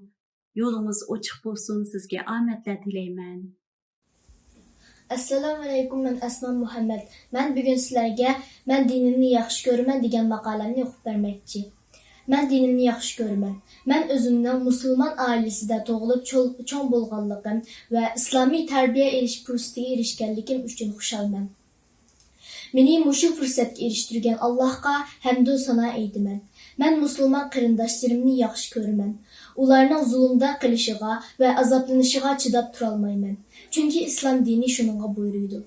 يولىڭىز ئوچۇق بولسۇن، سىزگە ئامەتلەر تىلەيمەن. ئەسسالامۇئەلەيكۇم، مەن ئەسما مۇھەممەد. مەن بۈگۈن سىلەرگە مەن دىنىمنى ياخشى كۆرىمەن دېگەن ماقالەمنى ئوقۇپ بەرمەكچى. مەن دىنىمنى ياخشى كۆرىمەن. مەن ئۆزۈمنىڭ مۇسۇلمان ئائىلىسىدە تۇغۇلۇپ چول- چوڭ بولغانلىقىم ۋە ئىسلامىي تەربىيە ئېلىش پۇرسىتىگە ئېرىشكەنلىكىم ئۈچۈن خۇشالمەن. مېنى مۇشۇ پۇرسەتكە ئېرىشتۈرگەن ئاللاھقا ھەمدۇ سانا ئېيتىمەن. مەن مۇسۇلمان قېرىنداشلىرىمنى ياخشى كۆرىمەن. ئۇلارنىڭ زۇلۇمدا قېلىشىغا ۋە ئازابلىنىشىغا چىداپ تۇرالمايمەن. چۈنكى ئىسلام دىنى شۇنىڭغا بۇيرۇيدۇ.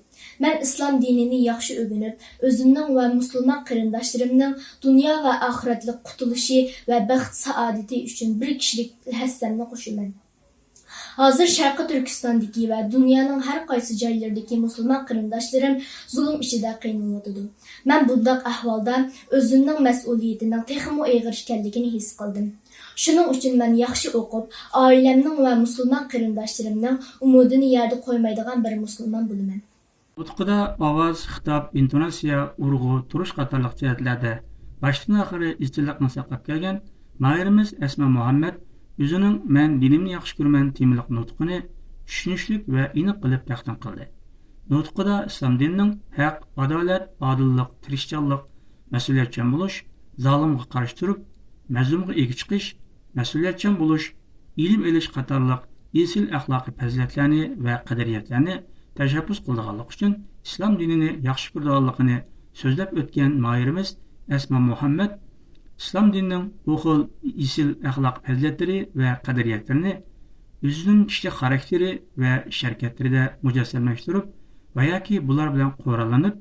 مەن ئىسلام دىنىنى ياخشى ئۆگىنىپ، ئۆزۈمنىڭ ۋە مۇسۇلمان قېرىنداشلىرىمنىڭ دۇنيا ۋە ئاخىرەتلىك قۇتۇلۇشى ۋە بەخت-سائادىتى ئۈچۈن بىر كىشىلىك ھەسسەمنى قوشىمەن. ھازىر شەرقىي تۈركىستاندىكى ۋە دۇنيانىڭ ھەر قايسى جايلىرىدىكى مۇسۇلمان قېرىنداشلىرىم زۇلۇم ئىچىدە قىينىلىۋاتىدۇ. مەن بۇنداق ئەھۋالدا ئۆزۈمنىڭ مەسئۇلىيىتىنىڭ تېخىمۇ ئېغىر ئىكەنلىكىنى ھېس قىلدىم. شۇنىڭ ئۈچۈن مەن ياخشى ئوقۇپ، ئائىلەمنىڭ ۋە مۇسۇلمان قېرىنداشلىرىمنىڭ ئۈمىدىنى يەردە قويمايدىغان بىر مۇسۇلمان بولىمەن. نۇتقىدا ئاۋاز، خىتاب، ئىنتوناتسىيە، ئۇرغۇ، تۇرۇش قاتارلىق جەھەتلەردە باشتىن-ئاخىرى ئىزچىللىقنى ساقلاپ كەلگەن ماھىرىمىز ئەسما مۇھەممەد ئۆزىنىڭ مەن دىنىمنى ياخشى كۆرىمەن تېمىلىق نۇتقىنى چۈشىنىشلىك ۋە ئېنىق قىلىپ تەقدىم قىلدى. نۇتقىدا ئىسلام دىنىنىڭ ھەق، ئادالەت، ئادىللىق، تىرىشچانلىق، مەسئۇلىيەتچان بولۇش، زالىمغا قارشى تۇرۇپ، مەزلۇمغا ئىگە چىقىش، مەسئۇلىيەتچان بولۇش، ئىلىم ئېلىش قاتارلىق ئېسىل ئەخلاقىي پەزىلەتلەرنى ۋە قەدرىيەتلەرنى تەشەببۇس قىلىدىغانلىقى ئۈچۈن ئىسلام دىنىنى ياخشى كۆرىدىغانلىقىنى سۆزلەپ ئۆتكەن ماھىرىمىز ئەسما مۇھەممەد ئىسلام دىنىنىڭ بۇ خىل ئېسىل ئەخلاقىي پەزىلەتلىرى ۋە قەدرىيەتلىرىنى ئۆزىنىڭ كىشىلىك خاراكتېرى ۋە ئىش ھەرىكەتلىرىدە مۇجەسسەملەشتۈرۈپ ۋە ياكى بۇلار بىلەن قوراللىنىپ،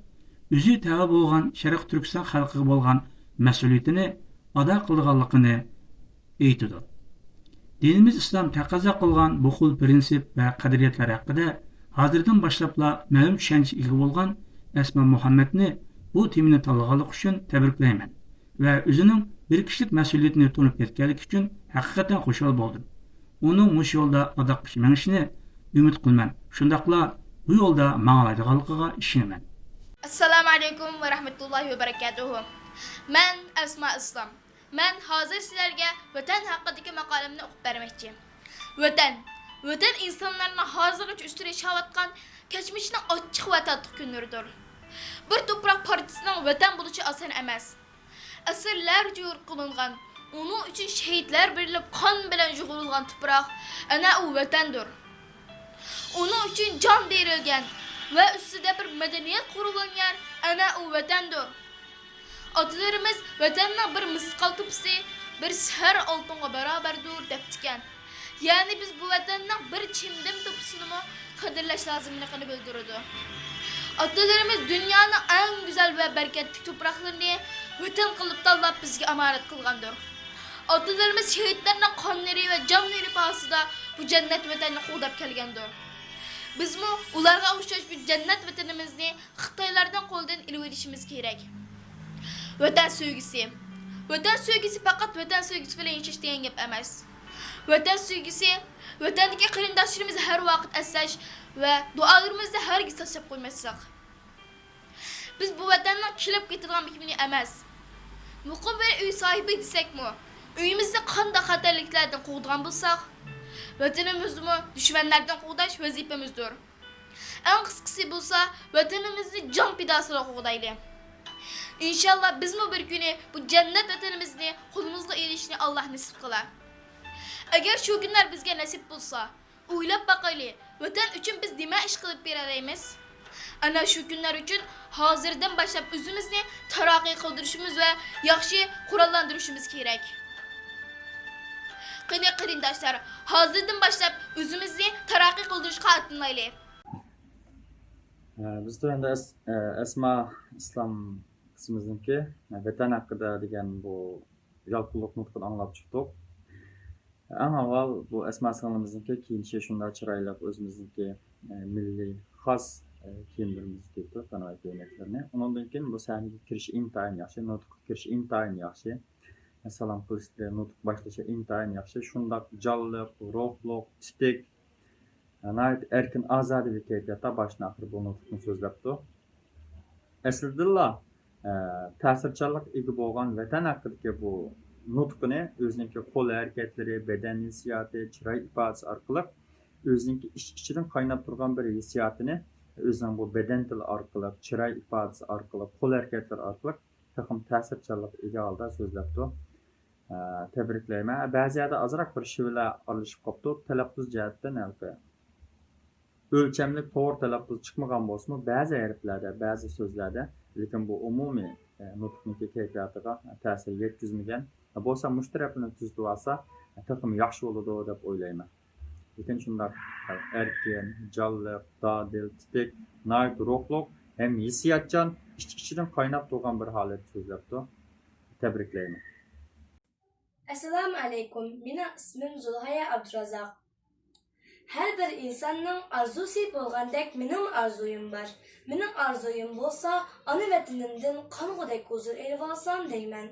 ئۆزى تەۋە بولغان شەرقىي تۈركىستان خەلقىگە بولغان مەسئۇلىيىتىنى ئادا قىلىدىغانلىقىنى ئېيتىدۇ. دىنىمىز ئىسلام تەقەززا قىلغان بۇ خىل پىرىنسىپ ۋە قەدرىيەتلەر ھەققىدە ھازىردىن باشلاپلا مەلۇم چۈشەنچىگە ئىگە بولغان ئەسما مۇھەممەدنى بۇ تېمىنى تاللىغانلىقى ئۈچۈن تەبرىكلەيمەن ۋە ئۆزىنىڭ بىر كىشىلىك مەسئۇلىيىتىنى تونۇپ يەتكەنلىكى ئۈچۈن ھەقىقەتەن خۇشال بولدۇم. ئۇنىڭ مۇشۇ يولدا ئاداققىچە مېڭىشىنى ئۈمىد قىلىمەن، شۇنداقلا بۇ يولدا ماڭالايدىغانلىقىغا ئىشىنىمەن. ئەسسالامۇ ئەلەيكۇم ۋە رەھمەتۇللاھى ۋە بەرىكاتۇھۇ. مەن ئەسما ئىسلام. مەن ھازىر سىلەرگە ۋەتەن ھەققىدىكى ماقالەمنى ئوقۇپ بەرمەكچى. ۋەتەن. ۋەتەن ئىنسانلارنىڭ ھازىرغىچە ئۈستىدە ياشاۋاتقان كەچمىشىنىڭ ئاچچىق ۋە تاتلىق كۈنلىرىدۇر. بىر توپراق پارچىسىنىڭ ۋەتەن بولۇشى ئاسان ئەمەس. ئەسىرلەرچە يورۇتۇلغان، ئۇنىڭ ئۈچۈن شېھىتلەر بېرىلىپ، قان بىلەن يۇغۇرۇلغان تۇپراق، ئەنە ئۇ ۋەتەندۇر. ئۇنىڭ ئۈچۈن جان بېرىلگەن ۋە ئۈستىدە بىر مەدەنىيەت قۇرۇلغان يەر، ئەنە ئۇ ۋەتەندۇر. ئاتىلىرىمىز ۋەتەننىڭ بىر مىسقال توپىسى بىر سەر ئالتۇنغا باراۋەردۇر دەپتىكەن. يەنى بىز بۇ ۋەتەننىڭ بىر چىمدىم توپىسىنىمۇ قەدىرلەش لازىملىقىنى بىلدۈرىدۇ. ئاتىلىرىمىز دۇنيانىڭ ئەڭ گۈزەل ۋە بەرىكەتلىك تۇپراقلىرىنى ۋەتەن قىلىپ تاللاپ بىزگە ئامانەت قىلغاندۇر. ئاتىلىرىمىز شېھىتلەرنىڭ قانلىرى ۋە جانلىرى پاھاسىدا بۇ جەننەت ۋەتەننى قوغداپ كەلگەندۇر. بىزمۇ ئۇلارغا ئوخشاش بۇ جەننەت ۋەتىنىمىزنى خىتايلاردىن قولدىن ئېلىۋېلىشىمىز كېرەك. ۋەتەن سۆيگۈسى. ۋەتەن سۆيگۈسى پەقەت ۋەتەن سۆيگۈسى بىلەن ياشاش دېگەن گەپ ئەمەس. ۋەتەن سۆيگۈسى، ۋەتەندىكى قېرىنداشلىرىمىز ھەر ۋاقىت ئەسلەش ۋە دۇئالىرىمىزدا ھەرگىز تاشلاپ قويماسلىق. بىز بۇ ۋەتەننىڭ كېلىپ كېتىدىغان مېھمىنى ئەمەس، مۇقىم بىر ئۆي ساھىبى دېسەكمۇ، ئۆيىمىزنى قانداق خەتەرلىكلەردىن قوغدىغان بولساق، ۋەتىنىمىزنىمۇ دۈشمەنلەردىن قوغداش ۋەزىپىمىزدۇر. ئەڭ قىسقىسى بولسا، ۋەتىنىمىزنى جان پىداسىدا قوغدايلى. ئىنشاللا بىزمۇ بىر كۈنى بۇ جەننەت ۋەتىنىمىزنى قولىمىزغا ئېلىشنى ئاللا نېسىپ قىلار. ئەگەر شۇ كۈنلەر بىزگە نېسىپ بولسا، ئويلاپ باقايلى، ۋەتەن ئۈچۈن بىز نېمە ئىش قىلىپ بېرەلەيمىز؟ ئەنە شۇ كۈنلەر ئۈچۈن ھازىردىن باشلاپ ئۆزىمىزنى تەرەققىي قىلدۇرۇشىمىز ۋە ياخشى قوراللاندۇرۇشىمىز كېرەك. قېنى قېرىنداشلار، ھازىردىن باشلاپ ئۆزىمىزنى تەرەققىي قىلدۇرۇشقا ئاتلىنايلى. بىز تۆۋەندە ئەس-، ئەسما ئىسلام قىسمىمىزنىڭكى ۋەتەن ھەققىدە دېگەن بۇ يالقۇنلۇق نۇتقىنى ئاڭلاپ چىقتۇق. ئەڭ ئاۋۋال بۇ ئەسما سىڭلىمىزنىڭكى كىيىنىشى شۇنداق چىرايلىق، ئۆزىمىزنىڭكى، ئە، مىللىي خاس، ئە، كىيىملىرىمىزنى كىيىپتۇ، كاناۋاي كۆينەكلىرىنى. ئۇنىڭدىن كېيىن بۇ سەھنىگە كىرىشى ئىنتايىن ياخشى، نۇتۇققا كىرىشى ئىنتايىن ياخشى. سالام قىلىشلىرى، نۇتۇق باشلىشى ئىنتايىن ياخشى. شۇنداق جانلىق، روھلۇق، تېتىك، ناھايىتى ئەركىن، ئازادە بىر كەيپىياتتا باشتىن ئاخىر بۇ نۇتۇقنى سۆزلەپتۇ. ئەسلىدىنلا، ئە، تەسىرچانلىققا ئىگە بولغان ۋەتەن ھەققىدىكى بۇ نۇتقىنى ئۆزىنىڭكى قول ھەرىكەتلىرى، بەدەن ھېسسىياتى، چىراي ئىپادىسى ئارقىلىق ئۆزىنىڭكى ئىچ-ئىچىدىن قايناپ تۇرغان بىر ھېسسىياتىنى ئۆزىنىڭ بۇ بەدەن تىلى ئارقىلىق، چىراي ئىپادىسى ئارقىلىق، قول ھەرىكەتلىرى ئارقىلىق تېخىمۇ تەسىرچانلىققا ئىگە ھالدا سۆزلەپتۇ. ئە، تەبرىكلەيمەن. بەزى يەردە ئازراق بىر شىۋىلە ئارىلىشىپ قاپتۇ. تەلەپپۇز جەھەتتىن ھېلىقى ئۆلچەملىك توغرا تەلەپپۇز چىقمىغان بولسىمۇ، بەزى ھەرپلەردە، بەزى سۆزلەردە، لېكىن بۇ ئومۇمىي، ئە، نۇتۇقنىڭكى كەيپىياتىغا تەسىر يەتكۈزمىگەن. بولسا مۇشۇ تەرەپنى تۈزىتىۋالسا، تېخىمۇ ياخشى بولىدۇ دەپ ئويلايمەن. لېكىن شۇنداق ئەركىن، جانلىق، دادىل، تېتىك، ناھايىتى روھلۇق ھەم ھېسسىياتچان، ئىچ-ئىچىدىن قايناپ تۇرغان بىر ھالەتتە سۆزلەپتۇ. تەبرىكلەيمەن. ئەسسالامۇ ئەلەيكۇم، مېنىڭ ئىسمىم زۇلھايا ئابدۇرازاق. ھەر بىر ئىنساننىڭ ئارزۇسى بولغاندەك مېنىڭمۇ ئارزۇيۇم بار. مېنىڭ ئارزۇيۇم بولسا ئانا ۋەتىنىمدىن قانغۇدەك ھۇزۇر ئېلىۋالسام دەيمەن.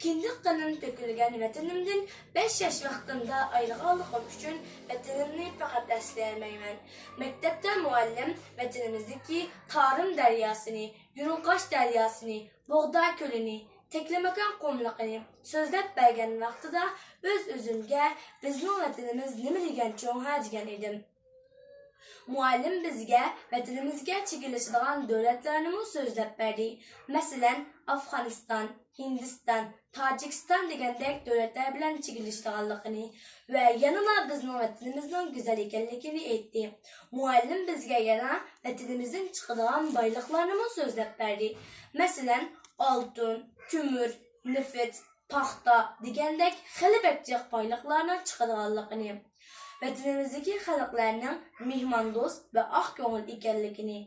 كىندىك قېنىم تۆكۈلگەن ۋەتىنىمدىن بەش ياش ۋاقتىمدا ئايرىغانلىقىم ئۈچۈن ۋەتىنىمنى پەقەت ئەسلىيەلمەيمەن. مەكتەپتە مۇئەللىم ۋەتىنىمىزدىكى تارىم دەرياسىنى، يۇرۇڭقاش دەرياسىنى، بوغدا كۆلىنى، تەكلىماكان قۇملۇقىنى سۆزلەپ بەرگەن ۋاقتىدا ئۆز-ئۆزۈمگە بىزنىڭ ۋەتىنىمىز نېمە دېگەن چوڭ ھە دېگەن ئىدىم. مۇئەللىم بىزگە ۋەتىنىمىزگە چېگرىلىشىدىغان دۆلەتلەرنىمۇ سۆزلەپ بەردى. مەسىلەن، ئافغانىستان، ھىندىستان، تاجىكىستان دېگەندەك دۆلەتلەر بىلەن چېگرىلىشىدىغانلىقىنى ۋە يەنىلا بىزنىڭ ۋەتىنىمىزنىڭ گۈزەل ئىكەنلىكىنى ئېيتتى. مۇئەللىم بىزگە يەنە ۋەتىنىمىزدىن چىقىدىغان بايلىقلارنىمۇ سۆزلەپ بەردى. مەسىلەن، ئالتۇن، كۆمۈر، نېفىت، پاختا دېگەندەك خېلى بەك جىق بايلىقلارنىڭ چىقىدىغانلىقىنى، ۋەتىنىمىزدىكى خەلقلەرنىڭ مېھماندوست ۋە ئاق كۆڭۈل ئىكەنلىكىنى،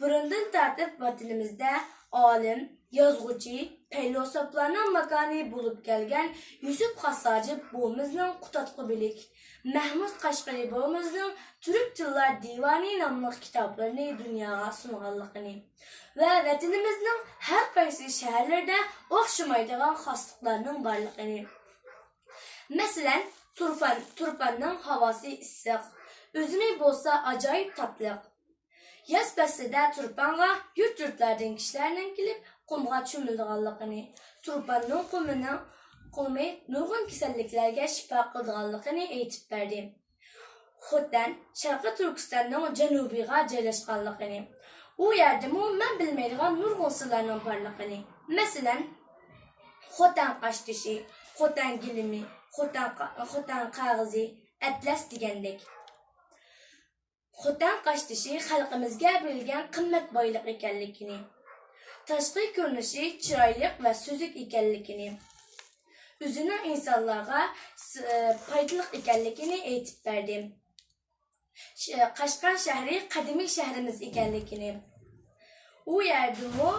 بۇرۇندىن تارتىپ ۋەتىنىمىزدە ئالىم، يازغۇچى، پەيلاسوپلارنىڭ ماكانى بولۇپ كەلگەن يۈسۈپ خاس ھاجىپ بوۋىمىزنىڭ قۇتادغۇ بىلىك، مەھمۇد قەشقىرى بوۋىمىزنىڭ تۈرك تىللار دىۋانى ناملىق كىتابلىرىنى دۇنياغا سۇنغانلىقىنى ۋە ۋەتىنىمىزنىڭ ھەر قايسى شەھەرلىرىدە ئوخشىمايدىغان خاسلىقلارنىڭ بارلىقىنى، مەسىلەن، تۇرپان، تۇرپاننىڭ ھاۋاسى ئىسسىق، ئۈزۈمى بولسا ئاجايىپ تاتلىق. ياز پەسلىدە تۇرپانغا يۇرت-يۇرتلاردىن كىشىلەرنىڭ كېلىپ، قۇمغا چۆمۈلىدىغانلىقىنى، تۇرپاننىڭ قۇمىنىڭ، قۇمى نۇرغۇن كېسەللىكلەرگە شىپا قىلىدىغانلىقىنى ئېيتىپ بەردى. خوتەن شەرقىي تۈركىستاننىڭ جەنۇبىغا جايلاشقانلىقىنى، ئۇ يەردىمۇ مەن بىلمەيدىغان نۇرغۇن سىرلارنىڭ بارلىقىنى، مەسىلەن، خوتەن قاشتېشى، خوتەن گىلىمى، خوتەن قا-، خوتەن قەغىزى، ئەتلەس دېگەندەك. خوتەن قاشتېشى خەلقىمىزگە بېرىلگەن قىممەت بايلىق ئىكەنلىكىنى، تاشقى كۆرۈنۈشى چىرايلىق ۋە سۈزۈك ئىكەنلىكىنى، ئۆزىنىڭ ئىنسانلارغا س-، پايدىلىق ئىكەنلىكىنى ئېيتىپ بەردى. ش-، قەشقەر شەھىرى قەدىمىي شەھىرىمىز ئىكەنلىكىنى، ئۇ يەردىمۇ،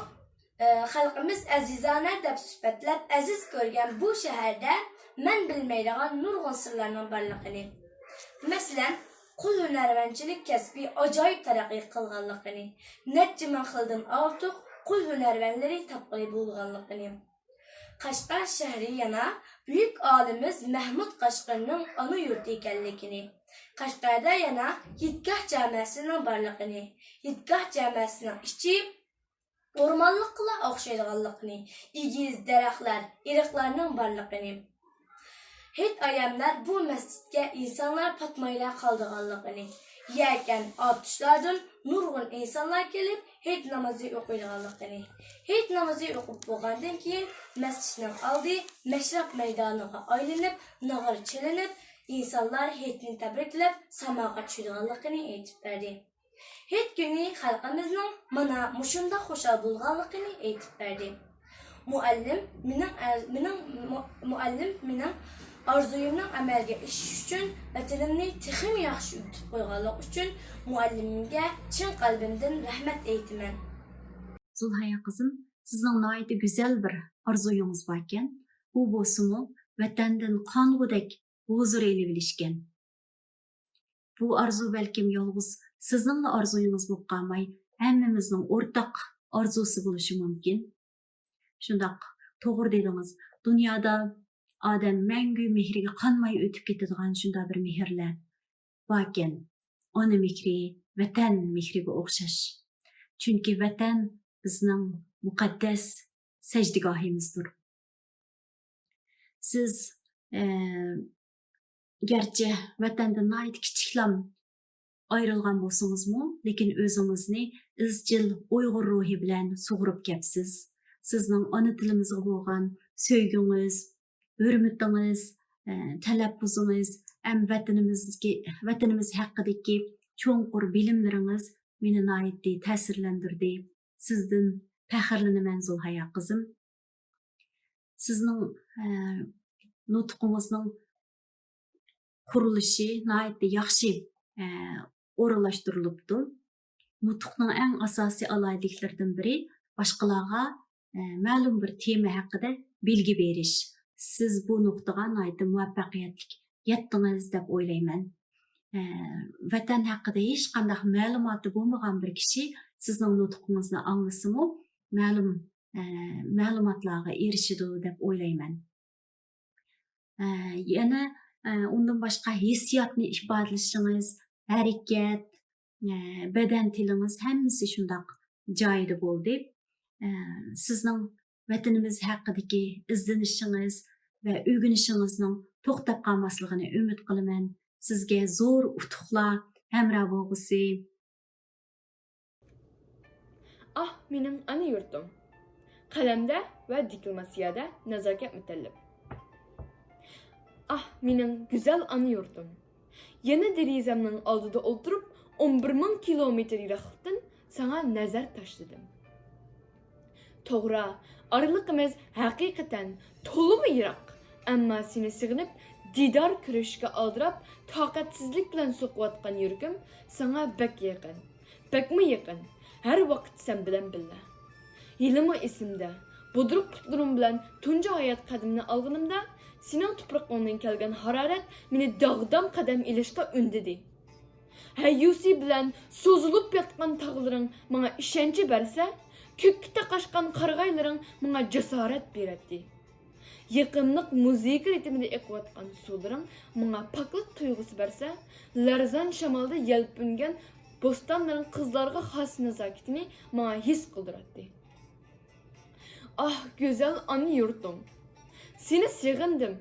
ئە، خەلقىمىز ئەزىزانە دەپ سۈپەتلەپ ئەزىز كۆرگەن بۇ شەھەردە مەن بىلمەيدىغان نۇرغۇن سىرلارنىڭ بارلىقىنى، مەسىلەن، قول ھۈنەرۋەنچىلىك كەسپى ئاجايىپ تەرەققىي قىلغانلىقىنى، نەچچە مىڭ خىلدىن ئارتۇق قول ھۈنەرۋەنلىرى تاپقىلى بولغانلىقىنى، قەشقەر شەھىرى يەنە بۈيۈك ئالىمىمىز مەھمۇد قەشقىرىنىڭ ئانا يۇرتى ئىكەنلىكىنى، قەشقەردە يەنە ھېيتگاھ جامەسىنىڭ بارلىقىنى، ھېيتگاھ جامەسىنىڭ ئىچى ئورمانلىققىلا ئوخشايدىغانلىقىنى، ئېگىز دەرەخلەر، ئېرىقلارنىڭ بارلىقىنى، ھېيت ئايەملەر بۇ مەسچىتكە ئىنسانلار پاتمايلا قالىدىغانلىقىنى، يەكەن ئاتۇشلاردىن نۇرغۇن ئىنسانلار كېلىپ ھېيت نامىزى ئوقۇيدىغانلىقىنى، ھېيت نامىزى ئوقۇپ بولغاندىن كېيىن مەسچىتنىڭ ئالدى مەشرەپ مەيدانىغا ئايلىنىپ، ناغرا چېلىنىپ، ئىنسانلار ھېيتنى تەبرىكلەپ ساماغا چۈشىدىغانلىقىنى ئېيتىپ بەردى. ھېيت كۈنى خەلقىمىزنىڭ مانا مۇشۇنداق خۇشال بولغانلىقىنى ئېيتىپ بەردى. مۇئەللىم مېنىڭ ئەر-، مېنىڭ مۇ-، مۇئەللىم مېنىڭ ئارزۇيۇمنىڭ ئەمەلگە ئېشىشى ئۈچۈن ۋەتىنىمنى تېخىمۇ ياخشى ئۆگىتىپ قويغانلىقى ئۈچۈن مۇئەللىمىمگە چىن قەلبىمدىن رەھمەت ئېيتىمەن. زۇلھايا قىزىم، سىزنىڭ ناھايىتى گۈزەل بىر ئارزۇيىڭىز باركەن. ئۇ بولسىمۇ ۋەتەندىن قانغۇدەك ھۇزۇر ئېلىۋېلىشكەن. بۇ ئارزۇ بەلكىم يالغۇز سىزنىڭلا ئارزۇيىڭىز بولۇپ قالماي، ھەممىمىزنىڭ ئورتاق ئارزۇسى بولۇشى مۇمكىن. شۇنداق، توغرا دېدىڭىز. دۇنيادا ئادەم مەڭگۈ مېھرىگە قانماي ئۆتۈپ كېتىدىغان شۇنداق بىر مېھىرلەر باركەن. ئانا مېھرى، ۋەتەن مېھرىگە ئوخشاش. چۈنكى ۋەتەن بىزنىڭ مۇقەددەس سەجدىگاھىمىزدۇر. سىز، ئە، گەرچە ۋەتەندىن ناھايىتى كىچىكلام ئايرىلغان بولسىڭىزمۇ، لېكىن ئۆزىڭىزنى ئىزچىل ئۇيغۇر روھى بىلەن سۇغۇرۇپ كەپسىز. سىزنىڭ ئانا تىلىمىزغا بولغان سۆيگۈڭىز، ھۆرمىتىڭىز، ئە، تەلەپپۇزىڭىز، ھەم ۋەتىنىمىزدىكى، ۋەتىنىمىز ھەققىدىكى چوڭقۇر بىلىملىرىڭىز مېنى ناھايىتى تەسىرلەندۈردى. سىزدىن پەخىرلىنىمەن، زۇلھايا قىزىم. سىزنىڭ، ئە، نۇتقىڭىزنىڭ قۇرۇلۇشى ناھايىتى ياخشى، ئە، ئورۇنلاشتۇرۇلۇپتۇ. نۇتۇقنىڭ ئەڭ ئاساسىي ئالاھىدىلىكلىرىدىن بىرى، باشقىلارغا، ئە، مەلۇم بىر تېما ھەققىدە بىلگە بېرىش. سىز بۇ نۇقتىغا ناھايىتى مۇۋەپپەقىيەتلىك يەتتىڭىز دەپ ئويلايمەن. ئە، ۋەتەن ھەققىدە ھېچقانداق مەلۇماتى بولمىغان بىر كىشى سىزنىڭ نۇتقىڭىزنى ئاڭلىسىمۇ، مەلۇم، ئە، مەلۇماتلارغا ئېرىشىدۇ دەپ ئويلايمەن. ئە، يەنە، ئە، ئۇندىن باشقا ھېسسىياتنى ئىپادىلىشىڭىز، ھەرىكەت، ئە، بەدەن تىلىڭىز ھەممىسى شۇنداق جايىدا بولدى. ئە، سىزنىڭ ۋەتىنىمىز ھەققىدىكى ئىزدىنىشىڭىز ۋە ئۆگىنىشىڭىزنىڭ توختاپ قالماسلىقىنى ئۈمىد قىلىمەن. سىزگە زور ئۇتۇقلار ھەمراھ بولغۇسى. ئاھ، مېنىڭ ئانا يۇرتۇم. قەلەمدە ۋە دېكلاماتسىيەدە نازاكەت مۇتەللىپ. ئاھ، مېنىڭ گۈزەل ئانا يۇرتۇم. يەنە دېرىزەمنىڭ ئالدىدا ئولتۇرۇپ، ئون بىر مىڭ كىلومېتىر يىراقلىقتىن ساڭا نەزەر تاشلىدىم. توغرا، ئارىلىقىمىز ھەقىقەتەن تولىمۇ يىراق، ئەمما سېنى سېغىنىپ، دىدار كۆرۈشكە ئالدىراپ، تاقەتسىزلىك بىلەن سوقۇۋاتقان يۈرىكىم ساڭا بەك يېقىن، بەكمۇ يېقىن، ھەر ۋاقىت سەن بىلەن بىللە. ھېلىمۇ ئېسىمدە، بۇدرۇق پۇتلىرىم بىلەن تۇنجى ھايات قەدىمىنى ئالغىنىمدا، سېنىڭ تۇپرىقىڭدىن كەلگەن ھارارەت مېنى داغدام قەدەم ئېلىشقا ئۈندىدى. ھەييۇسى بىلەن سوزۇلۇپ ياتقان تاغلىرىڭ ماڭا ئىشەنچ بەرسە، كۆككە تاقاشقان قارىغايلىرىڭ ماڭا جاسارەت بېرەتتى. يېقىملىق مۇزىكا رىتىمىدا ئېقىۋاتقان سۇلىرىڭ ماڭا پاكلىق تۇيغۇسى بەرسە، لەرزان شامالدا يەلپۈنگەن بوستانلىرىڭ قىزلارغا خاس نازاكىتىنى ماڭا ھېس قىلدۇراتتى. ئاھ، گۈزەل ئانا يۇرتۇم! سېنى سېغىندىم.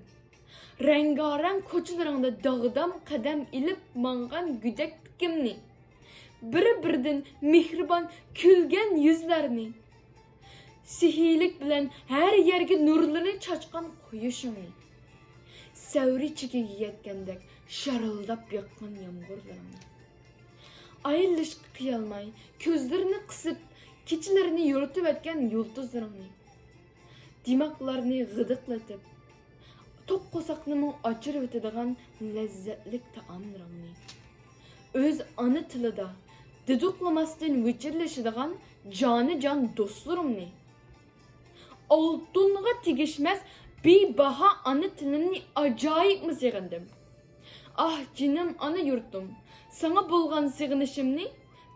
رەڭگارەڭ كوچىلىرىڭدا داغدام قەدەم ئېلىپ ماڭغان گۆدەكلىكىمنى، بىر-بىرىدىن مېھرىبان كۈلگەن يۈزلەرنى، سېھىيلىك بىلەن ھەر يەرگە نۇرلىرىنى چاچقان قۇياشىڭنى، سەۋرى چېكىگە يەتكەندەك شارىلداپ ياغقان يامغۇرلىرىڭنى، ئايرىلىشقا قىيالماي، كۆزلىرىنى قىسىپ، كېچىلىرىنى يورۇتۇۋەتكەن يۇلتۇزلىرىڭنى، دىماقلارنى غىدىقلىتىپ، توق قورساقنىمۇ ئاچۇرۇۋېتىدىغان لەززەتلىك تائاملىرىڭنى، ئۆز ئانا تىلىدا دىدۇقلىماستىن ۋىچىرلىشىدىغان جانىجان دوستلىرىمنى، ئالتۇنغا تېگىشمەس بىباھا ئانا تىلىمنى ئاجايىپمۇ سېغىندىم. ئاھ، جېنىم ئانا يۇرتۇم، ساڭا بولغان سېغىنىشىمنى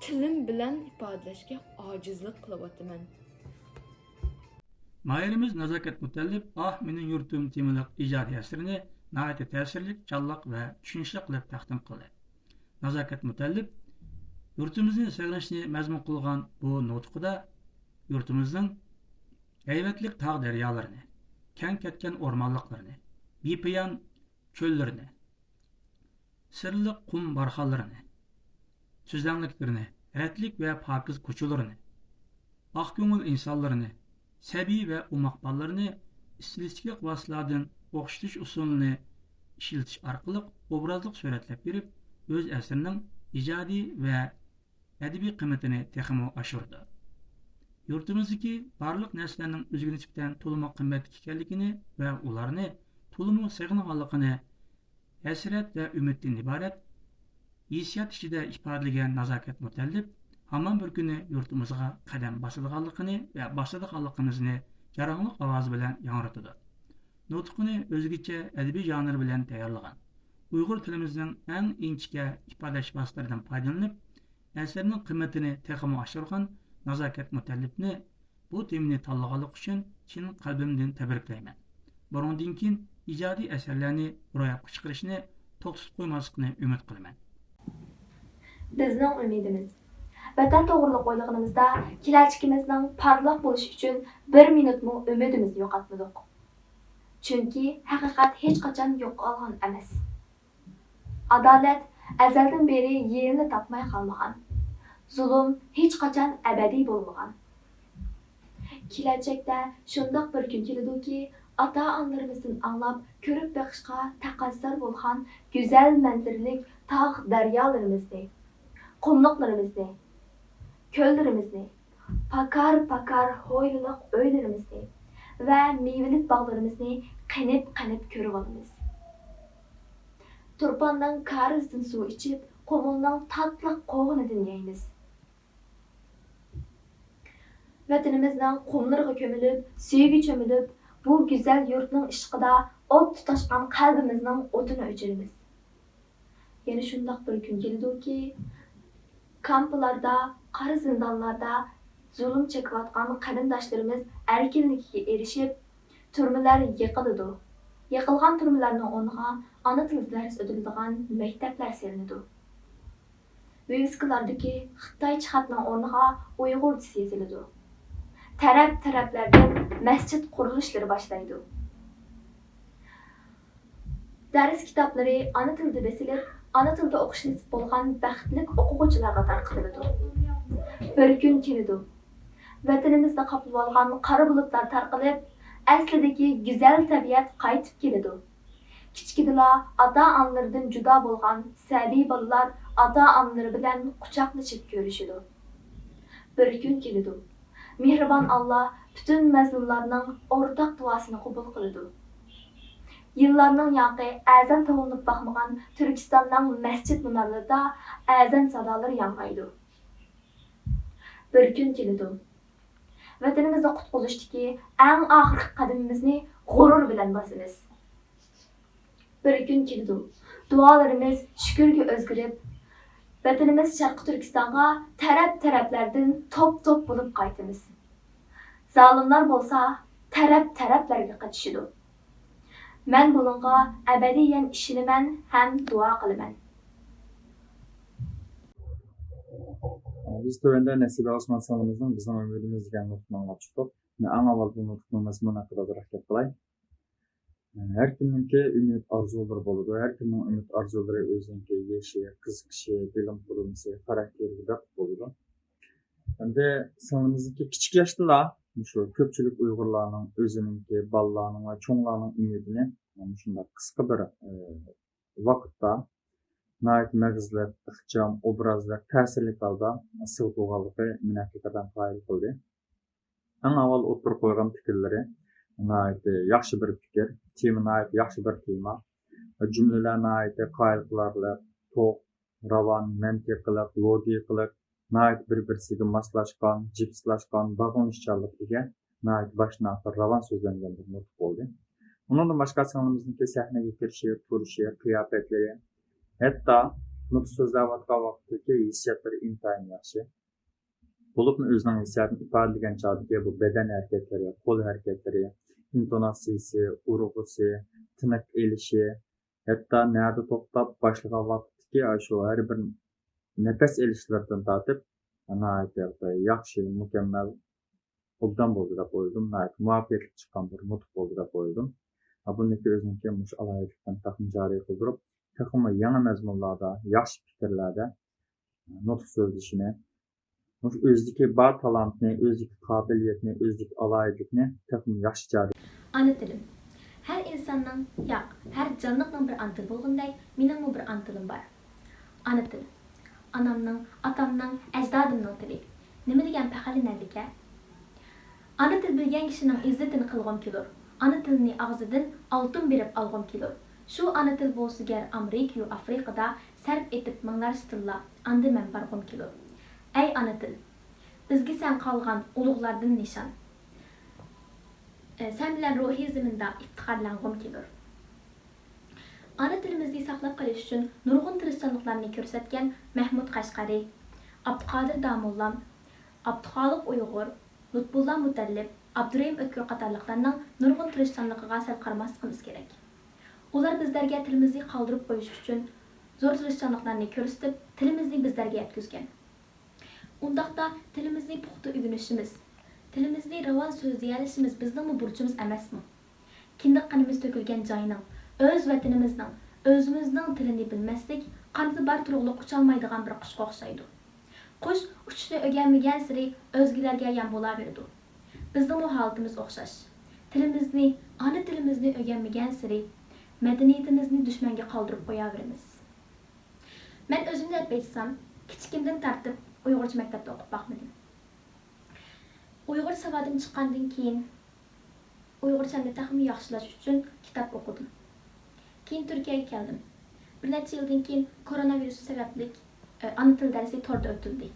تىلىم بىلەن ئىپادىلەشكە ئاجىزلىق قىلىۋاتىمەن. ماھىرىمىز نازاكەت مۇتەللىپ ئاھ، مېنىڭ يۇرتۇم تېمىلىق ئىجادىي ئەسىرىنى ناھايىتى تەسىرلىك، جانلىق ۋە چۈشىنىشلىك قىلىپ تەقدىم قىلدى. نازاكەت مۇتەللىپ يۇرتىمىزنى سېغىنىشنى مەزمۇن قىلغان بۇ نۇتقىدا يۇرتىمىزنىڭ ھەيۋەتلىك تاغ دەريالىرىنى، كەڭ كەتكەن ئورمانلىقلىرىنى، بىپايان چۆللىرىنى، سىرلىق قۇم بارخانلىرىنى، تۈزلەڭلىكلىرىنى، رەتلىك ۋە پاكىز كوچىلىرىنى، ئاق كۆڭۈل ئىنسانلىرىنى، سەبىي ۋە ئوماق بالىلىرىنى ئىستىلىستىكىلىق ۋاسىتىلەردىن ئوخشىتىش ئۇسۇلىنى ئىشلىتىش ئارقىلىق ئوبرازلىق سۈرەتلەپ بېرىپ، ئۆز ئەسىرىنىڭ ئىجادىي ۋە ئەدەبىي قىممىتىنى تېخىمۇ ئاشۇرىدۇ. يۇرتىمىزدىكى بارلىق نەرسىلەرنىڭ ئۆزگىچىلىكتىن تولىمۇ قىممەتلىك ئىكەنلىكىنى ۋە ئۇلارنى تولىمۇ سېغىنغانلىقىنى ھەسرەت ۋە ئۈمىدتىن ئىبارەت ھېسسىيات ئىچىدە ئىپادىلىگەن نازاكەت مۇتەللىپ ھامان بىر كۈنى يۇرتىمىزغا قەدەم باسىدىغانلىقىنى ۋە باسىدىغانلىقىمىزنى جاراڭلىق ئاۋازى بىلەن ياڭرىتىدۇ. نۇتقىنى ئۆزگىچە ئەدەبىي ژانىر بىلەن تەييارلىغان. ئۇيغۇر تىلىمىزنىڭ ئەڭ ئىنچىكە ئىپادىلەش ۋاسىتىلىرىدىن پايدىلىنىپ، ئەسەرنىڭ قىممىتىنى تېخىمۇ ئاشۇرغان نازاكەت مۇتەللىپنى بۇ تېمىنى تاللىغانلىقى ئۈچۈن چىن قەلبىمدىن تەبرىكلەيمەن. بۇنىڭدىن كېيىن ئىجادىي ئەسەرلەرنى روياپقا چىقىرىشنى توختىتىپ قويماسلىقىنى ئۈمىد قىلىمەن. بىزنىڭ ئۈمىدىمىز، ۋەتەن توغرىلىق ئويلىغىنىمىزدا، كېلەچىكىمىزنىڭ پارلاق بولۇشى ئۈچۈن بىر مىنۇتمۇ ئۈمىدىمىزنى يوقاتمىدۇق. چۈنكى ھەقىقەت ھېچقاچان يوقالغان ئەمەس. ئادالەت ئەزەلدىن بېرى يېرىنى تاپماي قالمىغان. زۇلۇم ھېچقاچان ئەبەدىي بولمىغان. كېلەچەكتە شۇنداق بىر كۈن كېلىدۇكى، ئاتا-ئانىلىرىمىزدىن ئاڭلاپ، كۆرۈپ بېقىشقا تەقەززا بولغان گۈزەل مەنزىرىلىك تاغ-دەريالىرىمىزنى، قۇملۇقلىرىمىزنى، كۆللىرىمىزنى، پاكار-پاكار ھويلىلىق ئۆيلىرىمىزنى ۋە مېۋىلىك باغلىرىمىزنى قېنىپ-قېنىپ كۆرۈۋالىمىز. تۇرپاننىڭ كارىزىدىن سۇ ئىچىپ، قۇمۇلنىڭ تاتلىق قوغۇنىدىن يەيمىز. ۋەتىنىمىزنىڭ قۇملىرىغا كۆمۈلۈپ، سۈيىگە چۆمۈلۈپ، بۇ گۈزەل يۇرتنىڭ ئىشقىدا ئوت تۇتاشقان قەلبىمىزنىڭ ئوتىنى ئۆچۈرىمىز. يەنە شۇنداق بىر كۈن كېلىدۇكى، كامپلاردا، قارا زىندانلاردا زۇلۇم چېكىۋاتقان قېرىنداشلىرىمىز ئەركىنلىكىگە ئېرىشىپ، تۈرمىلەر يېقىلىدۇ. يېقىلغان تۈرمىلەرنىڭ ئورنىغا ئانا تىلدا دەرس ئۆتۈلىدىغان مەكتەپلەر سېلىنىدۇ. ۋىۋىسكىلاردىكى خىتايچە خەتنىڭ ئورنىغا ئۇيغۇرچىسى يېزىلىدۇ. تەرەپ-تەرەپلەردىن مەسچىت قۇرۇلۇشلىرى باشلايدۇ. دەرس كىتابلىرى ئانا تىلدا بېسىلىپ، ئانا تىلدا ئوقۇش نېسىپ بولغان بەختلىك ئوقۇغۇچىلارغا تارقىتىلىدۇ. بىر كۈن كېلىدۇ، ۋەتىنىمىزنى قاپلىۋالغان قارا بۇلۇتلار تارقىلىپ، ئەسلىدىكى گۈزەل تەبىئەت قايتىپ كېلىدۇ. كىچىكىدىلا ئاتا-ئانىلىرىدىن جۇدا بولغان سەبىي بالىلار ئاتا-ئانىلىرى بىلەن قۇچاقلىشىپ كۆرۈشىدۇ. بىر كۈن كېلىدۇ، مېھرىبان ئاللا پۈتۈن مەزلۇملارنىڭ ئورتاق دۇئاسىنى قوبۇل قىلىدۇ. يىللارنىڭ ياقى ئەزان توۋلىنىپ باقمىغان تۈركىستاننىڭ مەسچىت مۇنارلىرىدا ئەزان سادالىرى ياڭرايدۇ. بىر كۈن كېلىدۇ، ۋەتىنىمىزنى قۇتقۇزۇشتىكى ئەڭ ئاخىرقى قەدىمىمىزنى غۇرۇر بىلەن باسىمىز. بىر كۈن كېلىدۇ، دۇئالىرىمىز شۈكۈرگە ئۆزگىرىپ، ۋەتىنىمىز شەرقىي تۈركىستانغا تەرەپ-تەرەپلەردىن توپ-توپ بولۇپ قايتىمىز. زالىملار بولسا تەرەپ-تەرەپلەرگە قېچىشىدۇ. مەن بۇنىڭغا ئەبەدىيەن ئىشىنىمەن ھەم دۇئا قىلىمەن. بىز تۆۋەندە نەسىبە ئاسمان سىڭلىمىزنىڭ بىزنىڭ ئۈمىدىمىز دېگەن نۇتقىنى ئاڭلاپ چىقتۇق. ئەڭ ئاۋۋال بۇ نۇتقنىڭ مەزمۇنى ھەققىدە ئازراق گەپ قىلاي. ھەر كىمنىڭكى ئۈمىد ئارزۇلىرى بولىدۇ، ھەر كىمنىڭ ئۈمىد ئارزۇلىرى ئۆزىنىڭكى يېشى، قىزىقىشى، بىلىم قۇرۇلمىسى، خاراكتېرىگە بېقىپ بولىدۇ. ئەمدى سىڭلىمىزنىڭكى كىچىك ياشتىلا مۇشۇ كۆپچىلىك ئۇيغۇرلارنىڭ ئۆزىنىڭكى، بالىلارنىڭ ۋە چوڭلارنىڭ ئۈمىدىنى مۇشۇنداق قىسقا بىر، ئى، ۋاقىتتا ناھايىتى مېغىزلىق، ئىخچام، ئوبرازلىق، تەسىرلىك ھالدا سىغدۇرغانلىقى مېنى ھەقىقەتەن قايىل قىلدى. ئەڭ ئاۋۋال ئوتتۇرىغا قويغان پىكىرلىرى ناھايىتى ياخشى بىر پىكىر، تېما ناھايىتى ياخشى بىر تېما. جۈملىلەر ناھايىتى قايىل قىلارلىق، توق، راۋان، مەنتىقلىق، لوگىكىلىق، ناھايىتى بىر-بىرسىگە ماسلاشقان، جىپسلاشقان، باغلىنىشچانلىققا ئىگە، ناھايىتى باشتىن ئاخىر راۋان سۆزلەنگەن بىر نۇتۇق بولدى. ئۇنىڭدىن باشقا سىڭلىمىزنىڭكى سەھنىگە كىرىشى، تۇرۇشى، قىياپەتلىرى، ھەتتا نۇتۇق سۆزلەۋاتقان ۋاقتىدىكى ھېسسىياتلىرى ئىنتايىن ياخشى. بولۇپمۇ ئۆزىنىڭ ھېسسىياتىنى ئىپادىلىگەن چاغدىكى بۇ بەدەن ھەرىكەتلىرى، قول ھەرىكەتلىرى، ئىنتوناتسىيىسى، ئۇرغۇسى، تىنىق ئېلىشى، ھەتتا نەدە توختاپ باشلىغان ۋاقىتتىكى ئاشۇ ھەر بىر نەپەس ئېلىشلىرىدىن تارتىپ ناھايىتى ياخشى، مۇكەممەل، ئوبدان بولدى دەپ ئويلىدىم. ناھايىتى مۇۋەپپەقىيەتلىك چىققان بىر نۇتۇق بولدى دەپ ئويلىدىم. بۇنىڭكى ئۆزىنىڭكى مۇشۇ ئالاھىدىلىكلىرىنى تېخىمۇ جارى قىلدۇرۇپ، تېخىمۇ يېڭى مەزمۇنلاردا، ياخشى پىكىرلەردە نۇتۇق سۆزلىشىنى، مۇشۇ ئۆزىدىكى بار تالانتنى، ئۆزىدىكى قابىلىيەتنى، ئۆزىدىكى ئالاھىدىلىكنى تېخىمۇ ياخشى جارى. ئانا تىلىم. ھەر ئىنساننىڭ، ياق، ھەر جانلىقنىڭ بىر ئانا تىلى بولغىنىدەك، مېنىڭمۇ بىر ئانا تىلىم بار. ئانا تىل. ئانامنىڭ، ئاتامنىڭ، ئەجدادىمنىڭ تىلى. نېمە دېگەن پەخىرلىنەرلىك-ھە؟ ئانا تىل بىلگەن كىشىنىڭ ئىززىتىنى قىلغۇم كېلۇر. ئانا تىلنى ئاغزىدىن ئالتۇن بېرىپ ئالغۇم كېلۇر. شۇ ئانا تىل بولسا گەر ئامېرىكىيۇ ئافرىقىدا سەرپ ئېتىپ مىڭلارچە تىللا، ئاندا مەن بارغۇم كېلۇر. ئەي ئانا تىل! بىزگە سەن قالغان ئۇلۇغلاردىن نىشان. ئە، سەن بىلەن روھىي زېمىندا ئىپتىخارلانغۇم كېلۇر. ئانا تىلىمىزنى ساقلاپ قېلىش ئۈچۈن نۇرغۇن تىرىشچانلىقلارنى كۆرسەتكەن مەھمۇد قەشقەرى، ئابدۇخادىر داموللام، ئابدۇخالىق ئۇيغۇر، لۇتپۇللا مۇتەللىپ، ئابدۇرېھىم ئۆتكۈر قاتارلىقلارنىڭ نۇرغۇن تىرىشچانلىقىغا سەل قارىماسلىقىمىز كېرەك. ئۇلار بىزلەرگە تىلىمىزنى قالدۇرۇپ قويۇش ئۈچۈن زور تىرىشچانلىقلارنى كۆرسىتىپ، تىلىمىزنى بىزلەرگە يەتكۈزگەن. ئۇنداقتا تىلىمىزنى پۇختا ئۆگىنىشىمىز، تىلىمىزنى راۋان سۆزلىيەلىشىمىز بىزنىڭمۇ بۇرچىمىز ئەمەسمۇ؟ كىندىك قېنىمىز تۆكۈلگەن جاينىڭ، ئۆز ۋەتىنىمىزنىڭ، ئۆزىمىزنىڭ تىلىنى بىلمەسلىك قانىتى بار تۇرۇقلۇق ئۇچالمايدىغان بىر قۇشقا ئوخشايدۇ. قۇش ئۇچۇشنى ئۆگەنمىگەنسېرى ئۆزگىلەرگە يەم بولاۋېرىدۇ. بىزنىڭمۇ ھالىتىمىز ئوخشاش. تىلىمىزنى، ئانا تىلىمىزنى ئۆگەنمىگەنسېرى مەدەنىيىتىمىزنى دۈشمەنگە قالدۇرۇپ قوياۋېرىمىز. مەن ئۆزۈمنى دەپ ئېيتسام، كىچىكىمدىن تارتىپ ئۇيغۇرچە مەكتەپتە ئوقۇپ باقمىدىم. ئۇيغۇر ساۋادىم چىققاندىن كېيىن، ئۇيغۇرچەمنى تېخىمۇ ياخشىلاش ئۈچۈن كىتاب ئوقۇدۇم. كېيىن تۈركىيەگە كەلدىم. بىر نەچچە يىلدىن كېيىن كورونا ۋىرۇسى سەۋەبلىك، ئانا تىل دەرسى توردا ئۆتۈلدى.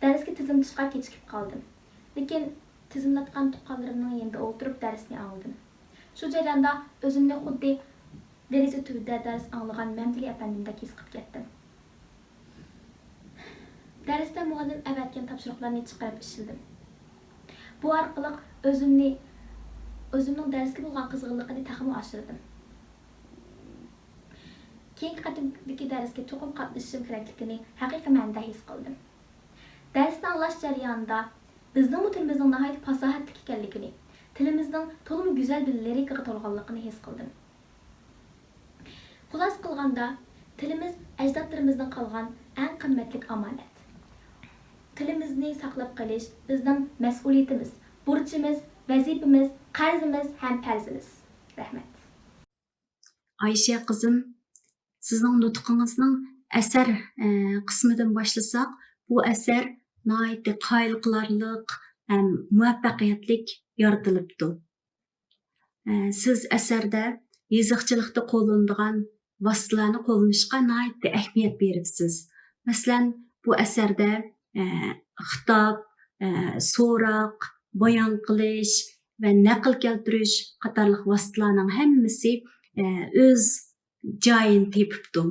دەرسكە تىزىملىتىشقا كېچىكىپ قالدىم. لېكىن تىزىملاتقان تۇغقانلىرىمنىڭ يېنىدا ئولتۇرۇپ دەرسنى ئاڭلىدىم. شۇ جەرياندا ئۆزۈمنى خۇددى دېرىزە تۈۋىدە دەرس ئاڭلىغان مەمتىلى ئەپەندىمدەك ھېس قىلىپ كەتتىم. دەرستە مۇئەللىم ئەۋەتكەن تاپشۇرۇقلارنى چىقىرىپ ئىشلىدىم. بۇ ئارقىلىق ئۆزۈمنى، ئۆزۈمنىڭ دەرسكە بولغان قىزغىنلىقىنى تېخىمۇ ئاشۇردۇم. كېيىنكى قېتىمدىكى دەرسكە چوقۇم قاتنىشىشىم كېرەكلىكىنى ھەقىقىي مەنىدە ھېس قىلدىم. دەرسنى ئاڭلاش جەريانىدا بىزنىڭمۇ تىلىمىزنىڭ ناھايىتى پاساھەتلىك ئىكەنلىكىنى، تىلىمىزنىڭ تولىمۇ گۈزەل بىر لىرىكىغا تولغانلىقىنى ھېس قىلدىم. خۇلاسە قىلغاندا، تىلىمىز ئەجدادلىرىمىزدىن قالغان ئەڭ قىممەتلىك ئامانەت. تىلىمىزنى ساقلاپ قېلىش بىزنىڭ مەسئۇلىيىتىمىز، بۇرچىمىز، ۋەزىپىمىز، قەرزىمىز ھەم پەرزىمىز. رەھمەت. ئايشە قىزىم، سىزنىڭ نۇتقىڭىزنىڭ ئەسەر، ئە، قىسمىدىن باشلىساق، بۇ ئەسەر ناھايىتى قايىل قىلارلىق ھەم مۇۋەپپەقىيەتلىك يارىتىلىپتۇ. ئە، سىز ئەسەردە يېزىقچىلىقتا قوللىنىدىغان ۋاسىتىلەرنى قوللىنىشقا ناھايىتى ئەھمىيەت بېرىپسىز. مەسىلەن، بۇ ئەسەردە، ئە، خىتاب، ئە، سوراق، بايان قىلىش ۋە نەقىل كەلتۈرۈش قاتارلىق ۋاسىتىلەرنىڭ ھەممىسى، ئە، ئۆز جايىنى تېپىپتۇ.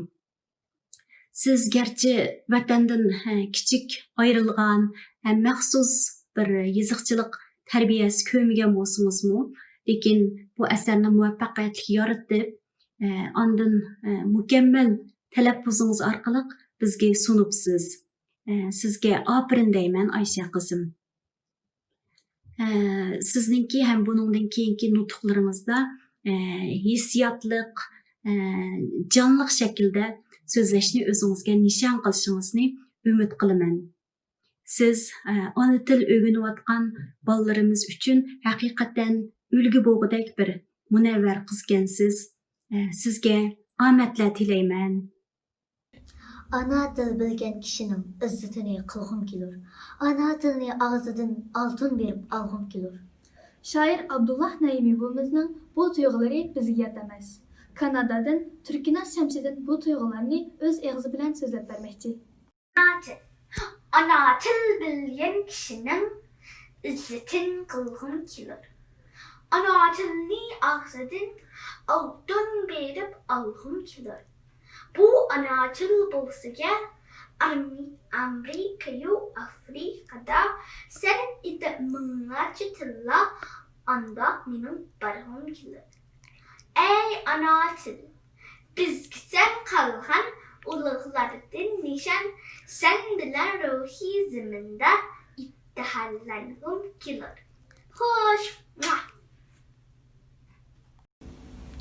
سىز گەرچە ۋەتەندىن، ھە، كىچىك ئايرىلغان ھەم مەخسۇس بىر يېزىقچىلىق تەربىيەسى كۆرمىگەن بولسىڭىزمۇ، لېكىن بۇ ئەسەرنى مۇۋەپپەقىيەتلىك يارىتىپ، ئە، ئاندىن، ئە، مۇكەممەل تەلەپپۇزىڭىز ئارقىلىق بىزگە سۇنۇپسىز. ئە، سىزگە ئاپىرىن دەيمەن، ئايشە قىزىم. ئە، سىزنىڭكى ھەم بۇنىڭدىن كېيىنكى نۇتۇقلىرىڭىزدا، ئە، ھېسسىياتلىق، ئە، جانلىق شەكىلدە سۆزلەشنى ئۆزىڭىزگە نىشان قىلىشىڭىزنى ئۈمىد قىلىمەن. سىز، ئە، ئانا تىل ئۆگىنىۋاتقان بالىلىرىمىز ئۈچۈن ھەقىقەتەن ئۈلگە بولغۇدەك بىر مۇنەۋۋەر قىزكەنسىز. ئە، سىزگە ئامەتلەر تىلەيمەن. ئانا تىل بىلگەن كىشىنىڭ ئىززىتىنى قىلغۇم كېلۇر. ئانا تىلنى ئاغزىدىن ئالتۇن بېرىپ ئالغۇم كېلۇر. شائىر ئابدۇللا نەيىمىمىزنىڭ بۇ تۇيغۇلىرى بىزگە يات ئەمەس. كانادادىن تۈركناز شەمشىدىن بۇ تۇيغۇلارنى ئۆز ئېغىزى بىلەن سۆزلەپ بەرمەكچى. ئانا تىل، ئانا تىل بىلگەن كىشىنىڭ ئىززىتىن قىلغۇم كېلۇر. ئانا تىلنى ئاغزىدىن ئالتۇن بېرىپ ئالغۇم كېلۇر. بۇ ئانا تىل بولسىكى، ئارمى-، ئامېرىكىيۇ ئافرىقادا سەرپ ئېتىپ مىڭلارچە تىللا، ئاندا مېنىڭ بارغۇم كېلۇر. ئەي ئانا تىل، بىزگىچە قالغان ئۇلۇغلاردىن نىشان، سەن بىلەن روھىي زېمىندا ئىپتىخارلانغۇم كېلۇر. خوش. مۇا.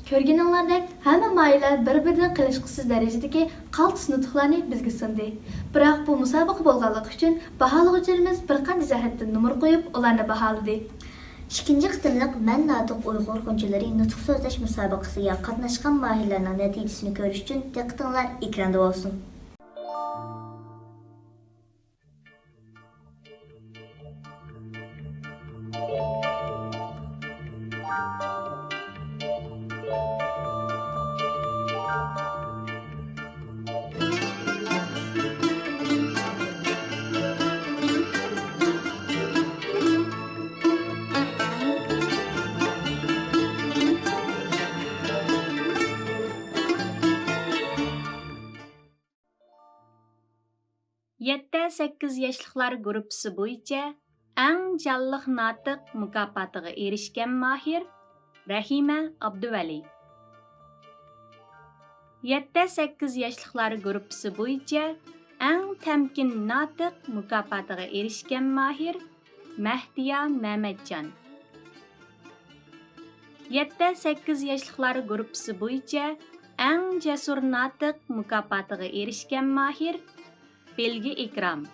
كۆرگىنىڭلاردەك، ھەممە ماھىرلار بىر-بىرىدىن قېلىشقۇسىز دەرىجىدىكى قالتىس نۇتۇقلارنى بىزگە سۇندى. بىراق بۇ مۇسابىقە بولغانلىقى ئۈچۈن باھالىغۇچىلىرىمىز بىر قانچە جەھەتتىن نومۇر قويۇپ، ئۇلارنى باھالىدى. ئىككىنچى قېتىملىق مەن ناتىق ئۇيغۇر غۇنچىلىرى نۇتۇق سۆزلەش مۇسابىقىسىگە قاتناشقان ماھىرلارنىڭ نەتىجىسىنى كۆرۈش ئۈچۈن دىققىتىڭلار ئېكراندا بولسۇن. يەتتە سەككىز ياشلىقلار گۇرۇپپىسى بويىچە ئەڭ جانلىق ناتىق مۇكاپاتىغا ئېرىشكەن ماھىر رەھىمە ئابدۇۋەلى. يەتتە سەككىز ياشلىقلار گۇرۇپپىسى بويىچە ئەڭ تەمكىن ناتىق مۇكاپاتىغا ئېرىشكەن ماھىر مەھدىيا مەمەتجان. يەتتە سەككىز ياشلىقلار گۇرۇپپىسى بويىچە ئەڭ جەسۇر ناتىق مۇكاپاتىغا ئېرىشكەن ماھىر بىلگە ئىكرام.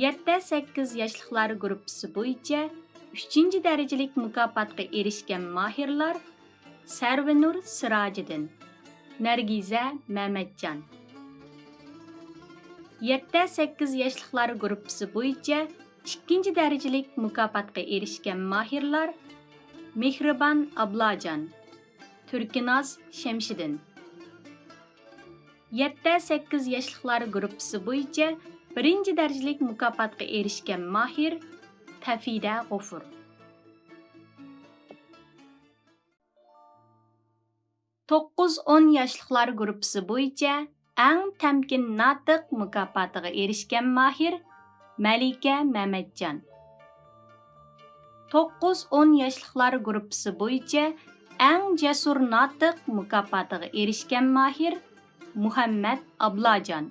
يەتتە سەككىز ياشلىقلار گۇرۇپپىسى بويىچە ئۈچىنچى دەرىجىلىك مۇكاپاتقا ئېرىشكەن ماھىرلار سەرۋىنۇر سىراجىدىن، نەرگىزە مەمەتجان. يەتتە سەككىز ياشلىقلار گۇرۇپپىسى بويىچە ئىككىنچى دەرىجىلىك مۇكاپاتقا ئېرىشكەن ماھىرلار مېھرىبان ئابلاجان، تۈركىناز شەمشىدىن. يەتتە سەككىز ياشلىقلار گۇرۇپپىسى بويىچە بىرىنچى دەرىجىلىك مۇكاپاتقا ئېرىشكەن ماھىر تەفىدە غوفۇر. توققۇز ئون ياشلىقلار گۇرۇپپىسى بويىچە ئەڭ تەمكىن ناتىق مۇكاپاتىغا ئېرىشكەن ماھىر مەلىكە مەمەتجان. توققۇز ئون ياشلىقلار گۇرۇپپىسى بويىچە ئەڭ جەسۇر ناتىق مۇكاپاتىغا ئېرىشكەن ماھىر مۇھەممەت ئابلاجان.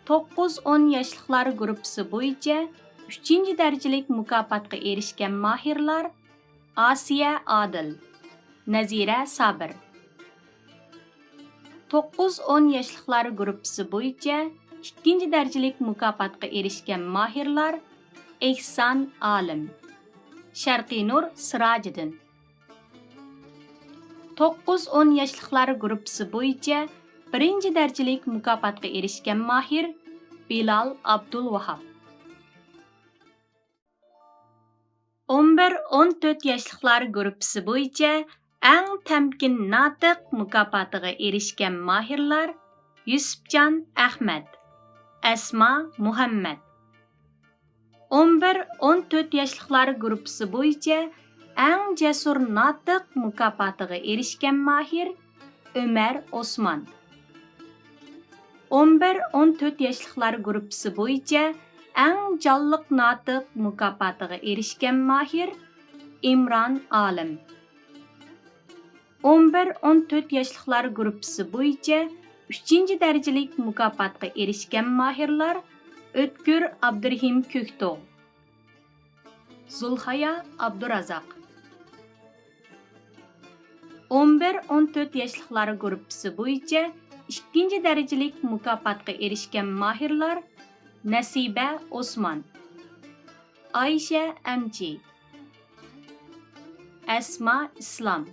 توققۇز ئون ياشلىقلار گۇرۇپپىسى بويىچە ئۈچىنچى دەرىجىلىك مۇكاپاتقا ئېرىشكەن ماھىرلار ئاسىيە ئادىل، نەزىرە سابىر. توققۇز ئون ياشلىقلار گۇرۇپپىسى بويىچە ئىككىنچى دەرىجىلىك مۇكاپاتقا ئېرىشكەن ماھىرلار ئېھسان ئالىم، شەرقىنۇر سىراجىدىن. توققۇز ئون ياشلىقلار گۇرۇپپىسى بويىچە بىرىنچى دەرىجىلىك مۇكاپاتقا ئېرىشكەن ماھىر بىلال ئابدۇلۋاھاب. ئون بىر ئون تۆت ياشلىقلار گۇرۇپپىسى بويىچە ئەڭ تەمكىن ناتىق مۇكاپاتىغا ئېرىشكەن ماھىرلار يۈسۈپجان ئەخمەت، ئەسما مۇھەممەت. ئون بىر ئون تۆت ياشلىقلار گۇرۇپپىسى بويىچە ئەڭ جەسۇر ناتىق مۇكاپاتىغا ئېرىشكەن ماھىر ئۆمەر ئوسمان. ئون بىر ئون تۆت ياشلىقلار گۇرۇپپىسى بويىچە ئەڭ جانلىق ناتىق مۇكاپاتىغا ئېرىشكەن ماھىر ئىمران ئالىم. ئون بىر ئون تۆت ياشلىقلار گۇرۇپپىسى بويىچە ئۈچىنچى دەرىجىلىك مۇكاپاتقا ئېرىشكەن ماھىرلار ئۆتكۈر ئابدۇرېھىم كۆكتوغ، زۇلھايا ئابدۇرازاق. ئون بىر ئون تۆت ياشلىقلار گۇرۇپپىسى بويىچە ئىككىنچى دەرىجىلىك مۇكاپاتقا ئېرىشكەن ماھىرلار نەسىبە ئوسمان، ئايشە ئەمچى، ئەسما ئىسلام.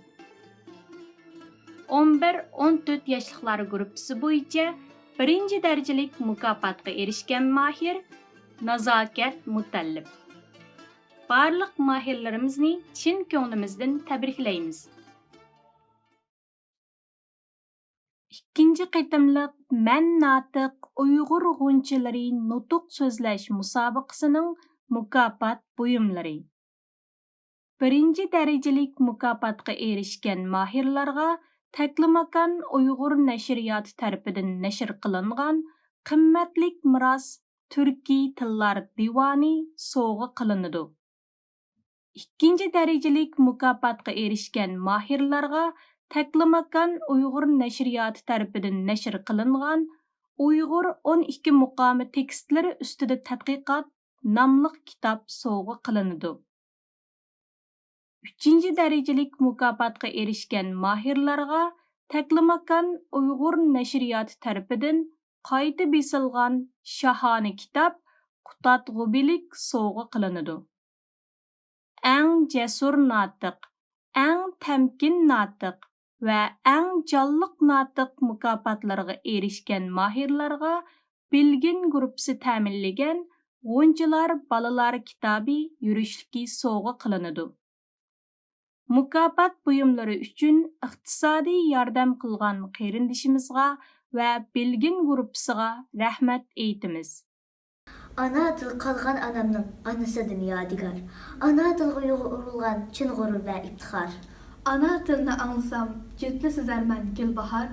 ئون بىر ئون تۆت ياشلىقلار گۇرۇپپىسى بويىچە بىرىنچى دەرىجىلىك مۇكاپاتقا ئېرىشكەن ماھىر نازاكەت مۇتەللىپ. بارلىق ماھىرلىرىمىزنى چىن كۆڭلىمىزدىن تەبرىكلەيمىز. ئىككىنچى قېتىملىق مەن ناتىق ئۇيغۇر غۇنچىلىرى نۇتۇق سۆزلەش مۇسابىقىسىنىڭ مۇكاپات بۇيۇملىرى. بىرىنچى دەرىجىلىك مۇكاپاتقا ئېرىشكەن ماھىرلارغا تەكلىماكان ئۇيغۇر نەشرىياتى تەرىپىدىن نەشر قىلىنغان قىممەتلىك مىراس تۈركىي تىللار دىۋانى سوۋغا قىلىنىدۇ. ئىككىنچى دەرىجىلىك مۇكاپاتقا ئېرىشكەن ماھىرلارغا تەكلىماكان ئۇيغۇر نەشرىياتى تەرىپىدىن نەشر قىلىنغان ئۇيغۇر ئون ئىككى مۇقامى تېكىستلىرى ئۈستىدە تەتقىقات ناملىق كىتاب سوۋغا قىلىنىدۇ. ئۈچىنچى دەرىجىلىك مۇكاپاتقا ئېرىشكەن ماھىرلارغا تەكلىماكان ئۇيغۇر نەشرىياتى تەرىپىدىن قايتا بېسىلغان شاھانە كىتاب قۇتادغۇبىلىك سوۋغا قىلىنىدۇ. ئەڭ جەسۇر ناتىق، ئەڭ تەمكىن ناتىق ۋە ئەڭ جانلىق ناتىق مۇكاپاتلىرىغا ئېرىشكەن ماھىرلارغا بىلگىن گۇرۇپپىسى تەمىنلىگەن غۇنچىلار بالىلار كىتابى يۈرۈشلۈكى سوۋغا قىلىنىدۇ. مۇكاپات بۇيۇملىرى ئۈچۈن ئىقتىسادىي ياردەم قىلغان قېرىندىشىمىزغا ۋە بىلگىن گۇرۇپپىسىغا رەھمەت ئېيتىمىز. ئانا تىل قالغان ئانامنىڭ ئانىسىدىن يادىگار. ئانا تىلغا يۇغۇرۇلغان چىن غۇرۇر ۋە ئىپتىخار. ئانا تىلنى ئاڭلىسام، جۇتنى سېزەرمەن گۈلباھار.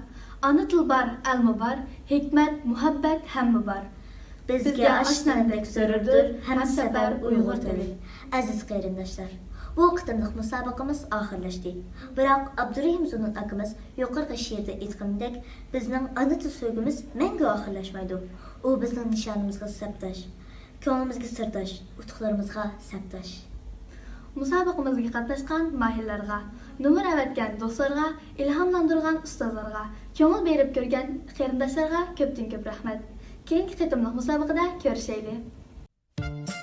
ئانا تىل بار، ئەلمۇ بار، ھېكمەت، مۇھەببەت ھەممە بار. بىزگە ئاشنامدەك زۆرۈردۇر ھەمسەپەر ئۇيغۇر تىلى. ئەزىز قېرىنداشلار، بۇ قېتىملىق مۇسابىقىمىز ئاخىرلاشتى. بىراق ئابدۇرېھىم زۇنۇن ئاكىمىز يۇقىرىقى شېئىردا ئېيتقىنىدەك، بىزنىڭ ئانا تىل سۆيگۈمىز مەڭگۈ ئاخىرلاشمايدۇ. ئۇ بىزنىڭ نىشانىمىزغا سەپداش، كۆڭلىمىزگە سىرداش، ئۇتۇقلىرىمىزغا سەپداش. مۇسابىقىمىزگە قاتناشقان ماھىرلارغا، نومۇر ئەۋەتكەن دوستلارغا، ئىلھاملاندۇرغان ئۇستازلارغا، كۆڭۈل بېرىپ كۆرگەن قېرىنداشلارغا كۆپتىن كۆپ رەھمەت. كېيىنكى قېتىملىق مۇسابىقىدە كۆرۈشەيلى.